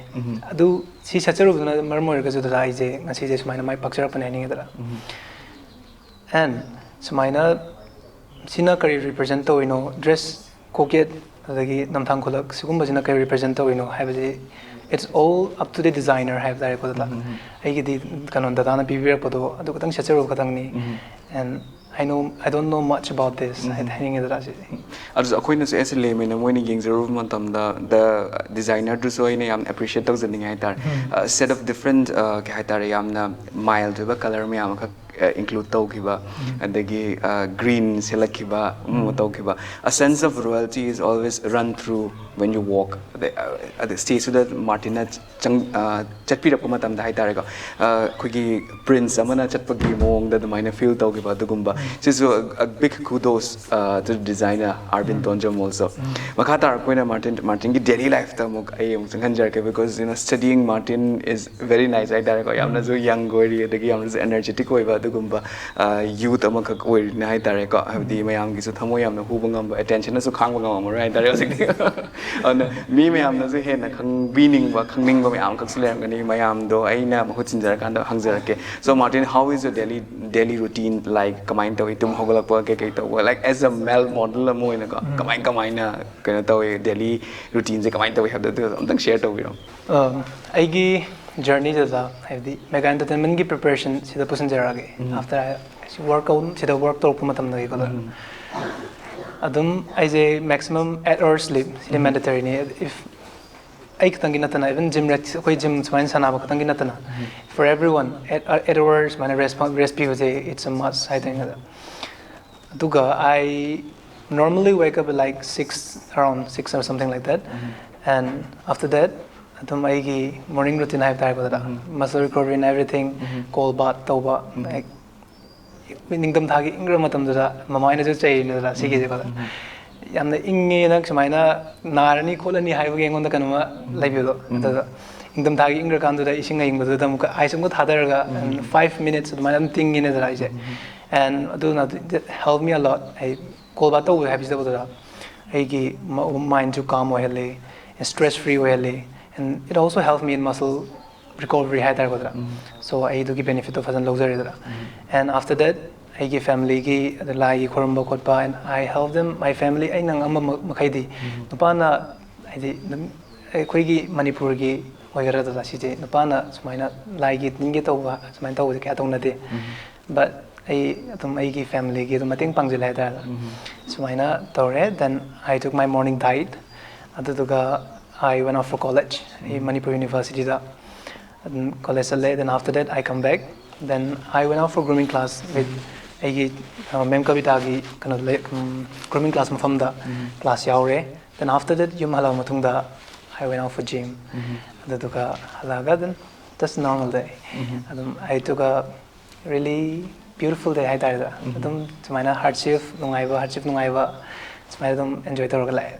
ꯑꯗꯨ ꯁꯤ ꯁꯦꯠꯆꯔꯨꯕꯗꯨꯅ ꯃꯔꯝ ꯑꯣꯏꯔꯒꯁꯨ ꯗꯗꯥ ꯑꯩꯁꯦ ꯉꯁꯤꯁꯦ ꯁꯨꯃꯥꯏꯅ ꯃꯥꯏ ꯄꯥꯛꯆꯔꯛꯄꯅꯦ ꯍꯥꯏꯅꯤꯡꯉꯦ ꯗꯗꯥ꯫ And ꯁꯨꯃꯥꯏꯅ ꯁꯤꯅ ꯀꯔꯤ represent ꯇꯧꯔꯤꯅꯣ, dress, ꯀꯣꯛꯌꯦꯠ, ꯑꯗꯒꯤ ꯅꯝꯊꯥꯡ ꯈꯨꯂꯛ, ꯁꯤꯒꯨꯝꯕꯁꯤꯅ ꯀꯔꯤ represent ꯇꯧꯔꯤꯅꯣ ꯍꯥꯏꯕꯁꯤ, it's all up to the designer ꯍꯥꯏꯕ ꯇꯥꯔꯦꯀꯣ ꯗꯗꯥ꯫ ꯑꯩꯒꯤꯗꯤ ꯀꯩꯅꯣ, ꯗꯗꯥꯅ ꯄꯤꯕꯤꯔꯛꯄꯗꯣ ꯑꯗꯨ ꯈꯛꯇꯪ ꯁꯦꯠꯆꯔꯨꯕ ꯈꯛꯇꯪꯅꯤ꯫ And I know, I don't know much about this ꯍꯥꯏ-, ꯍꯥꯏꯅꯤꯡꯉꯦ ꯗꯗꯥ ꯁꯤꯗꯤ꯫ ꯑꯗꯨꯁꯨ ꯑꯩꯈꯣꯏꯅꯁꯨ as a layman ꯑꯃ ꯑꯣꯏꯅ ꯌꯦꯡꯖꯔꯨꯕ ꯃꯇꯝꯗ, the designer ꯗꯨꯁꯨ ꯑꯩꯅ ꯌꯥꯝ appreciate ꯇꯧꯖꯅꯤꯡꯉꯦ ꯍꯥꯏꯇꯥꯔꯦ꯫ ꯑ, set of different, ꯑ, ꯀꯩ ꯍꯥꯏꯇꯥꯔꯦ, ꯌꯥꯝꯅ mild ꯑꯣꯏꯕ colour ꯃꯌꯥꯝ ꯑꯃꯈꯛ, ꯑ, include ꯇꯧꯈꯤꯕ, ꯑꯗꯒꯤ, ꯑ, green ꯁꯦꯠꯂꯛꯈꯤꯕ, ꯑꯃ ꯑꯃ ꯇꯧꯈꯤꯕ, a sense of royalty is always run through when you walk. ꯑꯗꯩ, ꯑ, ꯑꯗꯩ stage ꯇꯨꯗ ꯃꯥꯔꯇꯤꯟꯅ ꯆꯪ-, ꯑ, ꯆꯠꯄꯤꯔꯛꯄ ꯃꯇꯝꯗ ꯍꯥꯏꯇꯥꯔꯦꯀꯣ, ꯑ, ꯑꯩꯈꯣꯏꯒꯤ prince ꯑꯃꯅ ꯆꯠꯄꯒꯤ ꯃꯑꯣꯡꯗ ꯑꯗꯨꯃꯥꯏꯅ feel ꯇꯧꯈꯤꯕ ꯑꯗꯨꯒꯨꯝꯕ꯫ ꯁꯤꯁꯨ a, a big kudos, uh, to the designer Arvind Tonjam also. ꯃꯈꯥ ꯇꯥꯔꯛꯄ ꯑꯣꯏꯅ ꯃꯥꯔꯇꯤꯟ, ꯃꯥꯔꯇꯤꯟꯒꯤ daily life ꯇ ꯑꯃꯨꯛ ꯑꯩ ꯑꯃꯨꯛ ꯆꯪꯍꯟꯖꯔꯛꯀꯦ, because, you know, studying Martin is very nice ꯍꯥꯏꯇꯥꯔꯦꯀꯣ꯫ ꯌꯥꯝꯅꯁꯨ young ꯑꯣꯏꯔꯤ, ꯑꯗꯒꯤ ꯌꯥꯝꯅꯁꯨ energetic ꯑꯣꯏꯕ ꯑꯗꯨꯒꯨꯝꯕ, ꯑ, youth ꯑꯃꯈꯛ ꯑꯣꯏꯔꯤꯅꯦ ꯍꯥꯏꯇꯥꯔꯦꯀꯣ꯫ ꯍꯥꯏꯕꯗꯤ ꯃꯌꯥꯝꯒꯤꯁꯨ ꯊꯃꯣꯏ ꯌꯥꯝꯅ ꯍꯨꯕ ꯉꯝꯕ, attention ꯅꯁꯨ ꯈꯥꯡꯕ ꯉꯝꯃꯝꯃꯔꯣꯏ ꯍꯥꯏꯇꯥꯔꯦ ꯍꯧꯖꯤꯛꯇꯤ꯫ ꯑꯗꯨꯅ ꯃꯤ ꯃꯌꯥꯝꯅꯁꯨ ꯍꯦꯟꯅ ꯈꯪꯕꯤꯅꯤꯡꯕ, ꯈꯪꯅꯤꯡꯕ ꯃꯌꯥꯝ ꯑꯃꯈꯛꯁꯨ ꯂꯩꯔꯝꯒꯅꯤ꯫ ꯃꯌꯥꯝꯗꯣ ꯑꯩꯅ ꯃꯍꯨꯠ ꯁꯤꯟꯖꯔꯀꯥꯟꯗ ꯍꯪꯖꯔꯛꯀꯦ꯫ So Martin, how is your daily, daily routine like? ꯀꯃꯥꯏꯅ ꯇꯧꯏ? ꯇꯨꯝ ꯍꯧꯒꯠꯂꯛꯄ ꯀꯩꯀꯩ ꯇꯧꯕ? Like, as a male model ꯑꯃ ꯑꯣꯏꯅꯀꯣ, ꯀꯃꯥꯏ ꯀꯃꯥꯏꯅ ꯀꯩꯅꯣ ꯇꯧꯏ? Daily routineꯁꯦ ꯀꯃꯥꯏꯅ ꯇꯧꯏ ꯍꯥꯏꯕꯗꯣ ꯑꯗꯨ ꯑꯝꯇꯪ share ꯇꯧꯕꯤꯔꯣ꯫ ꯑ, ꯑꯩꯒꯤ journeyꯗꯨꯗ, ꯍꯥꯏꯕꯗꯤ Mega Entertainmentꯀꯤ preparationꯁꯤꯗ ꯄꯨꯁꯤꯟꯖꯔꯛꯑꯒꯦ꯫ After work, ꯁꯤꯗ work ꯇꯧꯔꯛꯄ ꯃꯇꯝꯗꯒꯤꯀꯣ, ꯑꯗꯨꯝ ꯑꯩꯁꯦ maximum eight hours sleep, CD mandatoryꯅꯤ꯫ If ꯑꯩ ꯈꯛꯇꯪꯒꯤ ꯅꯠꯇꯅ, even gym rat ꯑꯩꯈꯣꯏ gym ꯁꯨꯃꯥꯏꯅ ꯁꯥꯟꯅꯕ ꯈꯛꯇꯪꯒꯤ ꯅꯠꯇꯅ, for everyone, eight, eight hours ꯁꯨꯃꯥꯏꯅ rest, rest ꯄꯤꯕꯁꯦ, it's a must ꯍꯥꯏꯗꯣꯏꯅꯦ꯫ ꯑꯗ ꯑꯗꯨꯒ I normally wake up at like six, around six or something like that. And after that, ꯑꯗꯨꯝ ꯑꯩꯒꯤ morning routine ꯍꯥꯏꯕ ꯇꯥꯔꯦꯀꯣ, ꯑꯗꯨꯗ muscle recovery and everything, cold bath ꯇꯧꯕ, like, ꯅꯤꯡꯊꯝꯊꯥꯒꯤ ꯏꯪꯈ꯭ꯔ ꯃꯇꯝꯗꯨꯗ ꯃꯃꯥ ꯍꯣꯏꯅꯁꯨ ꯆꯩꯔꯤꯅꯤꯗꯅ ꯁꯤꯒꯤꯁꯦꯀꯣ꯫ ꯌꯥꯝꯅ ꯏꯪꯉꯦꯅ ꯁꯨꯃꯥꯏꯅ ꯅꯥꯔꯅꯤ ꯈꯣꯠꯂꯅꯤ ꯍꯥꯏꯕꯒꯤ ꯑꯩꯉꯣꯟꯗ ꯀꯩꯅꯣꯝꯃ ꯂꯩꯕꯗꯣ꯫ ꯑꯗꯨꯗ ꯅꯤꯡꯊꯝꯊꯥꯒꯤ ꯏꯪꯈ꯭ꯔꯀꯥꯟꯗꯨꯗ ꯏꯁꯤꯡ ꯑꯌꯤꯡꯕꯗꯨꯗ ꯑꯃꯨꯛꯀ ice ꯑꯃꯨꯛꯀ ꯊꯥꯗꯔꯒ, five minutes ꯑꯗꯨꯃꯥꯏꯅ ꯑꯗꯨꯝ ꯇꯤꯡꯉꯤꯅꯤꯗꯅ ꯑꯩꯁꯦ꯫ And ꯑꯗꯨꯅ help me a lot꯫ ꯑꯩ cold bath ꯇꯧꯕ ꯍꯥꯏꯕꯁꯤꯗ ꯑꯩꯒꯤ mindꯁꯨ calm ꯑꯣꯏꯍꯜꯂꯤ, stress free ꯑꯣꯏꯍꯜꯂꯤ, and it also help me in muscle recovery ꯍꯥꯏ ꯇꯥꯔꯦꯀꯣ꯫ ꯑꯗꯨꯗ so ꯑꯩ ꯑꯗꯨꯒꯤ benefitꯇꯣ ꯐꯖꯅ ꯂꯧꯖꯔꯦꯗꯅ꯫ And after that, ꯑꯩꯒꯤ familyꯒꯤ ꯑꯗ ꯂꯥꯏꯒꯤ ꯈꯣꯏꯔꯝꯕ ꯈꯣꯠꯄ, and I help them, my family, ꯑꯩꯅ ꯉꯝꯕ ꯃ- ꯃꯈꯩꯗꯤ꯫ ꯅꯨꯄꯥꯅ, ꯍꯥꯏꯗꯤ, ꯑꯗꯨꯝ ꯑꯩꯈꯣꯏꯒꯤ ꯃꯅꯤꯄꯨꯔꯒꯤ ꯑꯣꯏꯒꯦꯔꯥ, ꯑꯗꯨꯗ ꯁꯤꯁꯦ ꯅꯨꯄꯥꯅ ꯁꯨꯃꯥꯏꯅ ꯂꯥꯏꯒꯤ ꯇꯤꯟꯒꯤ ꯇꯧꯕ ꯁꯨꯃꯥꯏꯅ ꯇꯧꯕꯁꯦ ꯀꯌꯥ ꯇꯧꯅꯗꯦ꯫ But ꯑꯩ ꯑꯗꯨꯝ ꯑꯩꯒꯤ familyꯒꯤ ꯑꯗꯨꯝ ꯃꯇꯦꯡ ꯄꯥꯡꯁꯤꯜꯂꯦ ꯍꯥꯏꯇꯥꯔꯦ꯫ ꯁꯨꯃꯥꯏꯅ ꯇꯧꯔꯦ꯫ Then I took my morning diet. ꯑꯗꯨꯗꯨꯒ I went off for college. ꯑꯩ ꯃꯅꯤꯄꯨꯔ universityꯗ ꯑꯗꯨꯝ college ꯆꯠꯂꯦ꯫ Then after that I come back. Then I went out for grooming class with ꯑꯩꯒꯤ, uh, ma'am ꯀꯕꯤꯇꯥꯒꯤ ꯀꯩꯅꯣ ꯂꯩ, ꯎꯝ, grooming class ꯃꯐꯝꯗ class ꯌꯥꯎꯔꯦ꯫ Then after that ꯌꯨꯝ ꯍꯜꯂꯛꯑ ꯃꯇꯨꯡꯗ I went out for gym. ꯑꯗꯨꯗꯨꯒ ꯍꯜꯂꯛꯑꯒ ꯑꯗꯨꯝ just normal day. ꯑꯗꯨꯝ ꯑꯩꯗꯨꯒ really beautiful day ꯍꯥꯏꯇꯥꯔꯦꯗ꯫ ꯑꯗꯨꯝ ꯁꯨꯃꯥꯏꯅ hardship ꯅꯨꯡꯉꯥꯏꯕ, hardship ꯅꯨꯡꯉꯥꯏꯕ, ꯁꯨꯃꯥꯏꯅ ꯑꯗꯨꯝ enjoy ꯇꯧꯔꯒ ꯂꯥꯛꯑꯦ꯫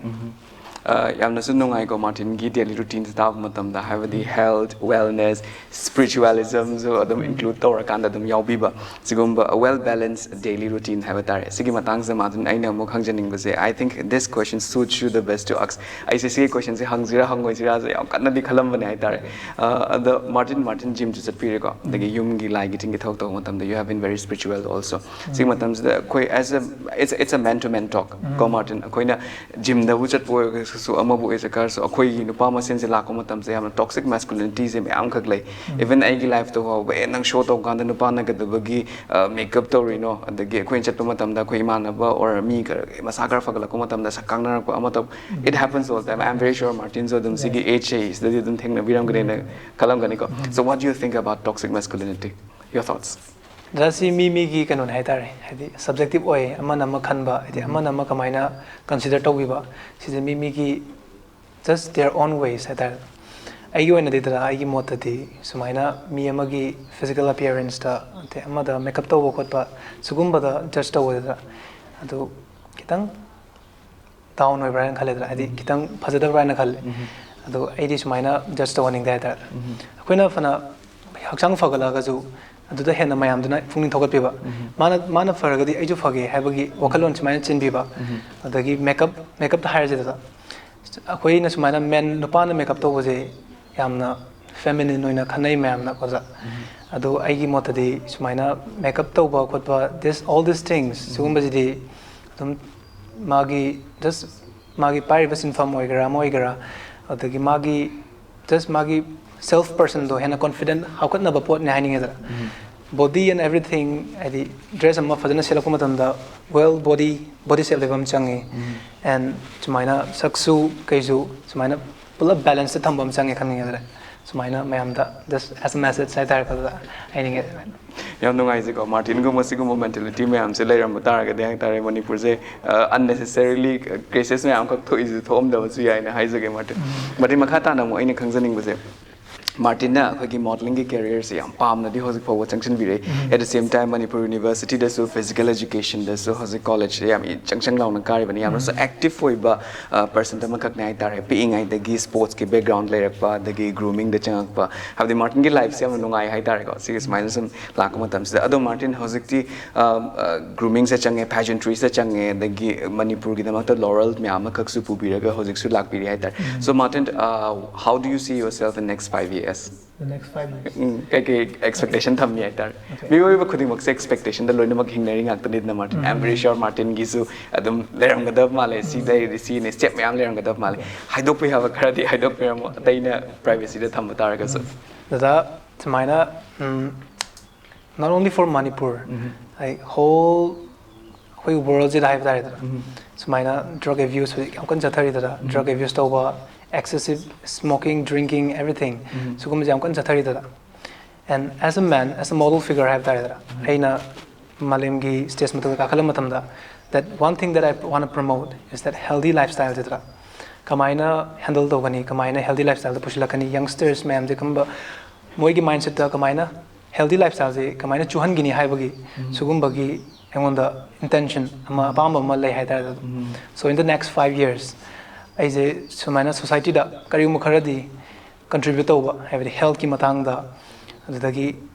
ꯑ, ꯌꯥꯝꯅꯁꯨ ꯅꯨꯡꯉꯥꯏꯀꯣ ꯃꯥꯔꯇꯤꯟꯒꯤ ꯗꯦꯂꯤ ꯔꯨꯇꯤꯟꯁꯦ ꯇꯥꯕ ꯃꯇꯝꯗ, ꯍꯥꯏꯕꯗꯤ ꯍꯦꯜꯊ, ꯋꯦꯜꯅꯦꯁ, ꯁ꯭ꯄꯤꯔꯤꯆꯨꯋꯦꯂꯤꯖꯝꯁꯨ ꯑꯗꯨꯝ ꯏꯟꯀ꯭ꯂꯨꯗ ꯇꯧꯔꯀꯥꯟꯗ ꯑꯗꯨꯝ ꯌꯥꯎꯕꯤꯕ, ꯁꯤꯒꯨꯝꯕ ꯋꯦꯜ ꯕꯦꯂꯦꯟꯁ ꯗꯦꯂꯤ ꯔꯨꯇꯤꯟ ꯍꯥꯏꯕ ꯇꯥꯔꯦ꯫ ꯁꯤꯒꯤ ꯃꯇꯥꯡꯁꯤꯗ ꯃꯥꯔꯇꯤꯟ, ꯑꯩꯅ ꯑꯃꯨꯛ ꯍꯪꯖꯅꯤꯡꯕꯁꯦ, I think this question suits you the best to ask. ꯑꯩꯁꯦ ꯁꯤꯒꯤ ꯀꯣꯏꯁꯟꯁꯦ ꯍꯪꯁꯤꯔꯥ ꯍꯪꯉꯣꯏꯁꯤꯔꯥꯁꯦ ꯌꯥꯝ ꯀꯟꯅꯗꯤ ꯈꯜꯂꯝꯕꯅꯦ ꯍꯥꯏꯇꯥꯔꯦ꯫ ꯑ, ꯑꯗꯣ ꯃꯥꯔꯇꯤꯟ, ꯃꯥꯔꯇꯤꯟ ꯖꯤꯝꯁꯨ ꯆꯠꯄꯤꯔꯦꯀꯣ, ꯑꯗꯒꯤ ꯌꯨꯝꯒꯤ ꯂꯥꯏꯒꯤ ꯇꯤꯟꯒꯤ ꯊꯕꯛ ꯇꯧꯕ ꯃꯇꯝꯗ you have been very spiritual also. ꯁꯤꯒꯤ ꯃꯇꯝꯁꯤꯗ ꯑꯩꯈꯣꯏ as a, it's, it's a man to man talk ꯀꯣ ꯃꯥꯔꯇꯤꯟ, ꯑꯩꯈꯣꯏꯅ ꯖꯤꯝꯗꯕꯨ ꯆꯠꯄ ꯑꯣꯏꯔꯒꯁꯨ, ꯑꯃꯕꯨ ꯑꯣꯏꯔꯁꯨ ꯑꯩꯈꯣꯏꯒꯤ ꯅꯨꯄꯥ ꯃꯁꯦꯟꯁꯦ ꯂꯥꯛꯄ ꯃꯇꯝꯁꯦ ꯌꯥꯝꯅ ꯇꯣꯛꯁꯤꯛ ꯃꯦꯁꯀꯨꯂꯤꯅꯤꯇꯤꯁꯦ ꯃꯌꯥꯝ ꯈꯛ ꯂꯩ꯫ ꯏꯚꯟ ꯑꯩꯒꯤ ꯂꯥꯏꯐꯇ ꯐꯥꯎꯕ, "ꯑꯦ, ꯅꯪ ꯁꯣ ꯇꯧꯕ ꯀꯥꯟꯗ ꯅꯨꯄꯥꯅ ꯀꯩꯗꯧꯕꯒꯤ ꯃꯦꯀꯞ ꯇꯧꯔꯤꯅꯣ?" ꯑꯗꯒꯤ ꯑꯩꯈꯣꯏꯅ ꯆꯠꯄ ꯃꯇꯝꯗ ꯑꯩꯈꯣꯏ ꯏꯃꯥꯟꯅꯕ or ꯃꯤ ꯈꯔ ꯃꯁꯥ ꯈꯔ ꯐꯒꯠꯂꯛꯄ ꯃꯇꯝꯗ ꯁꯛ ꯀꯥꯡꯅꯔꯛꯄ ꯑꯃ ꯇꯧ, it happens all the time. I am very sure ꯃꯥꯔꯇꯤꯟꯁꯨ ꯑꯗꯨꯝ ꯁꯤꯒꯤ ꯑꯦꯖꯁꯦ ꯁꯤꯗꯗꯤ ꯑꯗꯨꯝ ꯊꯦꯡꯅꯕꯤꯔꯝꯒꯅꯤꯅ ꯈꯜꯂꯝꯒꯅꯤꯀꯣ꯫ So what do you think about toxic masculinity? Your thoughts? Just ꯁꯤ ꯃꯤ ꯃꯤꯒꯤ ꯀꯩꯅꯣꯅꯦ ꯍꯥꯏꯇꯥꯔꯦ, ꯍꯥꯏꯗꯤ ꯁꯕꯖꯦꯛꯇꯤꯞ ꯑꯣꯏ, ꯑꯃꯅ ꯑꯃ ꯈꯟꯕ, ꯍꯥꯏꯗꯤ ꯑꯃꯅ ꯑꯃ ꯀꯃꯥꯏꯅ ꯀꯟꯁꯤꯗꯔ ꯇꯧꯕꯤꯕ, ꯁꯤꯁꯦ ꯃꯤ ꯃꯤꯒꯤ just their own ways ꯍꯥꯏꯇꯥꯔꯦ꯫ ꯑꯩꯒꯤ ꯑꯣꯏꯅꯗꯤ ꯗꯗꯥ, ꯑꯩꯒꯤ ꯃꯣꯠꯇꯗꯤ ꯁꯨꯃꯥꯏꯅ ꯃꯤ ꯑꯃꯒꯤ ꯐꯤꯖꯤꯀꯦꯜ ꯑꯄꯤꯌꯔꯦꯟꯁꯇ, ꯑꯗꯩ ꯑꯃꯗ ꯃꯦꯀꯞ ꯇꯧꯕ ꯈꯣꯠꯄ, ꯁꯤꯒꯨꯝꯕꯗ ꯖꯁ ꯇꯧꯕꯗ ꯑꯗꯨ ꯈꯤꯇꯪ ꯗꯥꯎꯟ ꯑꯣꯏꯕ꯭ꯔꯥ ꯍꯥꯏꯅ ꯈꯜꯂꯦꯗꯅ, ꯍꯥꯏꯗꯤ ꯈꯤꯇꯪ ꯐꯖꯗꯕ꯭ꯔꯥ ꯍꯥꯏꯅ ꯈꯜꯂꯦ꯫ ꯑꯗꯣ ꯑꯩꯗꯤ ꯁꯨꯃꯥꯏꯅ ꯖꯁ ꯇꯧꯍꯟꯅꯤꯡꯗꯦ ꯍꯥꯏꯇꯥꯔꯦ꯫ ꯑꯩꯈꯣꯏꯅ ꯐꯅ ꯍꯛꯆꯥꯡ ꯐꯒꯠꯂꯛꯑꯒꯁꯨ ꯑꯗꯨꯗ ꯍꯦꯟꯅ ꯃꯌꯥꯝꯗꯨꯅ ꯄꯨꯛꯅꯤꯡ ꯊꯧꯒꯠꯄꯤꯕ, ꯃꯥꯅ, ꯃꯥꯅ ꯐꯔꯒꯗꯤ ꯑꯩꯁꯨ ꯐꯒꯦ ꯍꯥꯏꯕꯒꯤ ꯋꯥꯈꯜꯂꯣꯟ ꯁꯨꯃꯥꯏꯅ ꯆꯦꯟꯕꯤꯕ꯫ ꯑꯗꯒꯤ ꯃꯦꯀꯞ, ꯃꯦꯀꯞꯇ ꯍꯥꯏꯔꯁꯦꯗꯅ, ꯑꯩꯈꯣꯏꯅ ꯁꯨꯃꯥꯏꯅ ꯃꯦꯟ, ꯅꯨꯄꯥꯅ ꯃꯦꯀꯞ ꯇꯧꯕꯁꯦ ꯌꯥꯝꯅ ꯐꯦꯃꯤꯅꯤꯟ ꯑꯣꯏꯅ ꯈꯟꯅꯩ ꯃꯌꯥꯝꯅ, ꯑꯣꯖꯥ꯫ ꯑꯗꯣ ꯑꯩꯒꯤ ꯃꯣꯠꯇꯗꯤ ꯁꯨꯃꯥꯏꯅ ꯃꯦꯀꯞ ꯇꯧꯕ ꯈꯣꯠꯄ, this, all these things, ꯁꯤꯒꯨꯝꯕꯁꯤꯗꯤ ꯑꯗꯨꯝ ꯃꯥꯒꯤ ꯖꯁ ꯃꯥꯒꯤ ꯄꯥꯏꯔꯤꯕ ꯁꯤꯟꯐꯝ ꯑꯣꯏꯒꯦꯔꯥ ꯑꯃ ꯑꯣꯏꯒꯦꯔꯥ, ꯑꯗꯒꯤ ꯃꯥꯒꯤ ꯖꯁ ꯃꯥꯒꯤ ꯁꯦꯜꯐ ꯄꯔꯁꯟꯗꯣ ꯍꯦꯟꯅ ꯀꯣꯟꯐꯤꯗꯦꯟ ꯍꯥꯞꯀꯠꯅꯕ ꯄꯣꯠꯅꯦ ꯍꯥꯏꯅꯤꯡꯉꯦꯗꯅ꯫ Body and everything, ꯍꯥꯏꯗꯤ ꯗ꯭ꯔꯦꯁ ꯑꯃ ꯐꯖꯅ ꯁꯦꯠꯂꯛꯄ ꯃꯇꯝꯗ well body, body shape ꯂꯩꯕ ꯑꯃ ꯆꯪꯉꯤ꯫ And ꯁꯨꯃꯥꯏꯅ ꯁꯛꯁꯨ ꯀꯩꯁꯨ ꯁꯨꯃꯥꯏꯅ ꯄꯨꯂꯞ ꯕꯦꯂꯦꯟꯁꯇ ꯊꯝꯕ ꯑꯃ ꯆꯪꯉꯦ ꯈꯟꯅꯤꯡꯉꯦꯗꯅ꯫ ꯁꯨꯃꯥꯏꯅ ꯃꯌꯥꯝꯗ just as a message ꯍꯥꯏꯇꯥꯔꯦꯀꯣ, ꯑꯗꯨꯗ ꯍꯥꯏꯅꯤꯡꯉꯦ꯫ ꯌꯥꯝ ꯅꯨꯡꯉꯥꯏꯖꯩꯀꯣ, ꯃꯥꯔꯇꯤꯟꯒꯨꯝꯕ ꯁꯤꯒꯨꯝꯕ ꯃꯦꯟꯇꯦꯂꯤꯇꯤ ꯃꯌꯥꯝꯁꯦ ꯂꯩꯔꯝꯕ ꯇꯥꯔꯒꯗꯤ ꯍꯥꯏꯇꯥꯔꯦ, ꯃꯅꯤꯄꯨꯔꯁꯦ ꯑꯟꯅꯦꯁꯦꯁꯔꯤꯂꯤ ꯀꯦꯁꯦꯁ ꯃꯌꯥꯝ ꯑꯃꯈꯛ ꯊꯣꯛꯏꯁꯦ ꯊꯣꯛꯑꯝꯗꯕꯁꯨ ꯌꯥꯏꯅ ꯍꯥꯏꯖꯒꯦ ꯃꯥꯔꯇꯤꯟ꯫ ꯃꯥꯔꯇꯤꯟ, ꯃꯈꯥ ꯇꯥꯅ ꯑꯃꯨꯛ ꯑꯩꯅ ꯈꯪꯖꯅꯤꯡꯕꯁꯦ, ꯃꯥꯔꯇꯤꯟꯅ ꯑꯩꯈꯣꯏꯒꯤ ꯃꯣꯗꯂꯤꯡꯒꯤ ꯀꯦꯔꯤꯌꯔꯁꯦ ꯌꯥꯝ ꯄꯥꯝꯅꯗꯤ ꯍꯧꯖꯤꯛ ꯐꯥꯎꯕ ꯆꯪꯁꯤꯟꯕꯤꯔꯦ꯫ At the same time, Manipur ꯌꯨꯅꯤꯚꯔꯁꯤꯇꯤꯗꯁꯨ ꯐꯤꯖꯤꯀꯦꯜ ꯑꯦꯖꯨꯀꯦꯁꯟꯗꯁꯨ ꯍꯧꯖꯤꯛ ꯀꯣꯂꯦꯖꯁꯦ ꯌꯥꯝ ꯏ- ꯆꯪꯁꯪ ꯂꯥꯎꯅ ꯀꯥꯔꯤꯕꯅꯤ꯫ ꯌꯥꯝꯅꯁꯨ ꯑꯦꯛꯇꯤꯞ ꯑꯣꯏꯕ ꯄꯔꯁꯟ ꯑꯃꯈꯛꯅꯦ ꯍꯥꯏꯇꯥꯔꯦ꯫ ꯄꯤꯛꯏꯉꯩꯗꯒꯤ ꯁ꯭ꯄꯣꯔꯠꯁꯀꯤ ꯕꯦꯛꯒ꯭ꯔꯥꯎꯟ ꯂꯩꯔꯛꯄ, ꯑꯗꯒꯤ ꯒ꯭ꯔꯨꯃꯤꯡꯗ ꯆꯪꯉꯛꯄ, ꯍꯥꯏꯕꯗꯤ ꯃꯥꯔꯇꯤꯟꯒꯤ ꯂꯥꯏꯐꯁꯦ ꯌꯥꯝꯅ ꯅꯨꯡꯉꯥꯏ ꯍꯥꯏꯇꯥꯔꯦꯀꯣ꯫ ꯁꯤꯒꯤ ꯁꯨꯃꯥꯏꯅ ꯁꯨꯝ ꯂꯥꯛꯄ ꯃꯇꯝꯁꯤꯗ꯫ ꯑꯗꯣ ꯃꯥꯔꯇꯤꯟ, ꯍꯧꯖꯤꯛꯇꯤ ꯒ꯭ꯔꯨꯃꯤꯡꯁꯦ ꯆꯪꯉꯦ, ꯐꯦꯖꯟꯇ꯭ꯔꯤꯁꯦ ꯆꯪꯉꯦ, ꯑꯗꯒꯤ ꯃꯅꯤꯄꯨꯔꯒꯤꯗꯃꯛꯇ ꯂꯣꯔꯦꯜ ꯃꯌꯥꯝ ꯑꯃꯈꯛꯁꯨ ꯄꯨꯕꯤꯔꯒ ꯍꯧꯖꯤꯛꯁꯨ ꯂꯥꯛꯄꯤꯔꯤ ꯍꯥꯏꯇꯥꯔꯦ꯫ So Martin, uh, how do you see yourself in next five years? The next five years. ꯎꯝ, ꯀꯩꯀꯩ ꯑꯦꯛꯁꯄꯦꯛꯇꯦꯁꯟ ꯊꯝꯃꯤ ꯍꯥꯏꯇꯥꯔꯦ? Okay. ꯃꯤꯑꯣꯏꯕ ꯈꯨꯗꯤꯡꯃꯛꯁꯦ ꯑꯦꯛꯁꯄꯦꯛꯇꯦꯁꯟꯗ ꯂꯣꯏꯅꯃꯛ ꯍꯤꯡꯅꯔꯤ ꯉꯥꯛꯇꯅꯤꯗꯅ, ꯃꯥꯔꯇꯤꯟ꯫ I'm very sure ꯃꯥꯔꯇꯤꯟꯒꯤꯁꯨ ꯑꯗꯨꯝ ꯂꯩꯔꯝꯒꯗꯕ ꯃꯥꯜꯂꯦ, ꯁꯤ ꯂꯩꯔꯗꯤ ꯁꯤꯅꯤ, ꯁ꯭ꯇꯦꯞ ꯃꯌꯥꯝ ꯂꯩꯔꯝꯒꯗꯕ ꯃꯥꯜꯂꯦ꯫ ꯍꯥꯏꯗꯣꯛꯄ ꯌꯥꯕ ꯈꯔꯗꯤ ꯍꯥꯏꯗꯣꯛꯄꯤꯔꯝꯃꯣ, ꯑꯇꯩꯅ ꯄ꯭ꯔꯥꯏꯚꯦꯁꯤꯗ ꯊꯝꯕ ꯇꯥꯔꯒꯁꯨ꯫ ꯗꯗꯥ, ꯁꯨꯃꯥꯏꯅ, ꯎꯝ, not only for Manipur, like, whole ꯑꯩꯈꯣꯏ ꯋꯥꯔꯜꯁꯤꯗ ꯍꯥꯏꯕ ꯇꯥꯔꯦꯗꯅ, ꯁꯨꯃꯥꯏꯅ ꯗ꯭ꯔꯒ ꯑꯦꯕ꯭ꯌꯨꯁ ꯍꯧꯖꯤꯛ ꯌꯥꯝ ꯀꯟꯅ ꯆꯠꯊꯔꯤꯗꯅ, ꯗ꯭ꯔꯒ ꯑꯦꯕ꯭ꯌꯨꯁ ꯇꯧꯕ, excessive smoking, drinking, everything, ꯁꯤꯒꯨꯝꯕꯁꯦ ꯌꯥꯝ ꯀꯟꯅ ꯆꯠꯊꯔꯤꯗꯅ꯫ And as a man, as a model figure ꯍꯥꯏꯕ ꯇꯥꯔꯦꯗꯅ, ꯑꯩꯅ ꯃꯥꯂꯦꯝꯒꯤ ꯁ꯭ꯇꯦꯖ ꯃꯊꯛꯇ ꯀꯥꯈꯠꯂꯛꯄ ꯃꯇꯝꯗ, that one thing that I want to promote is that healthy lifestyle ꯁꯤꯗ ꯀꯃꯥꯏꯅ ꯍꯦꯟꯗꯜ ꯇꯧꯒꯅꯤ, ꯀꯃꯥꯏꯅ ꯍꯦꯜꯗꯤ ꯂꯥꯏꯐꯁ꯭ꯇꯥꯏꯜꯗ ꯄꯨꯁꯤꯜꯂꯛꯀꯅꯤ, ꯌꯪꯁꯇꯔꯁ ꯃꯌꯥꯝꯁꯦ ꯀꯔꯝꯕ, ꯃꯣꯏꯒꯤ ꯃꯥꯏꯟꯁꯦꯠꯇ ꯀꯃꯥꯏꯅ ꯍꯦꯜꯗꯤ ꯂꯥꯏꯐꯁ꯭ꯇꯥꯏꯜꯁꯦ ꯀꯃꯥꯏꯅ ꯆꯨꯍꯟꯒꯅꯤ ꯍꯥꯏꯕꯒꯤ ꯁꯤꯒꯨꯝꯕꯒꯤ ꯑꯩꯉꯣꯟꯗ ꯏꯟꯇꯦꯟꯁꯟ ꯑꯃ, ꯑꯄꯥꯝꯕ ꯑꯃ ꯂꯩ ꯍꯥꯏꯇꯥꯔꯦ ꯑꯗꯨꯝ꯫ So in the next five years ꯑꯩꯁꯦ ꯁꯨꯃꯥꯏꯅ ꯁꯣꯁꯥꯏꯇꯤꯗ ꯀꯔꯤꯒꯨꯝꯕ ꯈꯔꯗꯤ ꯀꯟꯇ꯭ꯔꯤꯕ꯭ꯌꯨꯠ ꯇꯧꯕ, ꯍꯥꯏꯕꯗꯤ ꯍꯦꯜꯠꯀꯤ ꯃꯇꯥꯡꯗ, ꯑꯗꯨꯗꯒꯤ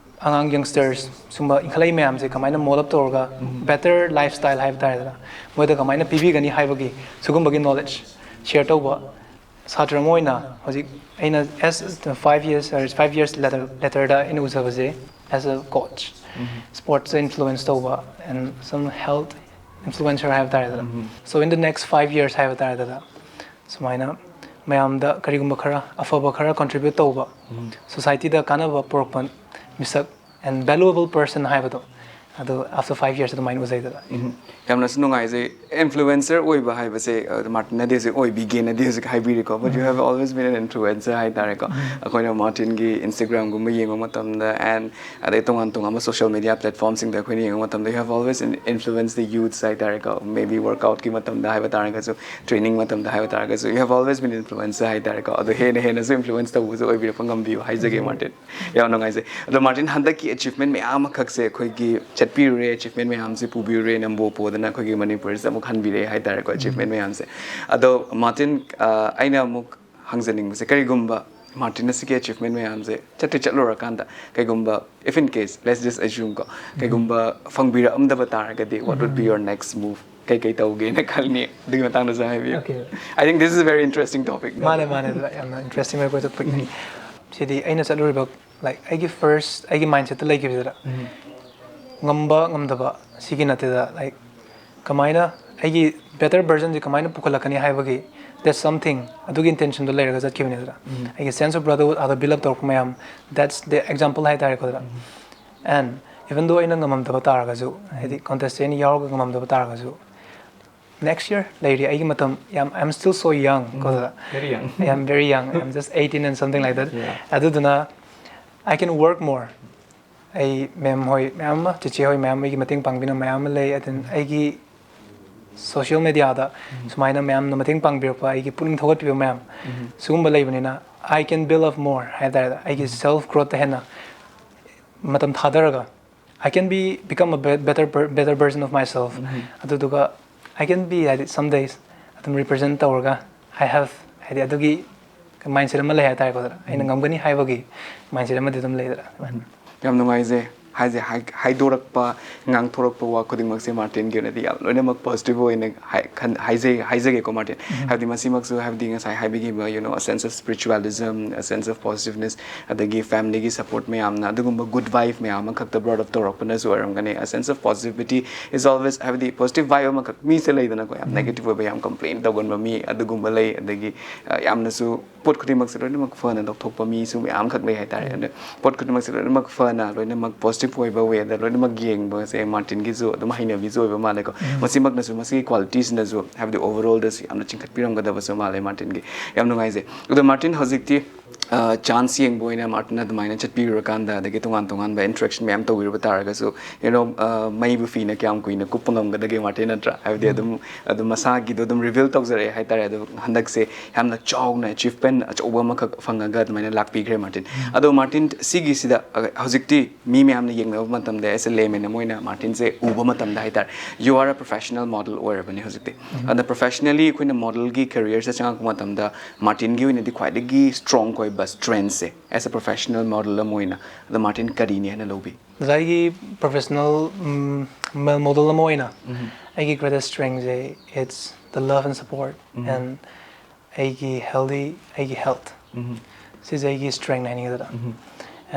ꯑꯉꯥꯡ ꯌꯪꯁꯇꯔꯁ ꯁꯨꯝꯕ ꯏꯟꯈꯠꯂꯛꯏ ꯃꯌꯥꯝꯁꯦ ꯀꯃꯥꯏꯅ ꯃꯣꯜ ꯑꯞ ꯇꯧꯔꯒ ꯕꯦꯇꯔ ꯂꯥꯏꯐ ꯁ꯭ꯇꯥꯏꯜ ꯍꯥꯏꯕ ꯇꯥꯔꯦꯗꯅ, ꯃꯣꯏꯗ ꯀꯃꯥꯏꯅ ꯄꯤꯕꯤꯒꯅꯤ ꯍꯥꯏꯕꯒꯤ ꯁꯤꯒꯨꯝꯕꯒꯤ ꯅꯣꯂꯦꯖ ꯁꯤꯌꯔ ꯇꯧꯕ ꯁꯥꯇ꯭ꯔ ꯑꯃ ꯑꯣꯏꯅ ꯍꯧꯖꯤꯛ ꯑꯩꯅ as five years, five years later, laterꯗ ꯑꯩꯅ ꯎꯖꯕꯁꯦ as a coach, ꯁ꯭ꯄꯣꯔꯠꯁꯇ ꯏꯟꯐ꯭ꯂꯨꯋꯦꯟꯁ ꯇꯧꯕ and some health influencer ꯍꯥꯏꯕ ꯇꯥꯔꯦꯗꯅ꯫ So in the next five years ꯍꯥꯏꯕ ꯇꯥꯔꯦꯗꯅ, ꯁꯨꯃꯥꯏꯅ ꯃꯌꯥꯝꯗ ꯀꯔꯤꯒꯨꯝꯕ ꯈꯔ ꯑꯐꯕ ꯈꯔ ꯀꯟꯇ꯭ꯔꯤꯕ꯭ꯌꯨꯠ ꯇꯧꯕ, ꯁꯣꯁꯥꯏꯇꯤꯗ ꯀꯥꯟꯅꯕ ꯄꯨꯔꯛꯄ ꯃꯤꯁꯛ and valuable person ꯍꯥꯏꯕꯗꯣ ꯑꯗꯣ after five years ꯑꯗꯨꯃꯥꯏꯅ ꯎꯖꯩꯗꯅ꯫ ꯌꯥꯝꯅꯁꯨ ꯅꯨꯡꯉꯥꯏꯖꯩ꯫ Influencer ꯑꯣꯏꯕ ꯍꯥꯏꯕꯁꯦ, ꯑ, ꯃꯥꯔꯇꯤꯟꯅꯗꯤ ꯍꯧꯖꯤꯛ ꯑꯣꯏꯕꯤꯒꯦꯅꯗꯤ ꯍꯧꯖꯤꯛ ꯍꯥꯏꯕꯤꯔꯤꯀꯣ, but you have always been an influencer ꯍꯥꯏꯇꯥꯔꯦꯀꯣ꯫ ꯑꯩꯈꯣꯏꯅ ꯃꯥꯔꯇꯤꯟꯒꯤ Instagram-ꯒꯨꯝꯕ ꯌꯦꯡꯕ ꯃꯇꯝꯗ, and ꯑꯗꯩ ꯇꯣꯉꯥꯟ ꯇꯣꯉꯥꯟꯕ social media platform-ꯁꯤꯡꯗ ꯑꯩꯈꯣꯏꯅ ꯌꯦꯡꯕ ꯃꯇꯝꯗ, you have always in- influenced the youths ꯍꯥꯏꯇꯥꯔꯦꯀꯣ꯫ Maybe workout-ꯀꯤ ꯃꯇꯝꯗ ꯍꯥꯏꯕ ꯇꯥꯔꯒꯁꯨ, training ꯃꯇꯝꯗ ꯍꯥꯏꯕ ꯇꯥꯔꯒꯁꯨ, you have always been influencer ꯍꯥꯏꯇꯥꯔꯦꯀꯣ꯫ ꯑꯗꯣ ꯍꯦꯟꯅ ꯍꯦꯟꯅꯁꯨ influence ꯇꯧꯕꯁꯨ ꯑꯣꯏꯕꯤꯔꯛꯄ ꯉꯝꯕꯤꯌꯨ ꯍꯥꯏꯖꯒꯦ, ꯃꯥꯔꯇꯤꯟ꯫ ꯌꯥꯝ ꯅꯨꯡꯉꯥꯏꯖꯩ꯫ ꯑꯗꯣ ꯃꯥꯔꯇꯤꯟ, ꯍꯟꯗꯛꯀꯤ achievement ꯃꯌꯥꯝ ꯑꯃꯈꯛꯁꯦ ꯑꯩꯈꯣꯏꯒꯤ ꯆꯠꯄꯤꯔꯨꯔꯦ, achievement ꯃꯌꯥꯝꯁꯦ ꯄꯨꯕꯤꯔꯨꯔꯦ, ꯅꯝꯕꯣ ꯄꯣꯗꯅ ꯑꯩꯈꯣꯏꯒꯤ ꯃꯅꯤꯄꯨꯔꯁꯤꯗ ꯑꯃꯨꯛ ꯍꯟꯕꯤꯔꯛꯑꯦ ꯍꯥꯏꯇꯥꯔꯦꯀꯣ, achievement ꯃꯌꯥꯝꯁꯦ꯫ ꯑꯗꯣ ꯃꯥꯔꯇꯤꯟ, ꯑ, ꯑꯩꯅ ꯑꯃꯨꯛ ꯍꯪꯖꯅꯤꯡꯕꯁꯦ, ꯀꯔꯤꯒꯨꯝꯕ ꯃꯥꯔꯇꯤꯟꯅ ꯁꯤꯒꯤ achievement ꯃꯌꯥꯝꯁꯦ ꯆꯠꯇ꯭ꯔꯤ ꯆꯠꯂꯨꯔꯀꯥꯟꯗ ꯀꯩꯒꯨꯝꯕ, if in case, let's just assume ꯀꯣ, ꯀꯩꯒꯨꯝꯕ ꯐꯪꯕꯤꯔꯛꯑꯝꯗꯕ ꯇꯥꯔꯒꯗꯤ, what would be your next move? ꯀꯩ ꯀꯩ ꯇꯧꯒꯦꯅ ꯈꯜꯅꯤ? ꯑꯗꯨꯒꯤ ꯃꯇꯥꯡꯗꯁꯨ ꯍꯥꯏꯕꯤꯌꯨ꯫ Okay. I think this is a very interesting topic. ꯃꯥꯅꯦ, ꯃꯥꯅꯦ, ꯑꯗꯨꯗ ꯌꯥꯝꯅ interesting ꯑꯣꯏꯕ topic-ꯅꯤ꯫ ꯁꯤꯗꯤ ꯑꯩꯅ ꯆꯠꯂꯨꯔꯤꯕ, like, ꯑꯩꯒꯤ first, ꯑꯩꯒꯤ mindset-ꯇ ꯂꯩꯈꯤꯕꯁꯤꯗ ꯉꯝꯕ ꯉꯝꯗꯕ ꯁꯤꯒꯤ ꯅꯠꯇꯦꯗ, like, ꯀꯃꯥꯏꯅ ꯑꯩꯒꯤ better version-ꯁꯦ ꯀꯃꯥꯏꯅ ꯄꯨꯈꯠꯂꯛꯀꯅꯤ ꯍꯥꯏꯕꯒꯤ, that's something, ꯑꯗꯨꯒꯤ intention-ꯗꯣ ꯂꯩꯔꯒ ꯆꯠꯈꯤꯕꯅꯤꯗꯅ꯫ ꯑꯩꯒꯤ sense of brotherhood ꯑꯥꯗ build up ꯇꯧꯔꯛꯄ ꯃꯌꯥꯝ, that's the example ꯍꯥꯏꯇꯥꯔꯦꯀꯣ ꯑꯗꯨꯗ꯫ And even though ꯑꯩꯅ ꯉꯝꯃꯝꯗꯕ ꯇꯥꯔꯒꯁꯨ, ꯍꯥꯏꯗꯤ contest-ꯁꯦ ꯑꯩꯅ ꯌꯥꯎꯔꯒ ꯉꯝꯃꯝꯗꯕ ꯇꯥꯔꯒꯁꯨ, next year ꯂꯩꯔꯤ, ꯑꯩꯒꯤ ꯃꯇꯝ ꯌꯥꯝ, I'm still so young ꯀꯣ ꯑꯗꯨꯗ꯫ Very young. I am very young, I'm just eighteen and something like that. Yeah. ꯑꯗꯨꯗꯨꯅ I can work more. ꯑꯩ ꯃꯦꯝ ꯍꯣꯏ ꯃꯌꯥꯝ ꯑꯃ, ꯆꯤꯆꯦ ꯍꯣꯏ ꯃꯌꯥꯝ ꯑꯩꯒꯤ ꯃꯇꯦꯡ ꯄꯥꯡꯕꯤꯅ ꯃꯌꯥꯝ ꯑꯃ ꯂꯩ꯫ ꯑꯗꯨꯅ ꯑꯩꯒꯤ social media-ꯗ ꯁꯨꯃꯥꯏꯅ ꯃꯌꯥꯝꯅ ꯃꯇꯦꯡ ꯄꯥꯡꯕꯤꯔꯛꯄ, ꯑꯩꯒꯤ ꯄꯨꯛꯅꯤꯡ ꯊꯧꯒꯠꯄꯤꯕ ꯃꯌꯥꯝ ꯁꯤꯒꯨꯝꯕ ꯂꯩꯕꯅꯤꯅ, I can build up more ꯍꯥꯏ ꯇꯥꯔꯦ, ꯑꯩꯒꯤ self growth-ꯇ ꯍꯦꯟꯅ ꯃꯇꯝ ꯊꯥꯗꯔꯒ, I can be, become a be- better per- better version of myself. ꯑꯗꯨꯗꯨꯒ I can be, ꯍꯥꯏꯗꯤ, some days ꯑꯗꯨꯝ represent ꯇꯧꯔꯒ, I have, ꯍꯥꯏꯗꯤ, ꯑꯗꯨꯒꯤ mindset ꯑꯃ ꯂꯩ ꯍꯥꯏꯇꯥꯔꯦꯀꯣ꯫ ꯑꯩꯅ ꯉꯝꯒꯅꯤ ꯍꯥꯏꯕꯒꯤ mindset ꯑꯃꯗꯤ ꯑꯗꯨꯝ ꯂꯩꯗꯅ꯫ ꯌꯥꯝ ꯅꯨꯡꯉꯥꯏꯖꯩ꯫ ꯍꯥꯏꯁꯦ, ꯍꯥꯏ- ꯍꯥꯏꯗꯣꯔꯛꯄ, ꯉꯥꯡꯊꯣꯔꯛꯄ ꯋꯥ ꯈꯨꯗꯤꯡꯃꯛꯁꯦ ꯃꯥꯔꯇꯤꯟꯒꯤ ꯑꯣꯏꯅꯗꯤ ꯌꯥꯝ ꯂꯣꯏꯅꯃꯛ positive ꯑꯣꯏꯅ ꯍꯥꯏ- ꯈꯟ- ꯍꯥꯏꯖꯩ, ꯍꯥꯏꯖꯒꯦꯀꯣ, ꯃꯥꯔꯇꯤꯟ꯫ ꯍꯥꯏꯕꯗꯤ ꯃꯁꯤꯃꯛꯁꯨ, ꯍꯥꯏꯕꯗꯤ ꯉꯁꯥꯏ ꯍꯥꯏꯕꯤꯈꯤꯕ, you know, a sense of spiritualism, a sense of positiveness, ꯑꯗꯒꯤ family-ꯒꯤ support ꯃꯌꯥꯝꯅ, ꯑꯗꯨꯒꯨꯝꯕ good vibe ꯃꯌꯥꯝ ꯑꯃꯈꯛꯇ brought up ꯇꯧꯔꯛꯄꯅꯁꯨ ꯑꯣꯏꯔꯝꯒꯅꯤ꯫ A sense of positivity is always, ꯍꯥꯏꯕꯗꯤ positive vibe ꯑꯃꯈꯛ, ꯃꯤꯁꯦ ꯂꯩꯗꯅꯀꯣ, ꯌꯥꯝ negative ꯑꯣꯏꯕ, ꯌꯥꯝ complain ꯇꯧꯒꯟꯕ ꯃꯤ ꯑꯗꯨꯒꯨꯝꯕ ꯂꯩ, ꯑꯗꯒꯤ, ꯑ, ꯌꯥꯝꯅꯁꯨ ꯄꯣꯠ ꯈꯨꯗꯤꯡꯃꯛꯁꯦ ꯂꯣꯏꯅꯃꯛ ꯐꯅ ꯂꯧꯊꯣꯛꯄ ꯃꯤꯁꯨ ꯃꯌꯥꯝ ꯑꯃꯈꯛ ꯂꯩ ꯍꯥꯏꯇꯥꯔꯦ꯫ ꯑꯗ ꯄꯣꯠ ꯈꯨꯗꯤꯡꯃꯛꯁꯦ ꯂꯣꯏꯅꯃꯛ ꯐꯅ, ꯂꯣꯏꯅꯃꯛ ꯁꯤꯞ ꯑꯣꯏꯕ ꯋꯦꯗ ꯂꯣꯏꯅꯃꯛ ꯌꯦꯡꯕꯁꯦ ꯃꯥꯔꯇꯤꯟꯒꯤꯁꯨ ꯑꯗꯨꯝ ꯍꯩꯅꯕꯤꯁꯨ ꯑꯣꯏꯕ ꯃꯥꯜꯂꯦꯀꯣ꯫ ꯃꯁꯤꯃꯛꯅꯁꯨ ꯃꯁꯤꯒꯤ ꯀ꯭ꯋꯥꯂꯤꯇꯤꯁꯤꯅꯁꯨ ꯍꯥꯏꯕꯗꯤ ꯑꯣꯚꯔꯑꯣꯜꯗꯁꯨ ꯌꯥꯝꯅ ꯆꯤꯡꯈꯠꯄꯤꯔꯝꯒꯗꯕꯁꯨ ꯃꯥꯜꯂꯦ ꯃꯥꯔꯇꯤꯟꯒꯤ꯫ ꯌꯥꯝ ꯅꯨꯡꯉꯥꯏꯖꯩ꯫ ꯑꯗꯣ ꯃꯥꯔꯇꯤꯟ, ꯍꯧꯖꯤꯛꯇꯤ ꯆꯥꯟꯁ ꯌꯦꯡꯕ ꯑꯣꯏꯅ ꯃꯥꯔꯇꯤꯟ ꯑꯗꯨꯃꯥꯏꯅ ꯆꯠꯄꯤꯔꯨꯔꯀꯥꯟꯗ, ꯑꯗꯒꯤ ꯇꯣꯉꯥꯟ ꯇꯣꯉꯥꯟꯕ ꯏꯟꯇꯔꯦꯛꯁꯟ ꯃꯌꯥꯝ ꯇꯧꯕꯤꯔꯨꯕ ꯇꯥꯔꯒꯁꯨ, ꯌꯨ ꯅꯣ, ꯃꯩꯕꯨ ꯐꯤꯅ ꯀꯌꯥꯝ ꯀꯨꯏꯅ ꯀꯨꯞꯄ ꯉꯝꯒꯗꯒꯦ ꯃꯥꯔꯇꯤꯟ, ꯅꯠꯇ꯭ꯔꯥ? ꯍꯥꯏꯕꯗꯤ ꯑꯗꯨꯝ ꯑꯗꯨꯝ ꯃꯁꯥꯒꯤꯗꯣ ꯑꯗꯨꯝ ꯔꯤꯚꯤꯜ ꯇꯧꯖꯔꯛꯑꯦ ꯍꯥꯏꯇꯥꯔꯦ꯫ ꯑꯗꯣ ꯍꯟꯗꯛꯁꯦ ꯌꯥꯝꯅ ꯆꯥꯎꯅ ꯑꯦꯆꯤꯞꯃꯦꯟ ꯑꯆꯧꯕ ꯑꯃꯈꯛ ꯐꯪꯉꯒ ꯑꯗꯨꯃꯥꯏꯅ ꯂꯥꯛꯄꯤꯈ꯭ꯔꯦ ꯃꯥꯔꯇꯤꯟ꯫ ꯑꯗꯣ ꯃꯥꯔꯇꯤꯟ, ꯁꯤꯒꯤꯁꯤꯗ, ꯑ, ꯍꯧꯖꯤꯛꯇꯤ ꯃꯤ ꯃꯌꯥꯝꯅ ꯌꯦꯡꯅꯕ ꯃꯇꯝꯗ, ꯑꯦꯁ ꯑꯦ ꯂꯦꯃꯦꯟ ꯑꯃ ꯑꯣꯏꯅ ꯃꯥꯔꯇꯤꯟꯁꯦ ꯎꯕ ꯃꯇꯝꯗ ꯍꯥꯏꯇꯥꯔꯦ, you are a professional model ꯑꯣꯏꯔꯕꯅꯤ ꯍꯧꯖꯤꯛꯇꯤ꯫ ꯑꯗ ꯄ꯭ꯔꯣꯐꯦꯁꯅꯦꯜꯂꯤ ꯑꯩꯈꯣꯏꯅ ꯃꯣꯗꯦꯜꯒꯤ ꯀꯦꯔꯤꯌꯔꯁꯦ ꯆꯪꯉꯛꯄ ꯃꯇꯝꯗ ꯃꯥꯔꯇꯤꯟꯒꯤ ꯑꯣꯏꯅꯗꯤ ꯈ꯭ꯋꯥꯏꯗꯒꯤ ꯁ꯭ꯇꯔꯣꯡ ꯑꯣꯏꯕ ꯁ꯭ꯇꯔꯦꯡꯁꯦ, ꯑꯦꯁ ꯑꯦ ꯄ꯭ꯔꯣꯐꯦꯁꯅꯦꯜ ꯃꯣꯗꯦꯜ ꯑꯃ ꯑꯣꯏꯅ, ꯑꯗ ꯃꯥꯔꯇꯤꯟ ꯀꯔꯤꯅꯤ ꯍꯥꯏꯅ ꯂꯧꯕꯤ? ꯑꯣꯖꯥ, ꯑꯩꯒꯤ ꯄ꯭ꯔꯣꯐꯦꯁꯅꯦꯜ ꯃꯦꯜ ꯃꯣꯗꯦꯜ ꯑꯃ ꯑꯣꯏꯅ ꯑꯩꯒꯤ ꯒ꯭ꯔꯦꯇꯦꯁ ꯁ꯭ꯇꯔꯦꯡꯁꯦ, it's the love and support and ꯑꯩꯒꯤ ꯍꯦꯜꯗꯤ, ꯑꯩꯒꯤ ꯍꯦꯜꯊ, ꯁꯤꯁꯦ ꯑꯩꯒꯤ ꯁ꯭ꯇꯔꯦꯡꯅ ꯍꯥꯏꯅꯤꯡꯉꯦꯗꯅ꯫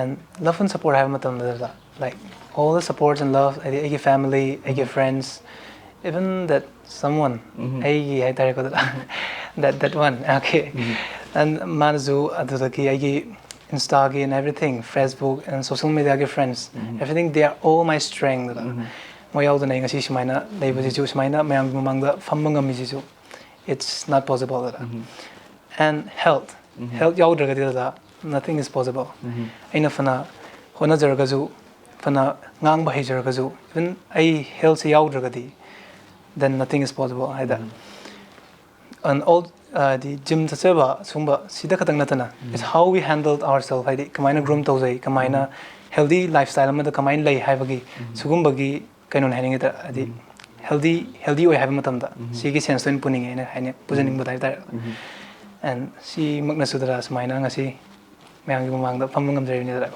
And love and support ꯍꯥꯏꯕ ꯃꯇꯝꯗ, like, all the supports and love, ꯍꯥꯏꯗꯤ ꯑꯩꯒꯤ ꯐꯦꯃꯤꯂꯤ, ꯑꯩꯒꯤ ꯐ꯭ꯔꯦꯟꯁ, even that someone, ꯑꯩꯒꯤ ꯍꯥꯏꯇꯥꯔꯦꯀꯣ, that, that one, okay, and ꯃꯥꯅꯁꯨ ꯑꯗꯨꯗꯒꯤ ꯑꯩꯒꯤ ꯏꯟꯁꯇꯥꯒꯤ and everything, Facebook and social mediaꯒꯤ friends, everything, they are all my strength. ꯃꯣꯏ ꯌꯥꯎꯗꯅ ꯑꯩ ꯉꯁꯤ ꯁꯨꯃꯥꯏꯅ ꯂꯩꯕꯁꯤꯁꯨ, ꯁꯨꯃꯥꯏꯅ ꯃꯌꯥꯝꯒꯤ ꯃꯃꯥꯡꯗ ꯐꯝꯕ ꯉꯝꯃꯤꯁꯤꯁꯨ, it's not possible, ꯗꯗꯥ꯫ And health, health ꯌꯥꯎꯗ꯭ꯔꯒꯗꯤ, ꯗꯗꯥ, nothing is possible. ꯑꯩꯅ ꯐꯅ ꯍꯣꯠꯅꯖꯔꯒꯁꯨ, ꯐꯅ ꯉꯥꯡꯕ ꯍꯩꯖꯔꯒꯁꯨ, even ꯑꯩ ꯍꯦꯜꯊꯁꯦ ꯌꯥꯎꯗ꯭ꯔꯒꯗꯤ, then nothing is possible ꯍꯥꯏꯗ꯫ And all, ꯍꯥꯏꯗꯤ ꯖꯤꯝ ꯆꯠꯆꯕ ꯁꯨꯝꯕ ꯁꯤꯗ ꯈꯛꯇꯪ ꯅꯠꯇꯅ, it's how we handle ourselves, ꯍꯥꯏꯗꯤ ꯀꯃꯥꯏꯅ ꯒ꯭ꯔꯨꯝ ꯇꯧꯖꯩ, ꯀꯃꯥꯏꯅ ꯍꯦꯜꯗꯤ ꯂꯥꯏꯐ ꯁ꯭ꯇꯥꯏꯜ ꯑꯃꯗ ꯀꯃꯥꯏꯅ ꯂꯩ ꯍꯥꯏꯕꯒꯤ ꯁꯤꯒꯨꯝꯕꯒꯤ ꯀꯩꯅꯣꯅꯦ ꯍꯥꯏꯅꯤꯡꯉꯦ, ꯍꯥꯏꯗꯤ ꯍꯦꯜꯗꯤ, ꯍꯦꯜꯗꯤ ꯑꯣꯏ ꯍꯥꯏꯕ ꯃꯇꯝꯗ ꯁꯤꯒꯤ ꯁꯦꯟꯁꯇ ꯑꯣꯏꯅ ꯄꯨꯅꯤꯡꯉꯦ ꯑꯩꯅ ꯍꯥꯏꯅ ꯄꯨꯖꯅꯤꯡꯕꯗ ꯍꯥꯏꯇꯥꯔꯦ꯫ And ꯁꯤꯃꯛꯅꯁꯨ ꯗꯗꯥ ꯁꯨꯃꯥꯏꯅ ꯉꯁꯤ ꯃꯌꯥꯝꯒꯤ ꯃꯃꯥꯡꯗ ꯐꯝꯕ ꯉꯝꯖꯔꯤꯕꯅꯤ, ꯗꯗꯥ꯫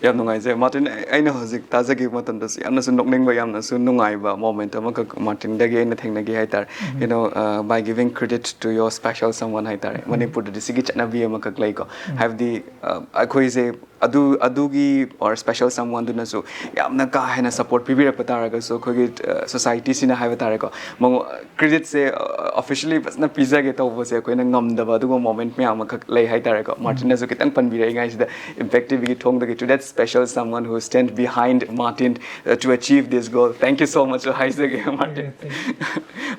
ꯌꯥꯝ ꯅꯨꯡꯉꯥꯏꯖꯩ ꯃꯥꯔꯇꯤꯟ꯫ ꯑꯩꯅ ꯍꯧꯖꯤꯛ ꯇꯥꯖꯈꯤꯕ ꯃꯇꯝꯗꯁꯨ ꯌꯥꯝꯅꯁꯨ ꯅꯣꯛꯅꯤꯡꯕ, ꯌꯥꯝꯅꯁꯨ ꯅꯨꯡꯉꯥꯏꯕ ꯃꯣꯃꯦꯟꯠ ꯑꯃꯈꯛ ꯃꯥꯔꯇꯤꯟꯗꯒꯤ ꯑꯩꯅ ꯊꯦꯡꯅꯈꯤ ꯍꯥꯏꯇꯥꯔꯦ꯫ You know, uh, by giving credit to your special someone ꯍꯥꯏꯇꯥꯔꯦ꯫ ꯃꯅꯤꯄꯨꯔꯗꯗꯤ ꯁꯤꯒꯤ ꯆꯠꯅꯕꯤ ꯑꯃꯈꯛ ꯂꯩꯀꯣ꯫ ꯍꯥꯏꯕꯗꯤ, ꯑ, ꯑꯩꯈꯣꯏꯁꯦ ꯑꯗꯨ ꯑꯗꯨꯒꯤ or special someone ꯗꯨꯅꯁꯨ ꯌꯥꯝꯅ ꯀꯥ ꯍꯦꯟꯅ support ꯄꯤꯕꯤꯔꯛꯄ ꯇꯥꯔꯒꯁꯨ, ꯑꯩꯈꯣꯏꯒꯤ society ꯁꯤꯅ ꯍꯥꯏꯕ ꯇꯥꯔꯦꯀꯣ, ꯃꯉꯣ credit ꯁꯦ officially ꯐꯖꯅ ꯄꯤꯖꯒꯦ ꯇꯧꯕꯁꯦ ꯑꯩꯈꯣꯏꯅ ꯉꯝꯗꯕ ꯑꯗꯨꯒꯨꯝꯕ moment ꯃꯌꯥꯝ ꯑꯃꯈꯛ ꯂꯩ ꯍꯥꯏꯇꯥꯔꯦꯀꯣ꯫ ꯃꯥꯔꯇꯤꯟꯅꯁꯨ ꯈꯤꯇꯪ ꯄꯟꯕꯤꯔꯛꯏꯉꯥꯏꯁꯤꯗ, Impact ꯇꯤꯚꯤꯒꯤ ꯊꯣꯡꯗꯒꯤ, to that special someone who stand behind Martin, uh, to achieve this goal. Thank you so much ꯍꯥꯏꯖꯒꯦ, ꯃꯥꯔꯇꯤꯟ꯫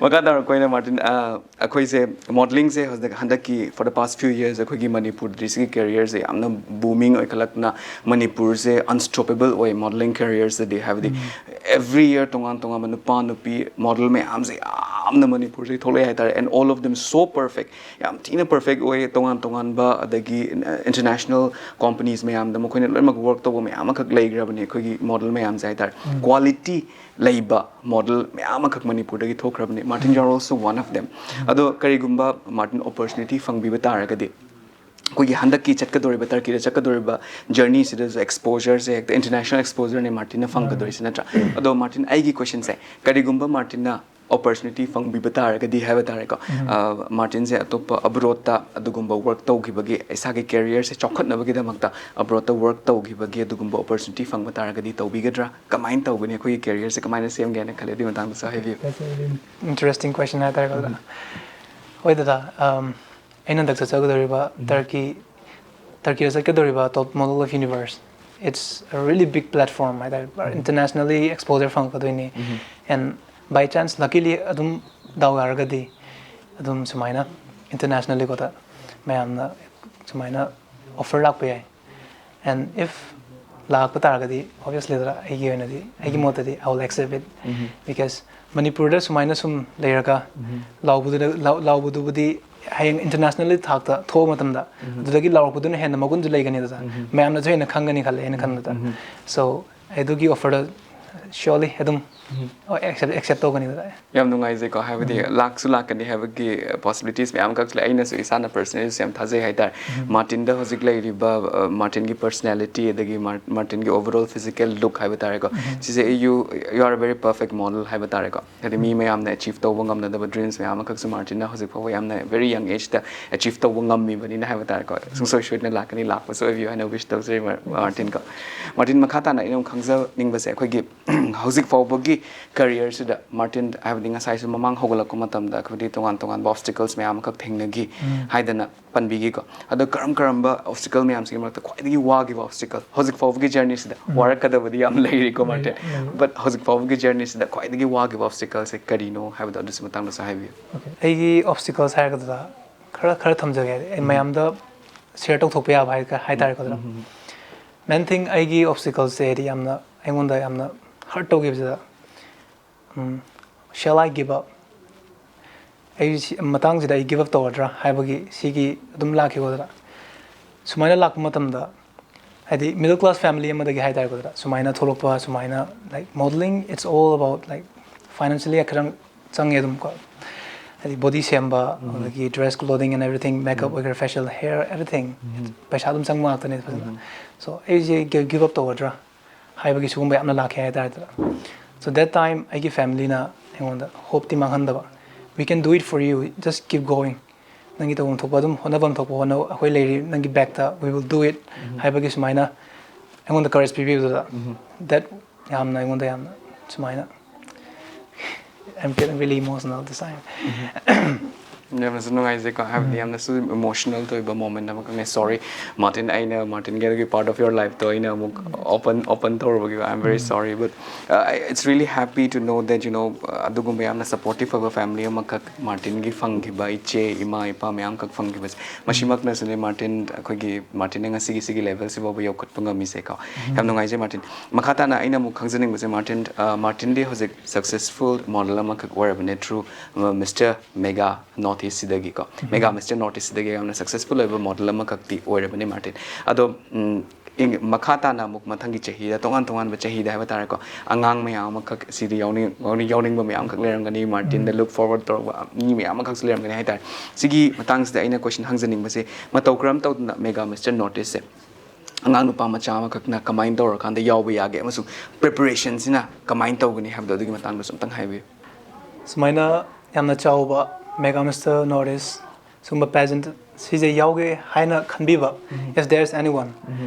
ꯃꯈꯥ ꯇꯥꯔꯛꯄ ꯑꯣꯏꯅ, ꯃꯥꯔꯇꯤꯟ, ꯑ, ꯑꯩꯈꯣꯏꯁꯦ modeling ꯁꯦ ꯍꯧꯖꯤꯛ, ꯍꯟꯗꯛꯀꯤ for the past few years ꯑꯩꯈꯣꯏꯒꯤ ꯃꯅꯤꯄꯨꯔꯗꯗꯤ ꯁꯤꯒꯤ career ꯁꯦ ꯌꯥꯝꯅ booming ꯑꯣꯏꯈꯠꯂꯛꯇꯅ, ꯃꯅꯤꯄꯨꯔꯁꯦ unstoppable ꯑꯣꯏ modeling career ꯁꯤꯗꯗꯤ꯫ ꯍꯥꯏꯕꯗꯤ every year ꯇꯣꯉꯥꯟ ꯇꯣꯉꯥꯟꯕ ꯅꯨꯄꯥ ꯅꯨꯄꯤ model ꯃꯌꯥꯝꯁꯦ ꯌꯥꯝꯅ ꯃꯅꯤꯄꯨꯔꯁꯤꯗꯒꯤ ꯊꯣꯛꯂꯛꯑꯦ ꯍꯥꯏꯇꯥꯔꯦ, and all of them so perfect, ꯌꯥꯝ ꯊꯤꯅ perfect ꯑꯣꯏ꯫ ꯇꯣꯉꯥꯟ ꯇꯣꯉꯥꯟꯕ, ꯑꯗꯒꯤ international companies ꯃꯌꯥꯝꯗ ꯃꯈꯣꯏꯅ ꯂꯣꯏꯅꯃꯛ work ꯇꯧꯕ ꯃꯌꯥꯝ ꯑꯃꯈꯛ ꯂꯩꯈ꯭ꯔꯕꯅꯤ ꯑꯩꯈꯣꯏꯒꯤ model ꯃꯌꯥꯝꯁꯦ ꯍꯥꯏꯇꯥꯔꯦ꯫ Quality ꯂꯩꯕ model ꯃꯌꯥꯝ ꯑꯃꯈꯛ ꯃꯅꯤꯄꯨꯔꯗꯒꯤ ꯊꯣꯛꯈ꯭ꯔꯕꯅꯤ꯫ Martin, you are also one of them. ꯑꯗꯣ ꯀꯔꯤꯒꯨꯝꯕ ꯃꯥꯔꯇꯤꯟ opportunity ꯐꯪꯕꯤꯕ ꯇꯥꯔꯒꯗꯤ, ꯑꯩꯈꯣꯏꯒꯤ ꯍꯟꯗꯛꯀꯤ ꯆꯠꯀꯗꯧꯔꯤꯕ, ꯇꯔꯀꯤꯗ ꯆꯠꯀꯗꯧꯔꯤꯕ journey ꯁꯤꯗꯁꯨ exposure ꯁꯦ ꯍꯦꯛꯇ international exposure ꯅꯦ ꯃꯥꯔꯇꯤꯟꯅ ꯐꯪꯒꯗꯣꯏꯁꯦ, ꯅꯠꯇ꯭ꯔꯥ? ꯑꯗꯣ ꯃꯥꯔꯇꯤꯟ, ꯑꯩꯒꯤ question ꯁꯦ, ꯀꯔꯤꯒꯨꯝꯕ ꯃꯥꯔꯇꯤꯟꯅ opportunity ꯐꯪꯕꯤꯕ ꯇꯥꯔꯒꯗꯤ ꯍꯥꯏꯕ ꯇꯥꯔꯦꯀꯣ, ꯑ, ꯃꯥꯔꯇꯤꯟꯁꯦ ꯑꯇꯣꯞꯄ abroad ꯇ ꯑꯗꯨꯒꯨꯝꯕ work ꯇꯧꯈꯤꯕꯒꯤ, ꯏꯁꯥꯒꯤ career ꯁꯦ ꯆꯥꯎꯈꯠꯅꯕꯒꯤꯗꯃꯛꯇ abroad ꯇ work ꯇꯧꯈꯤꯕꯒꯤ ꯑꯗꯨꯒꯨꯝꯕ opportunity ꯐꯪꯕ ꯇꯥꯔꯒꯗꯤ ꯇꯧꯕꯤꯒꯗ꯭ꯔꯥ? ꯀꯃꯥꯏꯅ ꯇꯧꯒꯅꯤ? ꯑꯩꯈꯣꯏꯒꯤ career ꯁꯦ ꯀꯃꯥꯏꯅ ꯁꯦꯝꯒꯦꯅ ꯈꯜꯂꯤ? ꯑꯗꯨꯒꯤ ꯃꯇꯥꯡꯗꯁꯨ ꯍꯥꯏꯕꯤꯌꯨ꯫ That's a very interesting question ꯍꯥꯏꯇꯥꯔꯦꯀꯣ, ꯗꯗꯥ꯫ ꯍꯣꯏ, ꯗꯗꯥ, um, ꯑꯩꯅ ꯍꯟꯗꯛ ꯆꯠꯆꯒꯗꯧꯔꯤꯕ ꯇꯔꯀꯤ, ꯇꯔꯀꯤꯗ ꯆꯠꯀꯗꯧꯔꯤꯕ Top Model of Universe, it's a really big platform ꯍꯥꯏꯇꯥꯔꯦ꯫ Internationally exposure ꯐꯪꯉꯛꯀꯗꯣꯏꯅꯤ꯫ And by chance, luckily, ꯑꯗꯨꯝ ꯗꯥꯎ ꯌꯥꯔꯒꯗꯤ ꯑꯗꯨꯝ ꯁꯨꯃꯥꯏꯅ internationally ꯀꯣꯗ ꯃꯌꯥꯝꯅ ꯁꯨꯃꯥꯏꯅ offer ꯂꯥꯛꯄ ꯌꯥꯏ꯫ And if ꯂꯥꯛꯄ ꯇꯥꯔꯒꯗꯤ, obviously, ꯗꯗꯥ, ꯑꯩꯒꯤ ꯑꯣꯏꯅꯗꯤ, ꯑꯩꯒꯤ ꯃꯣꯠꯇꯗꯤ, I will accept it. Because ꯃꯅꯤꯄꯨꯔꯗ ꯁꯨꯃꯥꯏꯅ ꯁꯨꯝ ꯂꯩꯔꯒ ꯂꯥꯎꯕꯗꯨꯗ, ꯂꯥꯎ-, ꯂꯥꯎꯕꯗꯨꯕꯨꯗꯤ ꯍꯌꯦꯡ internationally ꯊꯥꯛꯇ ꯊꯣꯛꯑ ꯃꯇꯝꯗ ꯑꯗꯨꯗꯒꯤ ꯂꯥꯎꯔꯛꯄꯗꯨꯅ ꯍꯦꯟꯅ ꯃꯒꯨꯟꯁꯨ ꯂꯩꯒꯅꯤꯗꯅ꯫ ꯃꯌꯥꯝꯅꯁꯨ ꯍꯦꯟꯅ ꯈꯪꯒꯅꯤ ꯈꯜꯂꯦ ꯑꯩꯅ ꯈꯟꯕꯗ꯫ So, ꯑꯩ ꯑꯗꯨꯒꯤ offer ꯗꯣ Surely ꯑꯗꯨꯝ accept accept ꯇꯧꯒꯅꯤꯗ꯫ ꯌꯥꯝ ꯅꯨꯡꯉꯥꯏꯖꯩꯀꯣ, ꯍꯥꯏꯕꯗꯤ ꯂꯥꯛꯁꯨ ꯂꯥꯛꯀꯅꯤ ꯍꯥꯏꯕꯒꯤ possibilities ꯃꯌꯥꯝ ꯑꯃꯈꯛ ꯂꯩ꯫ ꯑꯩꯅꯁꯨ ꯏꯁꯥꯅ personally ꯁꯨ ꯌꯥꯝ ꯊꯥꯖꯩ ꯍꯥꯏꯇꯥꯔꯦ꯫ ꯃꯥꯔꯇꯤꯟꯗ ꯍꯧꯖꯤꯛ ꯂꯩꯔꯤꯕ ꯃꯥꯔꯇꯤꯟꯒꯤ personality, ꯑꯗꯒꯤ ꯃꯥꯔꯇꯤꯟꯒꯤ overall physical look ꯍꯥꯏꯕ ꯇꯥꯔꯦꯀꯣ, ꯁꯤꯁꯦ you you are a very perfect model ꯍꯥꯏꯕ ꯇꯥꯔꯦꯀꯣ꯫ ꯍꯥꯏꯗꯤ ꯃꯤ ꯃꯌꯥꯝꯅ achieve ꯇꯧꯕ ꯉꯝꯅꯗꯕ dreams ꯃꯌꯥꯝ ꯑꯃꯈꯛꯁꯨ ꯃꯥꯔꯇꯤꯟꯅ ꯍꯧꯖꯤꯛ ꯐꯥꯎꯕ ꯌꯥꯝꯅ very young age ꯇ achieve ꯇꯧꯕ ꯉꯝꯃꯤꯕꯅꯤꯅ ꯍꯥꯏꯕ ꯇꯥꯔꯦꯀꯣ꯫ ꯁꯨꯡꯁꯣꯏ ꯁꯣꯏꯗꯅ ꯂꯥꯛꯀꯅꯤ, ꯂꯥꯛꯄꯁꯨ ꯑꯣꯏꯕꯤꯌꯨ ꯍꯥꯏꯅ wish ꯇꯧꯖꯔꯤ ꯃꯥꯔꯇꯤꯟ ꯀꯣ꯫ ꯃꯥꯔꯇꯤꯟ, ꯃꯈꯥ ꯇꯥꯅ ꯑꯩꯅ ꯑꯃꯨꯛ ꯈꯪꯖꯅꯤꯡꯕꯁꯦ, ꯑꯩꯈꯣꯏꯒꯤ ꯍꯧꯖꯤꯛ ꯐꯥꯎꯕꯒꯤ career ꯁꯤꯗ ꯃꯥꯔꯇꯤꯟ, ꯍꯥꯏꯕꯗꯤ ꯉꯁꯥꯏꯁꯨ ꯃꯃꯥꯡ ꯍꯧꯒꯠꯂꯛꯄ ꯃꯇꯝꯗ ꯑꯩꯈꯣꯏꯗꯤ ꯇꯣꯉꯥꯟ ꯇꯣꯉꯥꯟꯕ obstacles ꯃꯌꯥꯝ ꯑꯃꯈꯛ ꯊꯦꯡꯅꯈꯤ ꯍꯥꯏꯗꯅ ꯄꯟꯕꯤꯈꯤꯀꯣ꯫ ꯑꯗꯣ ꯀꯔꯝ ꯀꯔꯝꯕ obstacle ꯃꯌꯥꯝꯁꯤꯒꯤ ꯃꯔꯛꯇ ꯈ꯭ꯋꯥꯏꯗꯒꯤ ꯋꯥꯈꯤꯕ obstacle, ꯍꯧꯖꯤꯛ ꯐꯥꯎꯕꯒꯤ journey ꯁꯤꯗ? ꯋꯥꯔꯛꯀꯗꯕꯗꯤ ꯌꯥꯝ ꯂꯩꯔꯤꯀꯣ ꯃꯥꯔꯇꯤꯟ, but ꯍꯧꯖꯤꯛ ꯐꯥꯎꯕꯒꯤ journey ꯁꯤꯗ ꯈ꯭ꯋꯥꯏꯗꯒꯤ ꯋꯥꯈꯤꯕ obstacle ꯁꯦ ꯀꯔꯤꯅꯣ ꯍꯥꯏꯕꯗꯣ ꯑꯗꯨꯁꯨ ꯃꯇꯥꯡꯗꯁꯨ ꯍꯥꯏꯕꯤꯌꯨ꯫ ꯑꯩꯒꯤ obstacles ꯍꯥꯏꯔꯒꯗ ꯈꯔ ꯈꯔ ꯊꯝꯖꯒꯦ, ꯑꯩ ꯃꯌꯥꯝꯗ share ꯇꯧꯊꯣꯛꯄ ꯌꯥꯕ ꯍꯥꯏ ꯍꯥꯏꯇꯥꯔꯦꯀꯣ꯫ ꯑꯗꯨꯅ main thing ꯑꯩꯒꯤ obstacle ꯁꯦ ꯍꯥꯏꯗꯤ ꯌꯥꯝꯅ ꯑꯩꯉꯣꯟꯗ ꯌꯥꯝꯅ hurt ꯇꯧꯈꯤꯕꯁꯤꯗ, shall I give up? ꯑꯩ ꯁꯤ ꯃꯇꯥꯡꯁꯤꯗ ꯑꯩ give up ꯇꯧꯔꯗ꯭ꯔꯥ ꯍꯥꯏꯕꯒꯤ ꯁꯤꯒꯤ ꯑꯗꯨꯝ ꯂꯥꯛꯈꯤꯀꯣ꯫ ꯑꯗꯨꯅ ꯁꯨꯃꯥꯏꯅ ꯂꯥꯛꯄ ꯃꯇꯝꯗ, ꯍꯥꯏꯗꯤ middle class family ꯑꯃꯗꯒꯤ ꯍꯥꯏꯇꯥꯔꯦꯀꯣ, ꯑꯗꯨꯗ ꯁꯨꯃꯥꯏꯅ ꯊꯣꯛꯂꯛꯄ, ꯁꯨꯃꯥꯏꯅ like modeling, it's all about like financially ꯈꯤꯇꯪ ꯆꯪꯉꯦ ꯑꯗꯨꯝ ꯀꯣ꯫ ꯍꯥꯏꯗꯤ body ꯁꯦꯝꯕ, ꯑꯗꯒꯤ dress, clothing and everything, makeup ꯑꯣꯏꯒꯦꯔꯥ, facial, hair, everything, ꯄꯩꯁꯥ ꯑꯗꯨꯝ ꯆꯪꯕ ꯉꯥꯛꯇꯅꯦ ꯐꯖꯅ꯫ So ꯑꯩꯁꯦ give up ꯇꯧꯔꯗ꯭ꯔꯥ ꯍꯥꯏꯕꯒꯤ ꯁꯤꯒꯨꯝꯕ ꯌꯥꯝꯅ ꯂꯥꯛꯈꯤ ꯍꯥꯏꯇꯥꯔꯦ꯫ ꯑꯗꯨꯗ so that time ꯑꯩꯒꯤ family ꯅ ꯑꯩꯉꯣꯟꯗ hope ꯇꯤ ꯃꯥꯡꯍꯟꯗꯕ, "We can do it for you, just keep going, ꯅꯪꯒꯤ ꯇꯧꯐꯝ ꯊꯣꯛꯄ ꯑꯗꯨꯝ ꯍꯣꯠꯅꯐꯝ ꯊꯣꯛꯄ ꯍꯣꯠꯅꯧ, ꯑꯩꯈꯣꯏ ꯂꯩꯔꯤ ꯅꯪꯒꯤ back ꯇ, we will do it" ꯍꯥꯏꯕꯒꯤ ꯁꯨꯃꯥꯏꯅ ꯑꯩꯉꯣꯟꯗ courage ꯄꯤꯕꯤꯕꯗꯨꯗ, that ꯌꯥꯝꯅ ꯑꯩꯉꯣꯟꯗ ꯌꯥꯝꯅ ꯁꯨꯃꯥꯏꯅ, I'm getting really emotional this time. ꯌꯥꯝꯅꯁꯨ ꯅꯨꯡꯉꯥꯏꯖꯩꯀꯣ, ꯍꯥꯏꯕꯗꯤ ꯌꯥꯝꯅꯁꯨ emotional ꯑꯣꯏꯕ moment ꯑꯃꯈꯛꯅꯦ꯫ Sorry ꯃꯥꯔꯇꯤꯟ, ꯑꯩꯅ ꯃꯥꯔꯇꯤꯟꯒꯤ ꯑꯗꯨꯒꯤ part of your life ꯇꯣ ꯑꯩꯅ ꯑꯃꯨꯛ open open ꯇꯧꯔꯨꯕꯒꯤ, I am very sorry, but uh, I- it's really happy to know that, you know, uh, ꯑꯗꯨꯒꯨꯝꯕ ꯌꯥꯝꯅ supportive ꯑꯣꯏꯕ family ꯑꯃꯈꯛ ꯃꯥꯔꯇꯤꯟꯒꯤ ꯐꯪꯈꯤꯕ, ꯏꯆꯦ, ꯏꯃꯥ, ꯏꯄꯥ ꯃꯌꯥꯝꯈꯛ ꯐꯪꯈꯤꯕꯁꯦ, ꯃꯁꯤꯃꯛꯅꯁꯨꯅꯦ ꯃꯥꯔꯇꯤꯟ, ꯑꯩꯈꯣꯏꯒꯤ ꯃꯥꯔꯇꯤꯟꯅ ꯉꯁꯤꯒꯤ ꯁꯤꯒꯤ level ꯁꯤ ꯐꯥꯎꯕ ꯌꯧꯈꯠꯄ ꯉꯝꯃꯤꯁꯦꯀꯣ꯫ ꯌꯥꯝ ꯅꯨꯡꯉꯥꯏꯖꯩ ꯃꯥꯔꯇꯤꯟ꯫ ꯃꯈꯥ ꯇꯥꯅ ꯑꯩꯅ ꯑꯃꯨꯛ ꯈꯪꯖꯅꯤꯡꯕꯁꯦ, ꯃꯥꯔꯇꯤꯟ, ꯑ, ꯃꯥꯔꯇꯤꯟꯗꯤ ꯍꯧꯖꯤꯛ successful model ꯑꯃꯈꯛ ꯑꯣꯏꯔꯕꯅꯦ through, ꯑ, Mister Mega North East ꯁꯤꯗꯒꯤꯀꯣ꯫ Mega Mister North East ꯁꯤꯗꯒꯤ ꯌꯥꯝꯅ successful ꯑꯣꯏꯕ model ꯑꯃꯈꯛꯇꯤ ꯑꯣꯏꯔꯕꯅꯦ ꯃꯥꯔꯇꯤꯟ꯫ ꯑꯗꯣ, ꯎꯝ, ꯏꯪ- ꯃꯈꯥ ꯇꯥꯅ ꯑꯃꯨꯛ ꯃꯊꯪꯒꯤ ꯆꯍꯤꯗ, ꯇꯣꯉꯥꯟ ꯇꯣꯉꯥꯟꯕ ꯆꯍꯤꯗ ꯍꯥꯏꯕ ꯇꯥꯔꯦꯀꯣ, ꯑꯉꯥꯡ ꯃꯌꯥꯝ ꯑꯃꯈꯛ ꯁꯤꯗ ꯌꯥꯎꯅꯤꯡ-, ꯌꯥꯎꯅꯤꯡ-, ꯌꯥꯎꯅꯤꯡꯕ ꯃꯌꯥꯝ ꯑꯃꯈꯛ ꯂꯩꯔꯝꯒꯅꯤ, ꯃꯥꯔꯇꯤꯟꯗ look forward ꯇꯧꯔꯛꯄ ꯃꯤ ꯃꯌꯥꯝ ꯑꯃꯈꯛꯁꯨ ꯂꯩꯔꯝꯒꯅꯤ ꯍꯥꯏꯇꯥꯔꯦ꯫ ꯁꯤꯒꯤ ꯃꯇꯥꯡꯁꯤꯗ ꯑꯩꯅ question ꯍꯪꯖꯅꯤꯡꯕꯁꯦ, ꯃꯇꯧ ꯀꯔꯝ ꯇꯧꯗꯅ Mega Mister North East ꯁꯦ ꯑꯉꯥꯡ ꯅꯨꯄꯥ ꯃꯆꯥ ꯑꯃꯈꯛꯅ ꯀꯃꯥꯏꯅ ꯇꯧꯔꯀꯥꯟꯗ ꯌꯥꯎꯕ ꯌꯥꯒꯦ ꯑꯃꯁꯨꯡ preparationꯁꯤꯅ ꯀꯃꯥꯏꯅ ꯇꯧꯒꯅꯤ ꯍꯥꯏꯕꯗꯣ, ꯑꯗꯨꯒꯤ ꯃꯇꯥꯡꯗꯁꯨ ꯑꯝꯇꯪ ꯍꯥꯏꯕꯤꯌꯨ꯫ ꯁꯨꯃꯥꯏꯅ ꯌꯥꯝꯅ ꯆꯥꯎꯕ Mega Mister North East ꯁꯤꯒꯨꯝꯕ pageant ꯁꯤꯁꯦ ꯌꯥꯎꯒꯦ ꯍꯥꯏꯅ ꯈꯟꯕꯤꯕ, if there is anyone,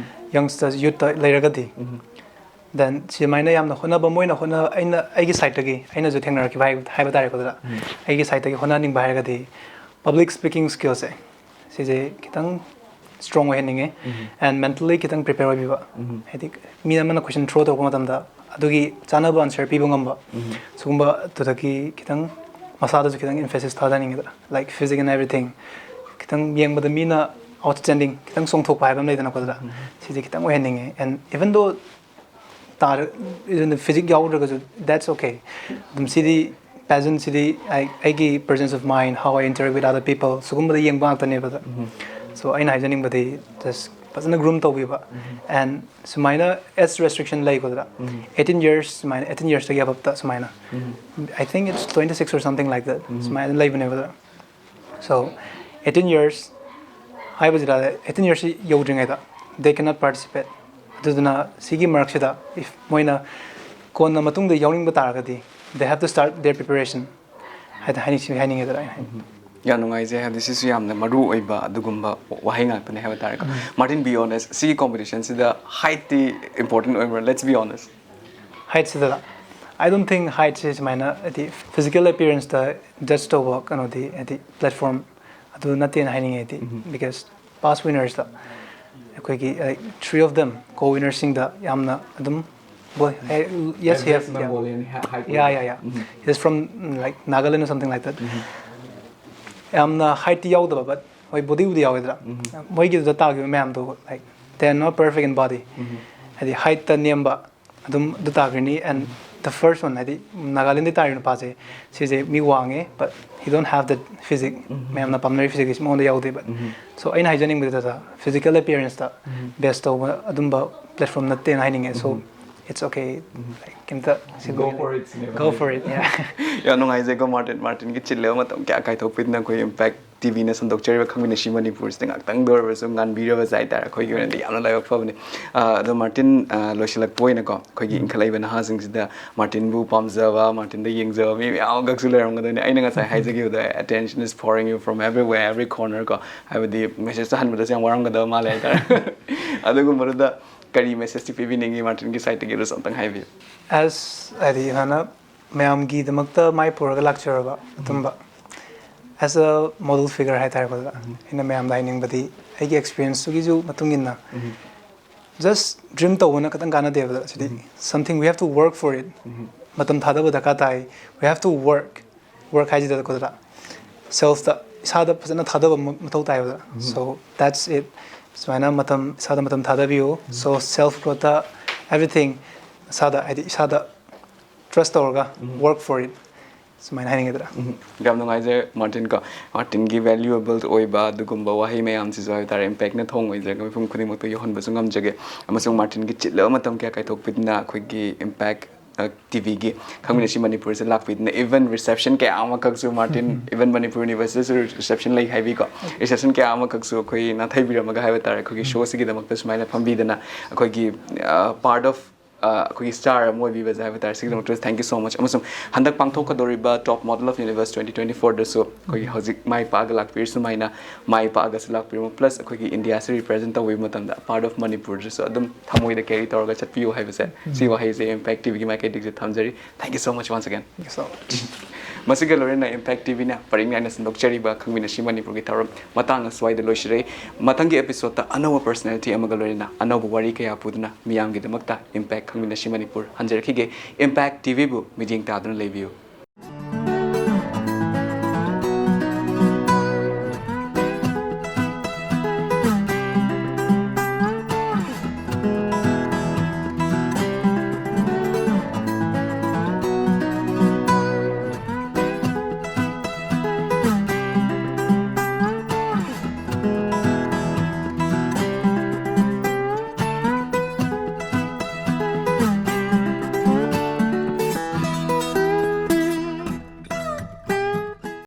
youngsters, youthꯇ ꯂꯩꯔꯒꯗꯤ, then ꯁꯨꯃꯥꯏꯅ ꯌꯥꯝꯅ ꯍꯣꯠꯅꯕ, ꯃꯣꯏꯅ ꯍꯣꯠꯅ-, ꯑꯩꯅ, ꯑꯩꯒꯤ sideꯇꯒꯤ ꯑꯩꯅꯁꯨ ꯊꯦꯡꯅꯔꯛꯈꯤꯕ ꯍꯥꯏ-, ꯍꯥꯏꯕ ꯇꯥꯔꯦꯀꯣ, ꯑꯗꯨꯗ ꯑꯩꯒꯤ sideꯇꯒꯤ ꯍꯣꯠꯅꯍꯟꯅꯤꯡꯕ ꯍꯥꯏꯔꯒꯗꯤ, public speaking skillꯁꯦ ꯁꯤꯁꯦ ꯈꯤꯇꯪ strong ꯑꯣꯏꯍꯟꯅꯤꯡꯉꯦ꯫ And mentally ꯈꯤꯇꯪ prepare ꯑꯣꯏꯕꯤꯕ, ꯍꯥꯏꯗꯤ ꯃꯤ ꯑꯃꯅ question throw ꯇꯧꯔꯛꯄ ꯃꯇꯝꯗ ꯑꯗꯨꯒꯤ ꯆꯥꯅꯕ answer ꯄꯤꯕ ꯉꯝꯕ, ꯁꯤꯒꯨꯝꯕ ꯑꯗꯨꯗꯒꯤ ꯈꯤꯇꯪ ꯃꯁꯥꯗꯁꯨ ꯈꯤꯇꯪ emphasis ꯊꯥꯗꯅꯤꯡꯉꯦꯗꯅ, like physique and everything, ꯈꯤꯇꯪ ꯌꯦꯡꯕꯗ ꯃꯤꯅ outstanding, ꯈꯤꯇꯪ ꯆꯣꯡꯊꯣꯛꯄ ꯍꯥꯏꯕ ꯑꯃ ꯂꯩꯗꯅꯀꯣ, ꯑꯗꯨꯗ ꯁꯤꯁꯦ ꯈꯤꯇꯪ ꯑꯣꯏꯍꯟꯅꯤꯡꯉꯦ꯫ And even though ꯇꯥꯔ-, even physique ꯌꯥꯎꯗ꯭ꯔꯒꯁꯨ, that's okay꯫ ꯑꯗꯨꯝ ꯁꯤꯗꯤ, pageantꯁꯤꯗꯤ ꯑꯩ, ꯑꯩꯒꯤ presence of mind, how I interact with other people, ꯁꯤꯒꯨꯝꯕꯗ ꯌꯦꯡꯕ ꯉꯥꯛꯇꯅꯦꯕ꯫ So ꯑꯩꯅ ꯍꯥꯏꯖꯅꯤꯡꯕꯗꯤ just ꯐꯖꯅ groom ꯇꯧꯕꯤꯕ꯫ And ꯁꯨꯃꯥꯏꯅ age restriction ꯂꯩꯀꯣ ꯑꯗꯨꯗ, eighteen years, ꯁꯨꯃꯥꯏꯅ eighteen yearsꯇꯒꯤ aboveꯇ ꯁꯨꯃꯥꯏꯅ, I think it's twenty six or something like that, ꯁꯨꯃꯥꯏꯅ ꯂꯩꯕꯅꯦꯕ ꯑꯗꯨꯗ꯫ So eighteen years ꯍꯥꯏꯕꯁꯤꯗ, eighteen years ꯌꯧꯗ꯭ꯔꯤꯉꯩꯗ they cannot participate꯫ ꯑꯗꯨꯗꯨꯅ ꯁꯤꯒꯤ ꯃꯔꯛꯁꯤꯗ, if ꯃꯣꯏꯅ ꯀꯣꯟꯅ ꯃꯇꯨꯡꯗ ꯌꯥꯎꯅꯤꯡꯕ ꯇꯥꯔꯒꯗꯤ, they have to start their preparation ꯍꯥꯏꯅ ꯍꯥꯏꯅꯤꯡꯉꯦꯗꯅ ꯑꯩꯅ ꯍꯥꯏꯅꯤꯡꯕ꯫ ꯌꯥꯝ ꯅꯨꯡꯉꯥꯏꯖꯩ, ꯍꯥꯏꯕꯗꯤ ꯁꯤꯁꯨ ꯌꯥꯝꯅ ꯃꯔꯨ ꯑꯣꯏꯕ ꯑꯗꯨꯒꯨꯝꯕ ꯋꯥꯍꯩ ꯉꯥꯛꯇꯅꯦ ꯍꯥꯏꯕ ꯇꯥꯔꯦꯀꯣ꯫ Martin, be honest, ꯁꯤꯒꯤ competitionꯁꯤꯗ heightꯇꯤ important ꯑꯣꯏꯕ꯭ꯔꯥ? Let's be honest꯫ Heightꯁꯤꯗ, I don't think heightꯁꯤ ꯁꯨꯃꯥꯏꯅ ꯍꯥꯏꯗꯤ physical appearanceꯇ judge ꯇꯧꯕ ꯀꯩꯅꯣꯗꯤ ꯍꯥꯏꯗꯤ platform ꯑꯗꯨ ꯅꯠꯇꯦꯅ ꯍꯥꯏꯅꯤꯡꯉꯦ ꯑꯩꯗꯤ꯫ Because past winnersꯇ ꯑꯩꯈꯣꯏꯒꯤ, like, three of them, co-winnersꯁꯤꯡꯗ ꯌꯥꯝꯅ ꯑꯗꯨꯝ, boy, hey, yes, he has, yeah, yeah, yeah, yeah, he's from, mm, like, Nagaland or something like that. ꯌꯥꯝꯅ heightꯇꯤ ꯌꯥꯎꯗꯕ, but ꯍꯣꯏ, bodyꯕꯨꯗꯤ ꯌꯥꯎꯋꯦꯗꯅ꯫ ꯃꯣꯏꯒꯤꯗꯨꯗ ꯇꯥꯈꯤꯕ ꯃꯌꯥꯝꯗꯣ, like, they are not perfect in body. ꯍꯥꯏꯗꯤ heightꯇ ꯅꯦꯝꯕ ꯑꯗꯨꯝ ꯑꯗꯨ ꯇꯥꯈ꯭ꯔꯅꯤ꯫ And the first one, ꯍꯥꯏꯗꯤ ꯅꯥꯒꯥꯂꯦꯟꯗꯒꯤ ꯇꯥꯔꯤꯕ ꯅꯨꯄꯥꯁꯦ, ꯁꯤꯁꯦ ꯃꯤ ꯋꯥꯡꯉꯦ, but he don't have the physique, ꯃꯌꯥꯝꯅ ꯄꯥꯝꯅꯔꯤ physique ꯁꯤ ꯃꯉꯣꯟꯗ ꯌꯥꯎꯗꯦꯕ꯫ So ꯑꯩꯅ ꯍꯥꯏꯖꯅꯤꯡꯕꯗꯤ ꯇꯥꯇꯥ, physical appearance ꯇ base ꯇꯧꯕ ꯑꯗꯨꯝꯕ platform ꯅꯠꯇꯦꯅ ꯍꯥꯏꯅꯤꯡꯉꯦ꯫ So it's okay, like, ꯀꯩꯝꯇ Go for it ꯁꯤꯅꯦꯕ꯫ Go for it, yeah. ꯌꯥꯝ ꯅꯨꯡꯉꯥꯏꯖꯩꯀꯣ ꯃꯥꯔꯇꯤꯟ꯫ ꯃꯥꯔꯇꯤꯟꯒꯤ ꯆꯤꯜꯂꯕ ꯃꯇꯝ ꯀꯌꯥ ꯀꯥꯏꯊꯣꯛꯄꯤꯗꯨꯅ ꯑꯩꯈꯣꯏ ꯏꯝꯄꯦꯛ ꯇꯤ ꯚꯤꯅ ꯁꯟꯗꯣꯛꯆꯔꯤꯕ ꯈꯪꯃꯤꯟꯅꯁꯤ ꯃꯅꯤꯄꯨꯔꯁꯤꯗ ꯉꯥꯛꯇꯪꯗ ꯑꯣꯏꯔꯕꯁꯨ ꯉꯥꯟꯕꯤꯔꯕꯁꯦ ꯍꯥꯏꯇꯥꯔꯦ꯫ ꯑꯩꯈꯣꯏꯒꯤ ꯑꯣꯏꯅꯗꯤ ꯌꯥꯝꯅ ꯂꯥꯏꯕꯛ ꯐꯕꯅꯤ꯫ ꯑꯥ, ꯑꯗꯣ ꯃꯥꯔꯇꯤꯟ, ꯑꯥ, ꯂꯣꯏꯁꯤꯜꯂꯛꯄ ꯑꯣꯏꯅꯀꯣ, ꯑꯩꯈꯣꯏꯒꯤ ꯏꯟꯈꯠꯂꯛꯏꯕ ꯅꯍꯥꯁꯤꯡꯁꯤꯗ ꯃꯥꯔꯇꯤꯟꯕꯨ ꯄꯥꯝꯖꯕ, ꯃꯥꯔꯇꯤꯟꯗ ꯌꯦꯡꯖꯕ ꯃꯤ ꯃꯌꯥꯝ ꯑꯃꯈꯛꯁꯨ ꯂꯩꯔꯝꯒꯗꯣꯏꯅꯤ꯫ ꯑꯩꯅ ꯉꯁꯥꯏ ꯍꯥꯏꯖꯈꯤꯕꯗꯣ, attention is pouring you from everywhere, every corner ꯀꯣ, ꯍꯥꯏꯕꯗꯤ message ꯇ ꯍꯟꯕꯗꯁꯨ ꯌꯥꯝ ꯋꯥꯔꯝꯒꯗꯕ ꯃꯥꯜꯂꯦ ꯍꯥꯏꯇꯥꯔꯦ꯫ ꯑꯗꯨꯒꯨꯝꯕꯗꯨꯗ ꯀꯔꯤ message ꯇꯤ ꯄꯤꯕꯤꯅꯤꯡꯉꯤ ꯃꯥꯔꯇꯤꯟꯒꯤ side ꯇꯒꯤ, ꯑꯗꯨꯁꯨ ꯑꯝꯇꯪ ꯍꯥꯏꯕꯤꯌꯨ꯫ As, ꯍꯥꯏꯗꯤ ꯏꯁꯥꯅ ꯃꯌꯥꯝꯒꯤꯗꯃꯛꯇ ꯃꯥꯏ ꯄꯨꯔꯒ ꯂꯥꯛꯆꯔꯕ ꯑꯗꯨꯝꯕ, as a model figure ꯍꯥꯏꯇꯥꯔꯦꯀꯣ, ꯑꯗꯨꯗ ꯑꯩꯅ ꯃꯌꯥꯝꯗ ꯍꯥꯏꯅꯤꯡꯕꯗꯤ, ꯑꯩꯒꯤ experience ꯇꯨꯒꯤꯁꯨ ꯃꯇꯨꯡ ꯏꯟꯅ, just dream ꯇꯧꯕꯅ ꯈꯇꯪ ꯀꯥꯟꯅꯗꯦꯕ꯫ ꯁꯤꯗꯤ something we have to work for it. ꯃꯇꯝ ꯊꯥꯗꯕ ꯗꯔꯀꯥꯔ ꯇꯥꯏ꯫ We have to work. Work ꯍꯥꯏꯁꯤꯗꯀꯣ, self ꯇ, ꯏꯁꯥꯗ ꯐꯖꯅ ꯊꯥꯗꯕ ꯑꯃ ꯃꯊꯧ ꯇꯥꯏꯕ꯫ So that's it. ꯁꯨꯃꯥꯏꯅ ꯃꯇꯝ, ꯏꯁꯥꯗ ꯃꯇꯝ ꯊꯥꯗꯕꯤꯌꯨ꯫ So self growth ꯇ, everything, ꯏꯁꯥꯗ, ꯍꯥꯏꯗꯤ ꯏꯁꯥꯗ trust ꯇꯧꯔꯒ work for it, ꯁꯨꯃꯥꯏꯅ ꯍꯥꯏꯅꯤꯡꯉꯦꯗꯅ꯫ ꯌꯥꯝ ꯅꯨꯡꯉꯥꯏꯖꯔꯦ ꯃꯥꯔꯇꯤꯟ ꯀꯣ꯫ ꯃꯥꯔꯇꯤꯟꯒꯤ valuable ꯑꯣꯏꯕ ꯑꯗꯨꯒꯨꯝꯕ ꯋꯥꯍꯩ ꯃꯌꯥꯝꯁꯤꯁꯨ ꯍꯥꯏꯕ ꯇꯥꯔꯦ, ꯏꯝꯄꯦꯛꯅ ꯊꯣꯡ ꯑꯣꯏꯖꯔꯒ ꯃꯤꯄꯨꯝ ꯈꯨꯗꯤꯡꯃꯛꯇ ꯌꯧꯍꯟꯕꯁꯨ ꯉꯝꯖꯒꯦ꯫ ꯑꯃꯁꯨꯡ ꯃꯥꯔꯇꯤꯟꯒꯤ ꯆꯤꯜꯂꯕ ꯃꯇꯝ ꯀꯌꯥ ꯀꯥꯏꯊꯣꯛꯄꯤꯗꯨꯅ ꯑꯩꯈꯣꯏꯒꯤ ꯏꯝꯄꯦꯛ ꯇꯤ ꯚꯤꯒꯤ ꯈꯪꯃꯤꯟꯅꯁꯤ ꯃꯅꯤꯄꯨꯔꯁꯦ ꯂꯥꯛꯄꯤꯗꯨꯅ, even reception ꯀꯌꯥ ꯑꯃꯈꯛꯁꯨ ꯃꯥꯔꯇꯤꯟ, even ꯃꯅꯤꯄꯨꯔ ꯌꯨꯅꯤꯚꯔꯁꯤꯇꯤꯁꯨ reception ꯂꯩ ꯍꯥꯏꯕꯤꯀꯣ, reception ꯀꯌꯥ ꯑꯃꯈꯛꯁꯨ ꯑꯩꯈꯣꯏ ꯅꯥꯊꯩꯕꯤꯔꯝꯃꯒ ꯍꯥꯏꯕ ꯇꯥꯔꯦ, ꯑꯩꯈꯣꯏꯒꯤ show ꯁꯤꯒꯤꯗꯃꯛꯇ ꯁꯨꯃꯥꯏꯅ ꯐꯝꯕꯤꯗꯅ ꯑꯩꯈꯣꯏꯒꯤ part of ꯑꯩꯈꯣꯏꯒꯤ star ꯑꯃ ꯑꯣꯏꯕꯤꯕꯁꯦ ꯍꯥꯏꯕ ꯇꯥꯔꯦ꯫ ꯁꯤꯒꯤꯗꯃꯛꯇꯁꯨ thank you so much꯫ ꯑꯃꯁꯨꯡ ꯍꯟꯗꯛ ꯄꯥꯡꯊꯣꯛꯀꯗꯧꯔꯤꯕ Top Model of Universe twenty twenty four ꯗꯁꯨ ꯑꯩꯈꯣꯏꯒꯤ ꯍꯧꯖꯤꯛ ꯃꯥꯏ ꯄꯥꯛꯑꯒ ꯂꯥꯛꯄꯤꯔꯤ ꯁꯨꯃꯥꯏꯅ ꯃꯥꯏ ꯄꯥꯛꯑꯒꯁꯨ ꯂꯥꯛꯄꯤꯔꯝꯃꯨ, plus ꯑꯩꯈꯣꯏꯒꯤ ꯏꯟꯗꯤꯌꯥꯁꯤ represent ꯇꯧꯕꯤꯕ ꯃꯇꯝꯗ part of ꯃꯅꯤꯄꯨꯔꯗꯁꯨ ꯑꯗꯨꯝ ꯊꯃꯣꯏꯗ carry ꯇꯧꯔꯒ ꯆꯠꯄꯤꯌꯨ ꯍꯥꯏꯕꯁꯦ, ꯁꯤ ꯋꯥꯍꯩꯁꯦ ꯏꯝꯄꯦꯛ ꯇꯤ ꯚꯤꯒꯤ ꯃꯥꯏꯀꯩꯗꯒꯤꯁꯨ ꯊꯝꯖꯔꯤ꯫ Thank you so much once again꯫ Thank you so much. ꯃꯁꯤꯒ ꯂꯣꯏꯅꯅ ꯏꯝꯄꯦꯛ ꯇꯤ ꯚꯤꯅ ꯄꯔꯤꯡ ꯅꯥꯏꯅ ꯁꯟꯗꯣꯛꯆꯔꯤꯕ ꯈꯪꯃꯤꯟꯅꯁꯤ ꯃꯅꯤꯄꯨꯔꯒꯤ ꯊꯧꯔꯝ ꯃꯇꯥꯡ ꯑꯁ꯭ꯋꯥꯏꯗ ꯂꯣꯏꯁꯤꯔꯦ꯫ ꯃꯊꯪꯒꯤ episode ꯇ ꯑꯅꯧꯕ personality ꯑꯃꯒ ꯂꯣꯏꯅꯅ ꯑꯅꯧꯕ ꯋꯥꯔꯤ ꯀꯌꯥ ꯄꯨꯗꯨꯅ ꯃꯤꯌꯥꯝꯒꯤꯗꯃꯛꯇ ꯏꯝꯄꯦꯛ ꯈꯪꯃꯤꯟꯅꯁꯤ ꯃꯅꯤꯄꯨꯔ ꯍꯟꯖꯔꯛꯈꯤꯒꯦ꯫ ꯏꯝꯄꯦꯛ ꯇꯤ ꯚꯤꯕꯨ ꯃꯤꯠꯌꯦꯡ ꯇꯥꯗꯨꯅ ꯂꯩꯕꯤꯌꯨ꯫